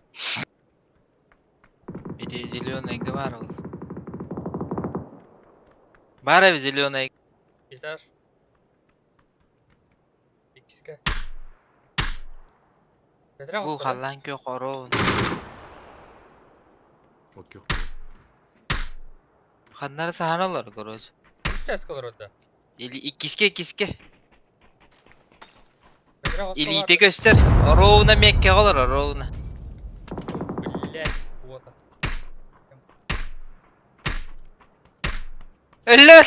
Ити зеленыйга баар ол. Баар эбит зеленый. Этаж. Иккискэ. Бэтэрээ Бу оҕустара. халлаан күөх оруон. Окей. Ханна эрэ саһан олор, короче. Үс тээскэ олорор да. Или иккискэ иккискэ. Бэтэрээ оҕуска Илиитэ баар. көстөр. Оруобуна миэккэҕэ олорор, оруобуна. Блядь, вот. Өллө!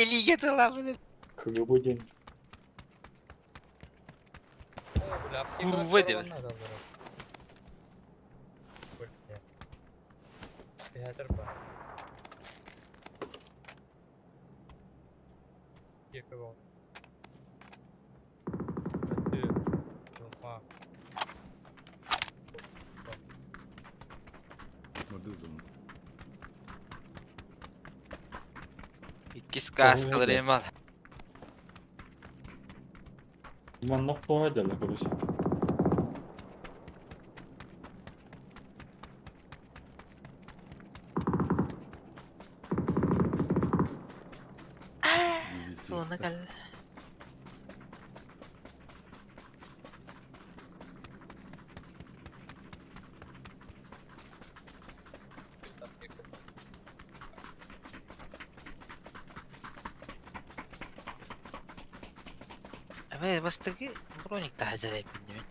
Илиигэ тылаабын. КГБ день. О, бля, аптекалар Курва диэбит. чорбонно адаллар. Бля. Театр бар. Екі бол. Өтті. Жылма. Мырдык зон. Иккис кааскалар эм ал. Маннах туға дела, короче. Суона кэллэ. Эбэ бастакы броник таһазар эппин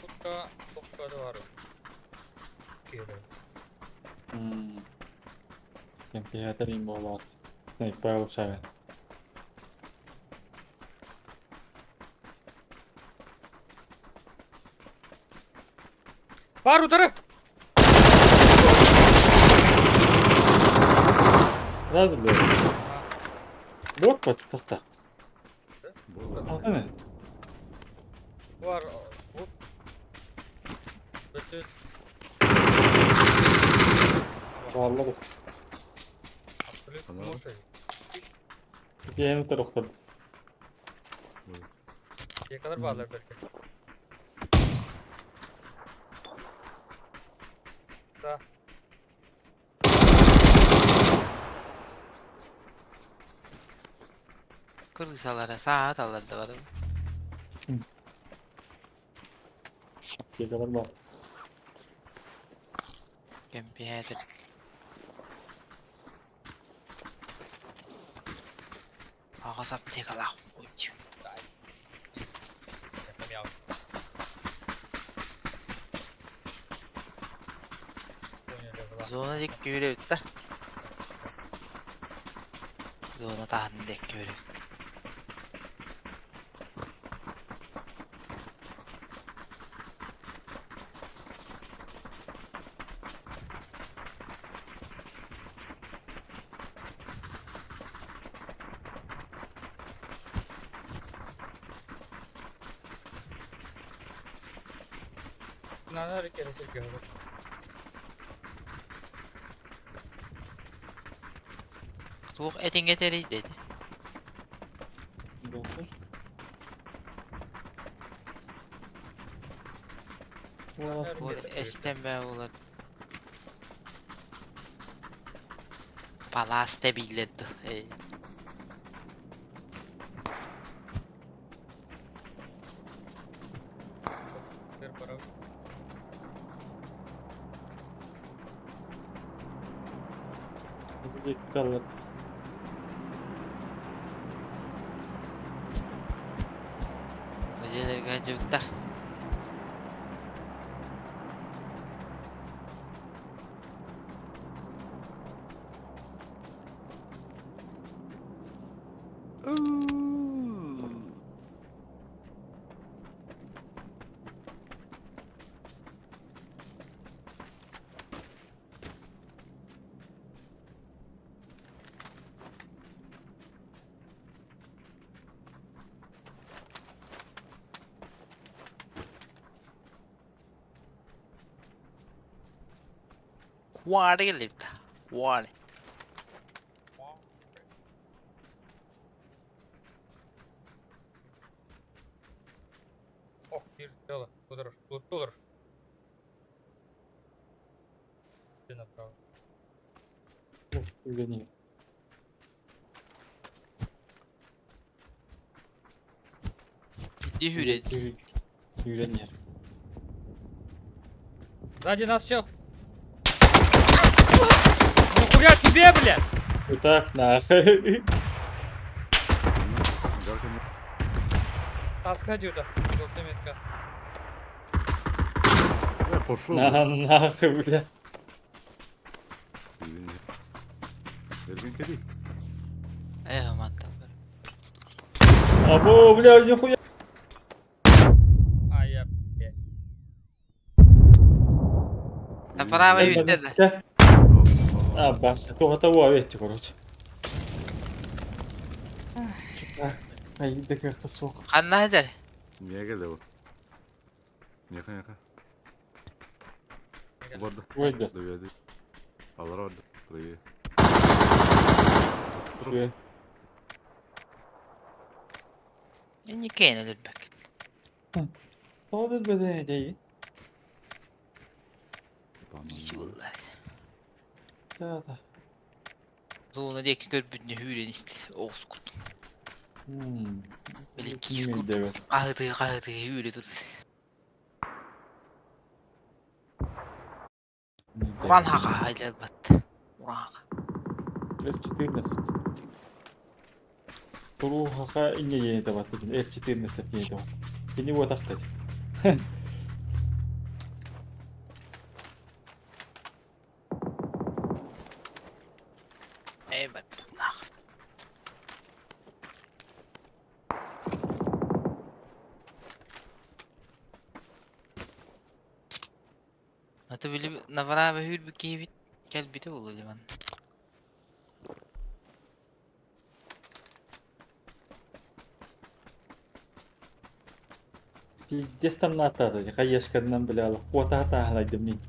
Тутка, тутка да бар. Кире. Компьютер им болот. Снайпа улучшаем. Бар удары! Сразу да. Вот подсохта. Болар. Алтаны. Бар. Вот. Өтті. Валла. Абсолютно Ана. мошай. Yeni tarafta. Yakalar bağlar belki. Sağ. Кыргызалара саат аларды бар. Geceler var. Компьютер. Аҕас аптекалаах буолчу. Yapamıyorum. Зона диэки күүрэ да. Зона таһын диэки күүрэ. Надо hareket ediyor. Туох этиҥҥэ тэрийдэ ити. Бу эстэн бээ буолар. Палаас тэбиилэр ду. Kalır. Бу дьиэлэргэ дьыбыттар. Куары келлибит. Куары. Ох, вижу тело. Куда Тут доллар. Ты направо. Үгэнии. Иди хүрэ. Сүүрэн иһэр. Сзади нас чел. Нихуя себе, блядь! Ытаах нахуй. Таска дьюда. Желтая метка. Э, пошел. На нахуй, бля. Эргин кэлий. Эх, мантан бер. Або, бля, нихуя. А, я, блядь. Направо үүннэ да. А, бас, туохата уа ветти, короче. Так, ай, да суох. Ханна сылдьар? Миэхэ кэллэ бу. Миэхэ, миэхэ. Барда. Ойда. Доведи. Аллара барда. Привет. Үчүгэй. Инникейн өлөрбөккүт. Тоҕо билбэтэ дии? Иси буолла. Да-да. Зона диэки көрбүтүнэ хүүрэн истэ. Оҕус курдук. Били киис курдук. Хаһытыы хаһытыы хүүрэ турда. Уран хаха хайдалбат. Уран хаха. F14. Туруу хаха инньэ диэн этэ бат F14 диэн этэ бат. Кини буотахта. Эй бат. Нах. Аты били направо хүүрбүт киһибит кэлбитэ буолуо дии манна. Пиздец там наатаата хайешканнан бля куотаха тааһалайдым мин.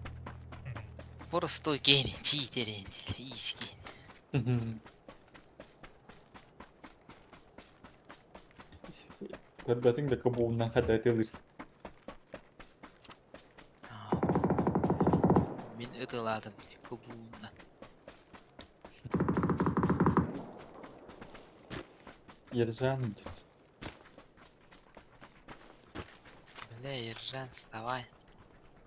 Простой гений, читерин, иски. Көрбөтүҥ да кобуунан хатыатылыр. Мин ытылаатым кобуунан. Ержан идет. Бля, Ержан, вставай.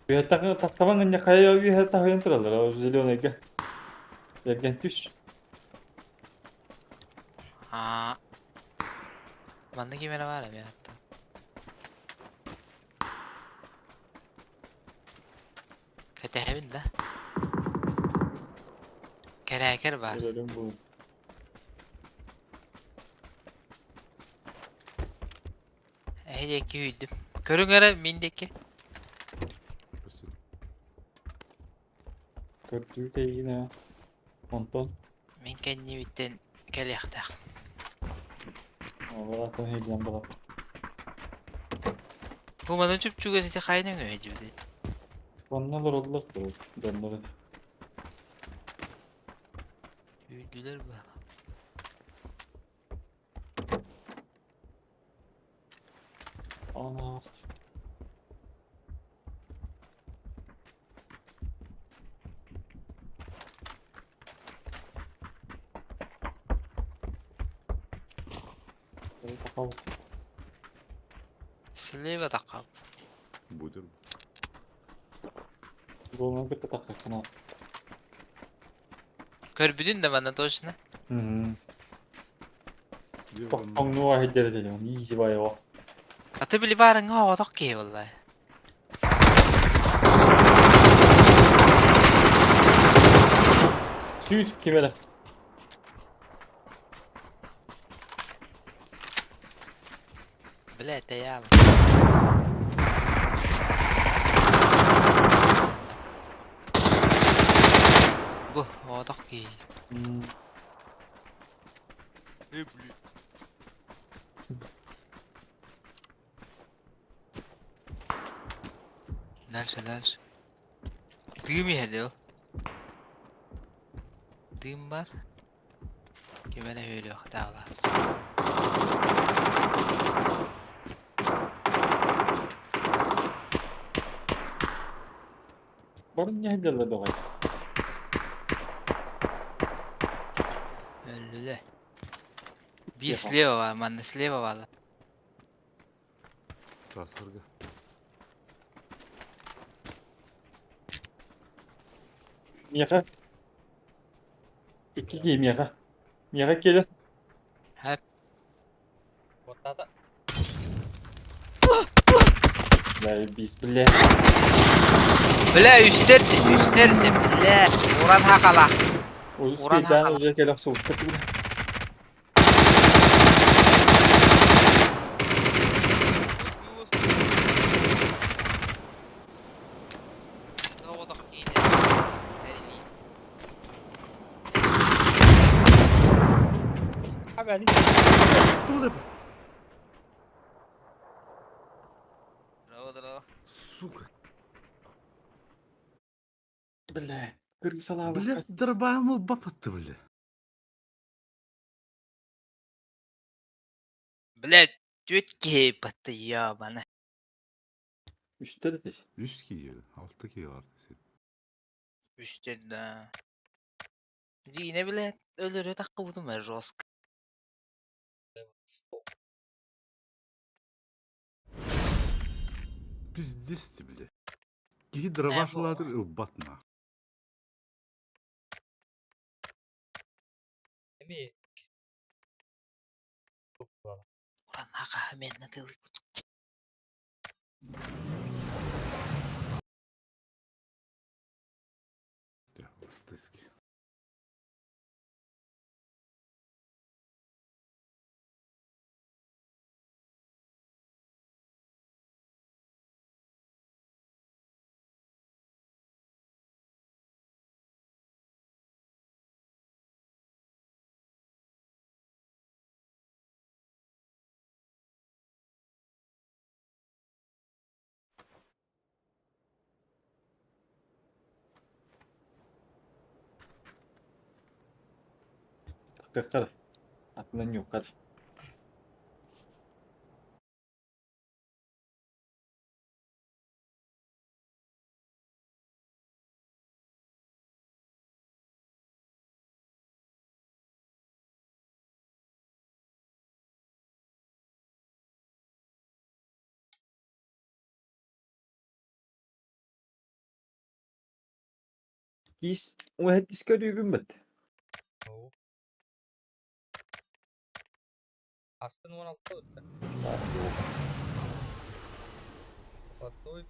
Тахтабан гынньа хайа үөһэ таһыйан тураллар, ол зеленыйга. Эргэн түс. Аа. Манна ким эрэ баар эбит атта. Кэтэһэбин да. Кэрээкэр баар. Өлөрүм бу. Эһи диэки үүйдүм. Көрүҥ эрэ мин диэки. Көрдүү тэйгинэ. Онтон Мин кэннибиттэн кэлиэхтээх. Олора хилэн бала. Бу маны чуп-чугас ити хайа нөҥүө дьүбүтэ. Оннолор олороллор дуо? Дьоннорун. Үүрдүлэр быһалаах. Анаас. Такау. Слева такау. Будет. Долман кытта таккана. Көрбүтүн да манна точно. Тоҥнуга сылдьар этэ изи баайаҕа. Аты били баарыҥҥа оҕотох киһи буолла. Сүүс ким эрэ. Бля, это я. Бу, оҕотох киһи. Э, блин. Дальше, дальше. Дым иһэ ол. Дым бар. Ким эрэ үөрүөхтээх Барын не дела давай. Өллүлэ. Биир слева бар, манна слева баалар. Трассерга. Меха. Икки киһи меха. Меха келер. Хэп. Куоттаата. Заебись, бля. Бля, үстэр, үстэр, бля. Уран хакала. Ой, Уран успейдан хакала. уже келер суутта бля. Оттуда, сука. Бля, кыргызалаабы. Блядь, дробаем бапатты, бля. Бля, түөрт киһи батты ебана. Үстер этиш. Үс киһи, алта киһи бар десен. Үстер да. Дьиҥэ бля, өлөрө таххыбытым жестко. Пиздец ты, бля. Киһи дробашлаатыр ылбатна. Эми. Уран хака мен тылы кут. Ластыски. Кыркар. Атынан юкар. Кис, уһэт көрүүгүн бит. Астын 16 өттө. Потуй.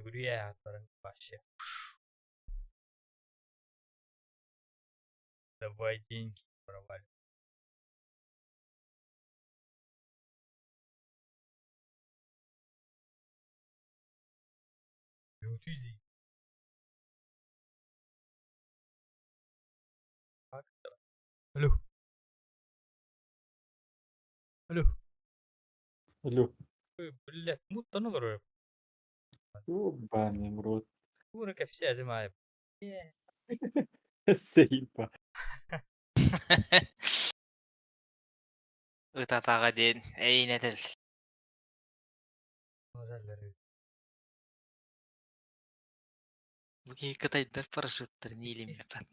Сүгүрүйэ баран вообще. Давай деньги провали. Лютüzi. Алло. Алло. Алло. Блядь, муттан олорор. Ебаный в рот. Кура кэпсээтим аайы. Сейпа. Ытатаҕа диэн эйин этэл. Бу киһи кытайдар парашюттарын иилиммэппэт.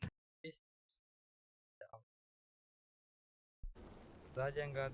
Сзади ангар.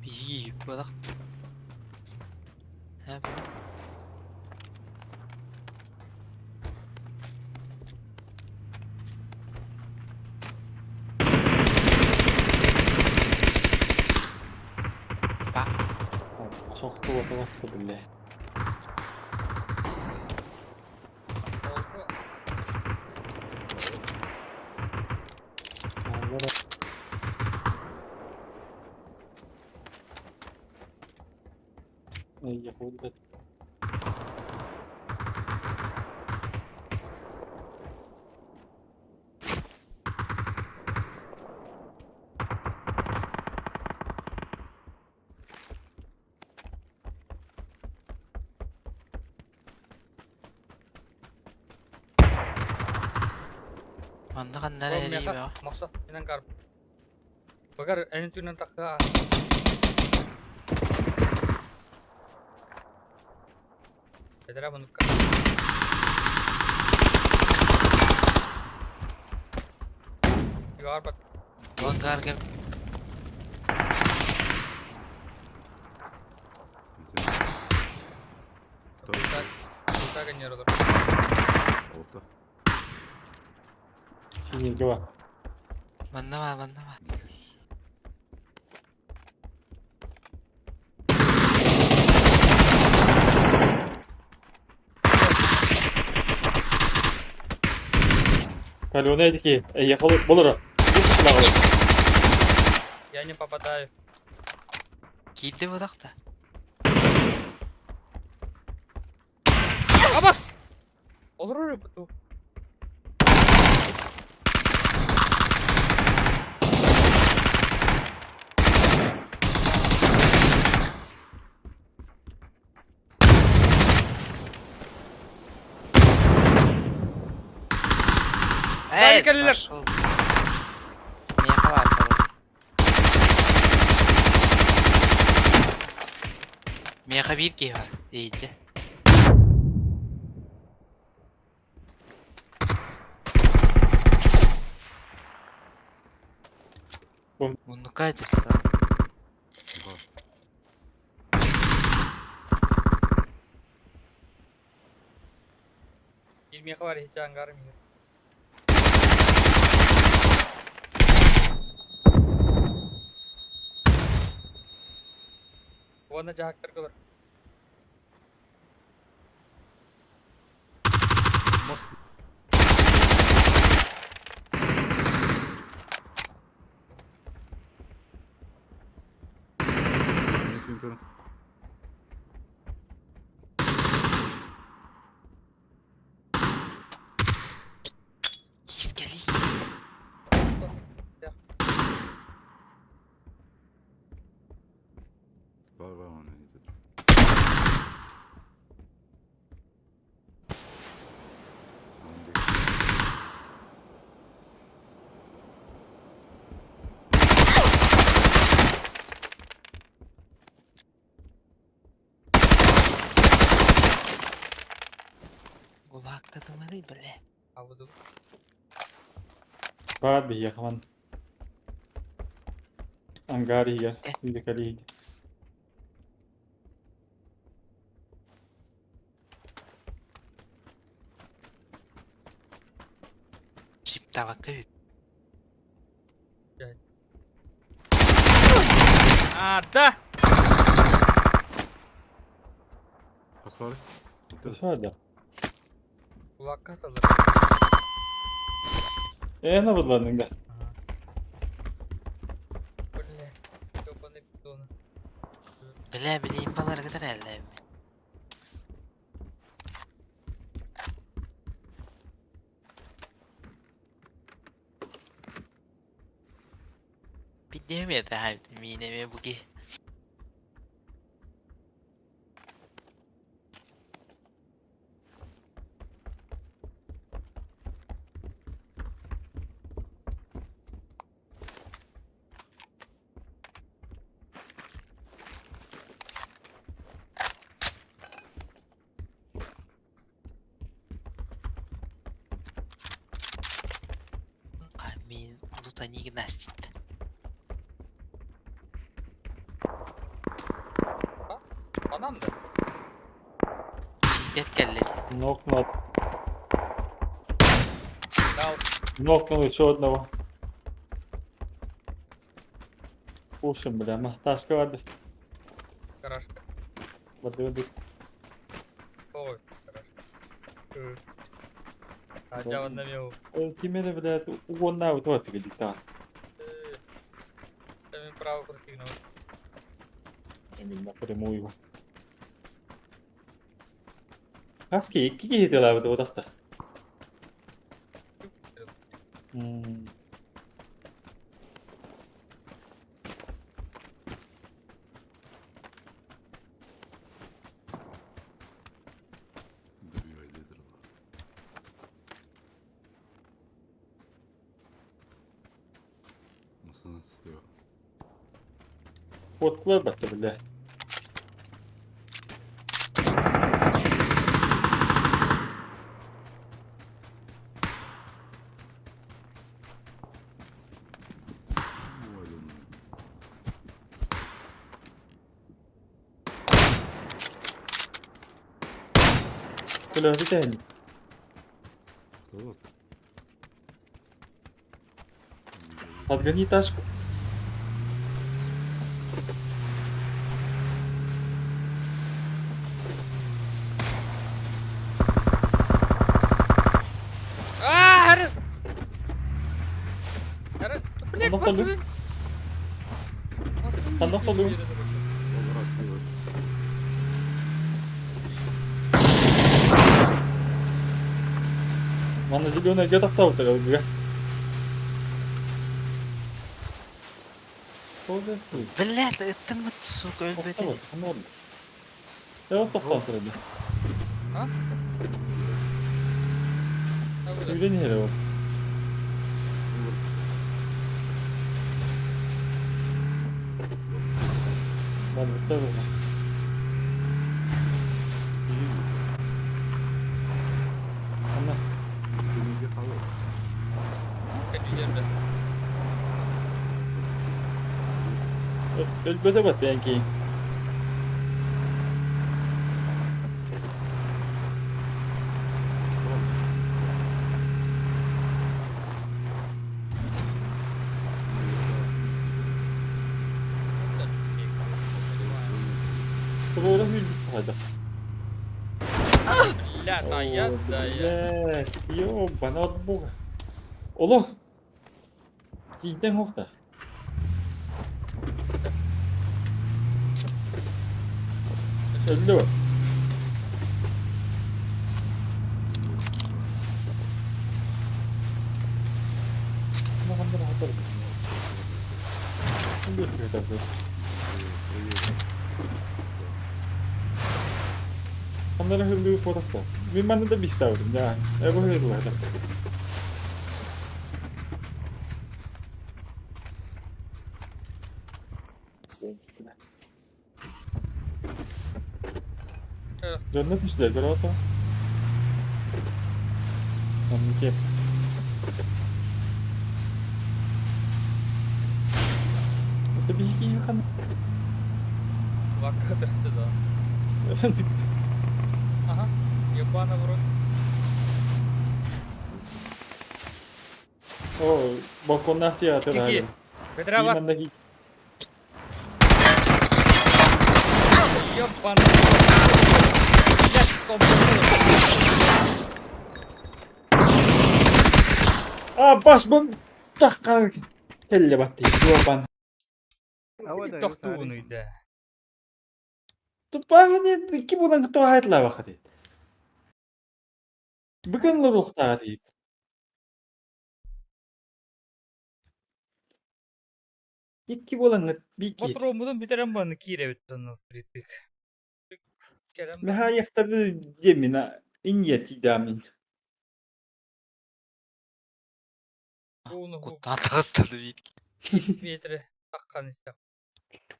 Биһиги буолах. Сохту отолохту бля. Я хуй Манна ханна эрэ эрийбэҕэ. Мохсо, инэн кар. Багар энин түнэн тахха. Эдера мунукка. Юар бат. Ангар кем. Тута генералар. Orta. Синерге бар. Манна бар, манна бар. 200. Калена эдики. Ехал болора. Я не попадаю. Киирди буолах да. Абас! Олорор бу. Эй, кэллилэр. пошел. Миэхэ бааттар. Миэхэ биир киһи бар. Иһирдьэ. Муннукка дьахтар. Var. Илмиэхэ бар иһитэ ангарым иһэр. Уонна дьаһактар кылар. Tüm kanıt. Киис кэлий. Var var ona iyidir. Andy. Кулаактатыманы бля. Абыдыл. Баар биһиэхэ ман. Ангар иһигэр, үйэ кэлиигэ. Чиптавакка үп. А, да! Хас баар? Dışarıda. Kulakka atılır. Ee ne bullandın da? Бля, ёбаный питон. Бля, билейм балар кытар әлләм. Bilmiyorum ya da минеме буги. Мин лутани гимнастикта. Анам да. Читер келлер. Нокнул. Дал. Нокнул еще одного. Пушим, бля, ташка vardı. Карашка. Vardı vardı. Ой, карашка. А на мел. Кимере, блядь, угонна вот вот где-то. Там право крутигнул. Именно напрямую. Хаски икки киһи тылаабыт утахта. Добивай лидера. Masana istiyor. Отклар батты, бля. Ой, думаю. Бля, это Вот. Подгони тачку. А, Блядь, Ханна вторую. пацаны! Ханна вторую. Мана зеленая где-то вторую, бля. Что за хуй? Блядь, это мы, сука, өлбөтө. Я вот тоқтан тұрады. А? Үйрен here ол. Бар бітті бұл. Ана. Өлбөтө бат кейін. Doğru hadi. Бля, да я, да я. Блядь, ёбана от бога. Олох. Кийтен хохта. Өлдө. Onlara hırlığı potakta. Мен да биставдым, да. Я бы hırlığı Дьонно түстэ, көрөөтө. Онну кеп. Биһиги хан Ваккадырсы да. Ага, ебана в рот. О, балконнаах театр Кики. Петра бар. Именно Ебана. Блядь, собака. А, баш бун тахка келле батты. Дуобан. Тохтуун үйдэ. Туппааны ки булан тоһайтла бахат. Бүгін лоруқтаға дейіп. Икки болаңыт бики. Ботуруоммутун бүтэрэн баны киирэбит онно притык. Кэлэн Меха яхтарды демина инья тидамин. Ууну Куттаан таҕыстады биир. 5 метр таххан истэх.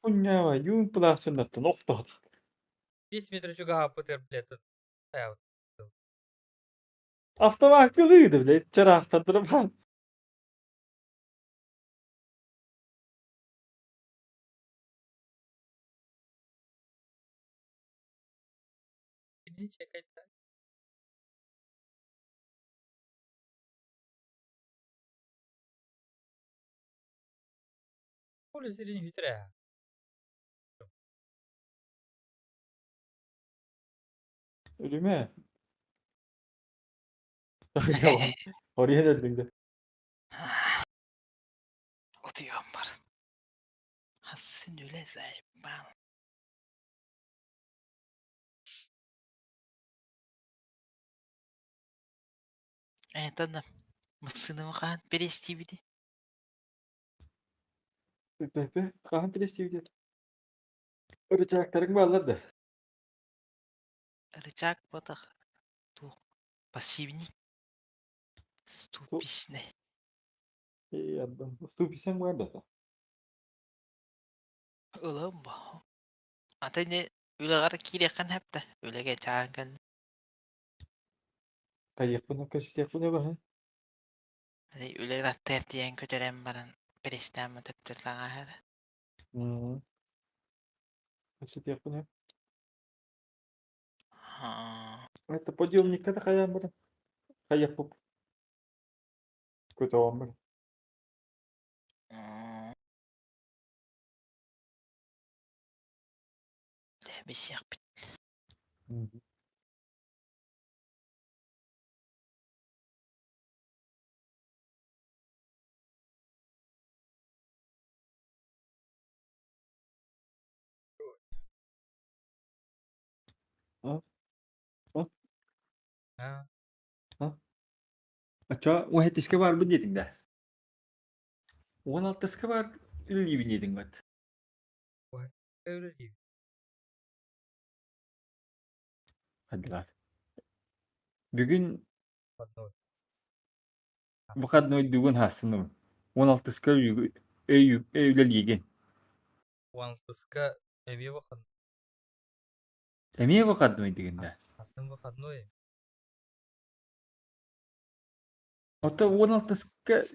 Куннява юун пулаахсыннаттан охтоот. 5 метр чугаһааппытыгар блядь хайаабыт. Автоматтылыыды блядь чараахтардырбан. Кини чекайда. Поле зрения бүтэрээ. Өлүмэ. Ория өлдүңдө. Утуйуом бар. Хасын үлэ заебал. Этаны массыынабы хаһан перестиибитий? Пепе, хаһан перестиибит. Рычагтарың баалар да. Рычаг ботах туох пассивник ступичный. Эй, аддан. Ступисең бар да. Ылам бо. Ата ини үлэҕэр киириэххин сөп да, үлэгэ чааһын кэннэ. Кайыппын көсүтиэхпин эбэһэ. Үлэҕин аттыгар тиийэн көтөрөн баран перестээммэ төптөр таҥаһар. Көсүтиэхпин эп. Это подъемникка да хайаан баран. Хайыппып. Көтөҕөн баран. Дьэ билсиэхпит. А? Очо уһэтискэ баарбын диэтиҥ да? 16-ска баар үлэлиибин диэтиҥ бат. Үлэлиибин. Хаддылаат. Бүгүн Выходной. выходной бүгүн хассыным. 16-ска өй үлэлиигин. 16-ска эмиэ выходной. Эмиэ выходной дигин да? Хасын выходной. Ото 16-ска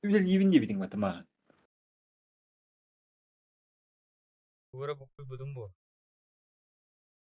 үлэлиибин диэбитиҥ бат мааҕын. Тугу эрэ буккуйбутум буолуо.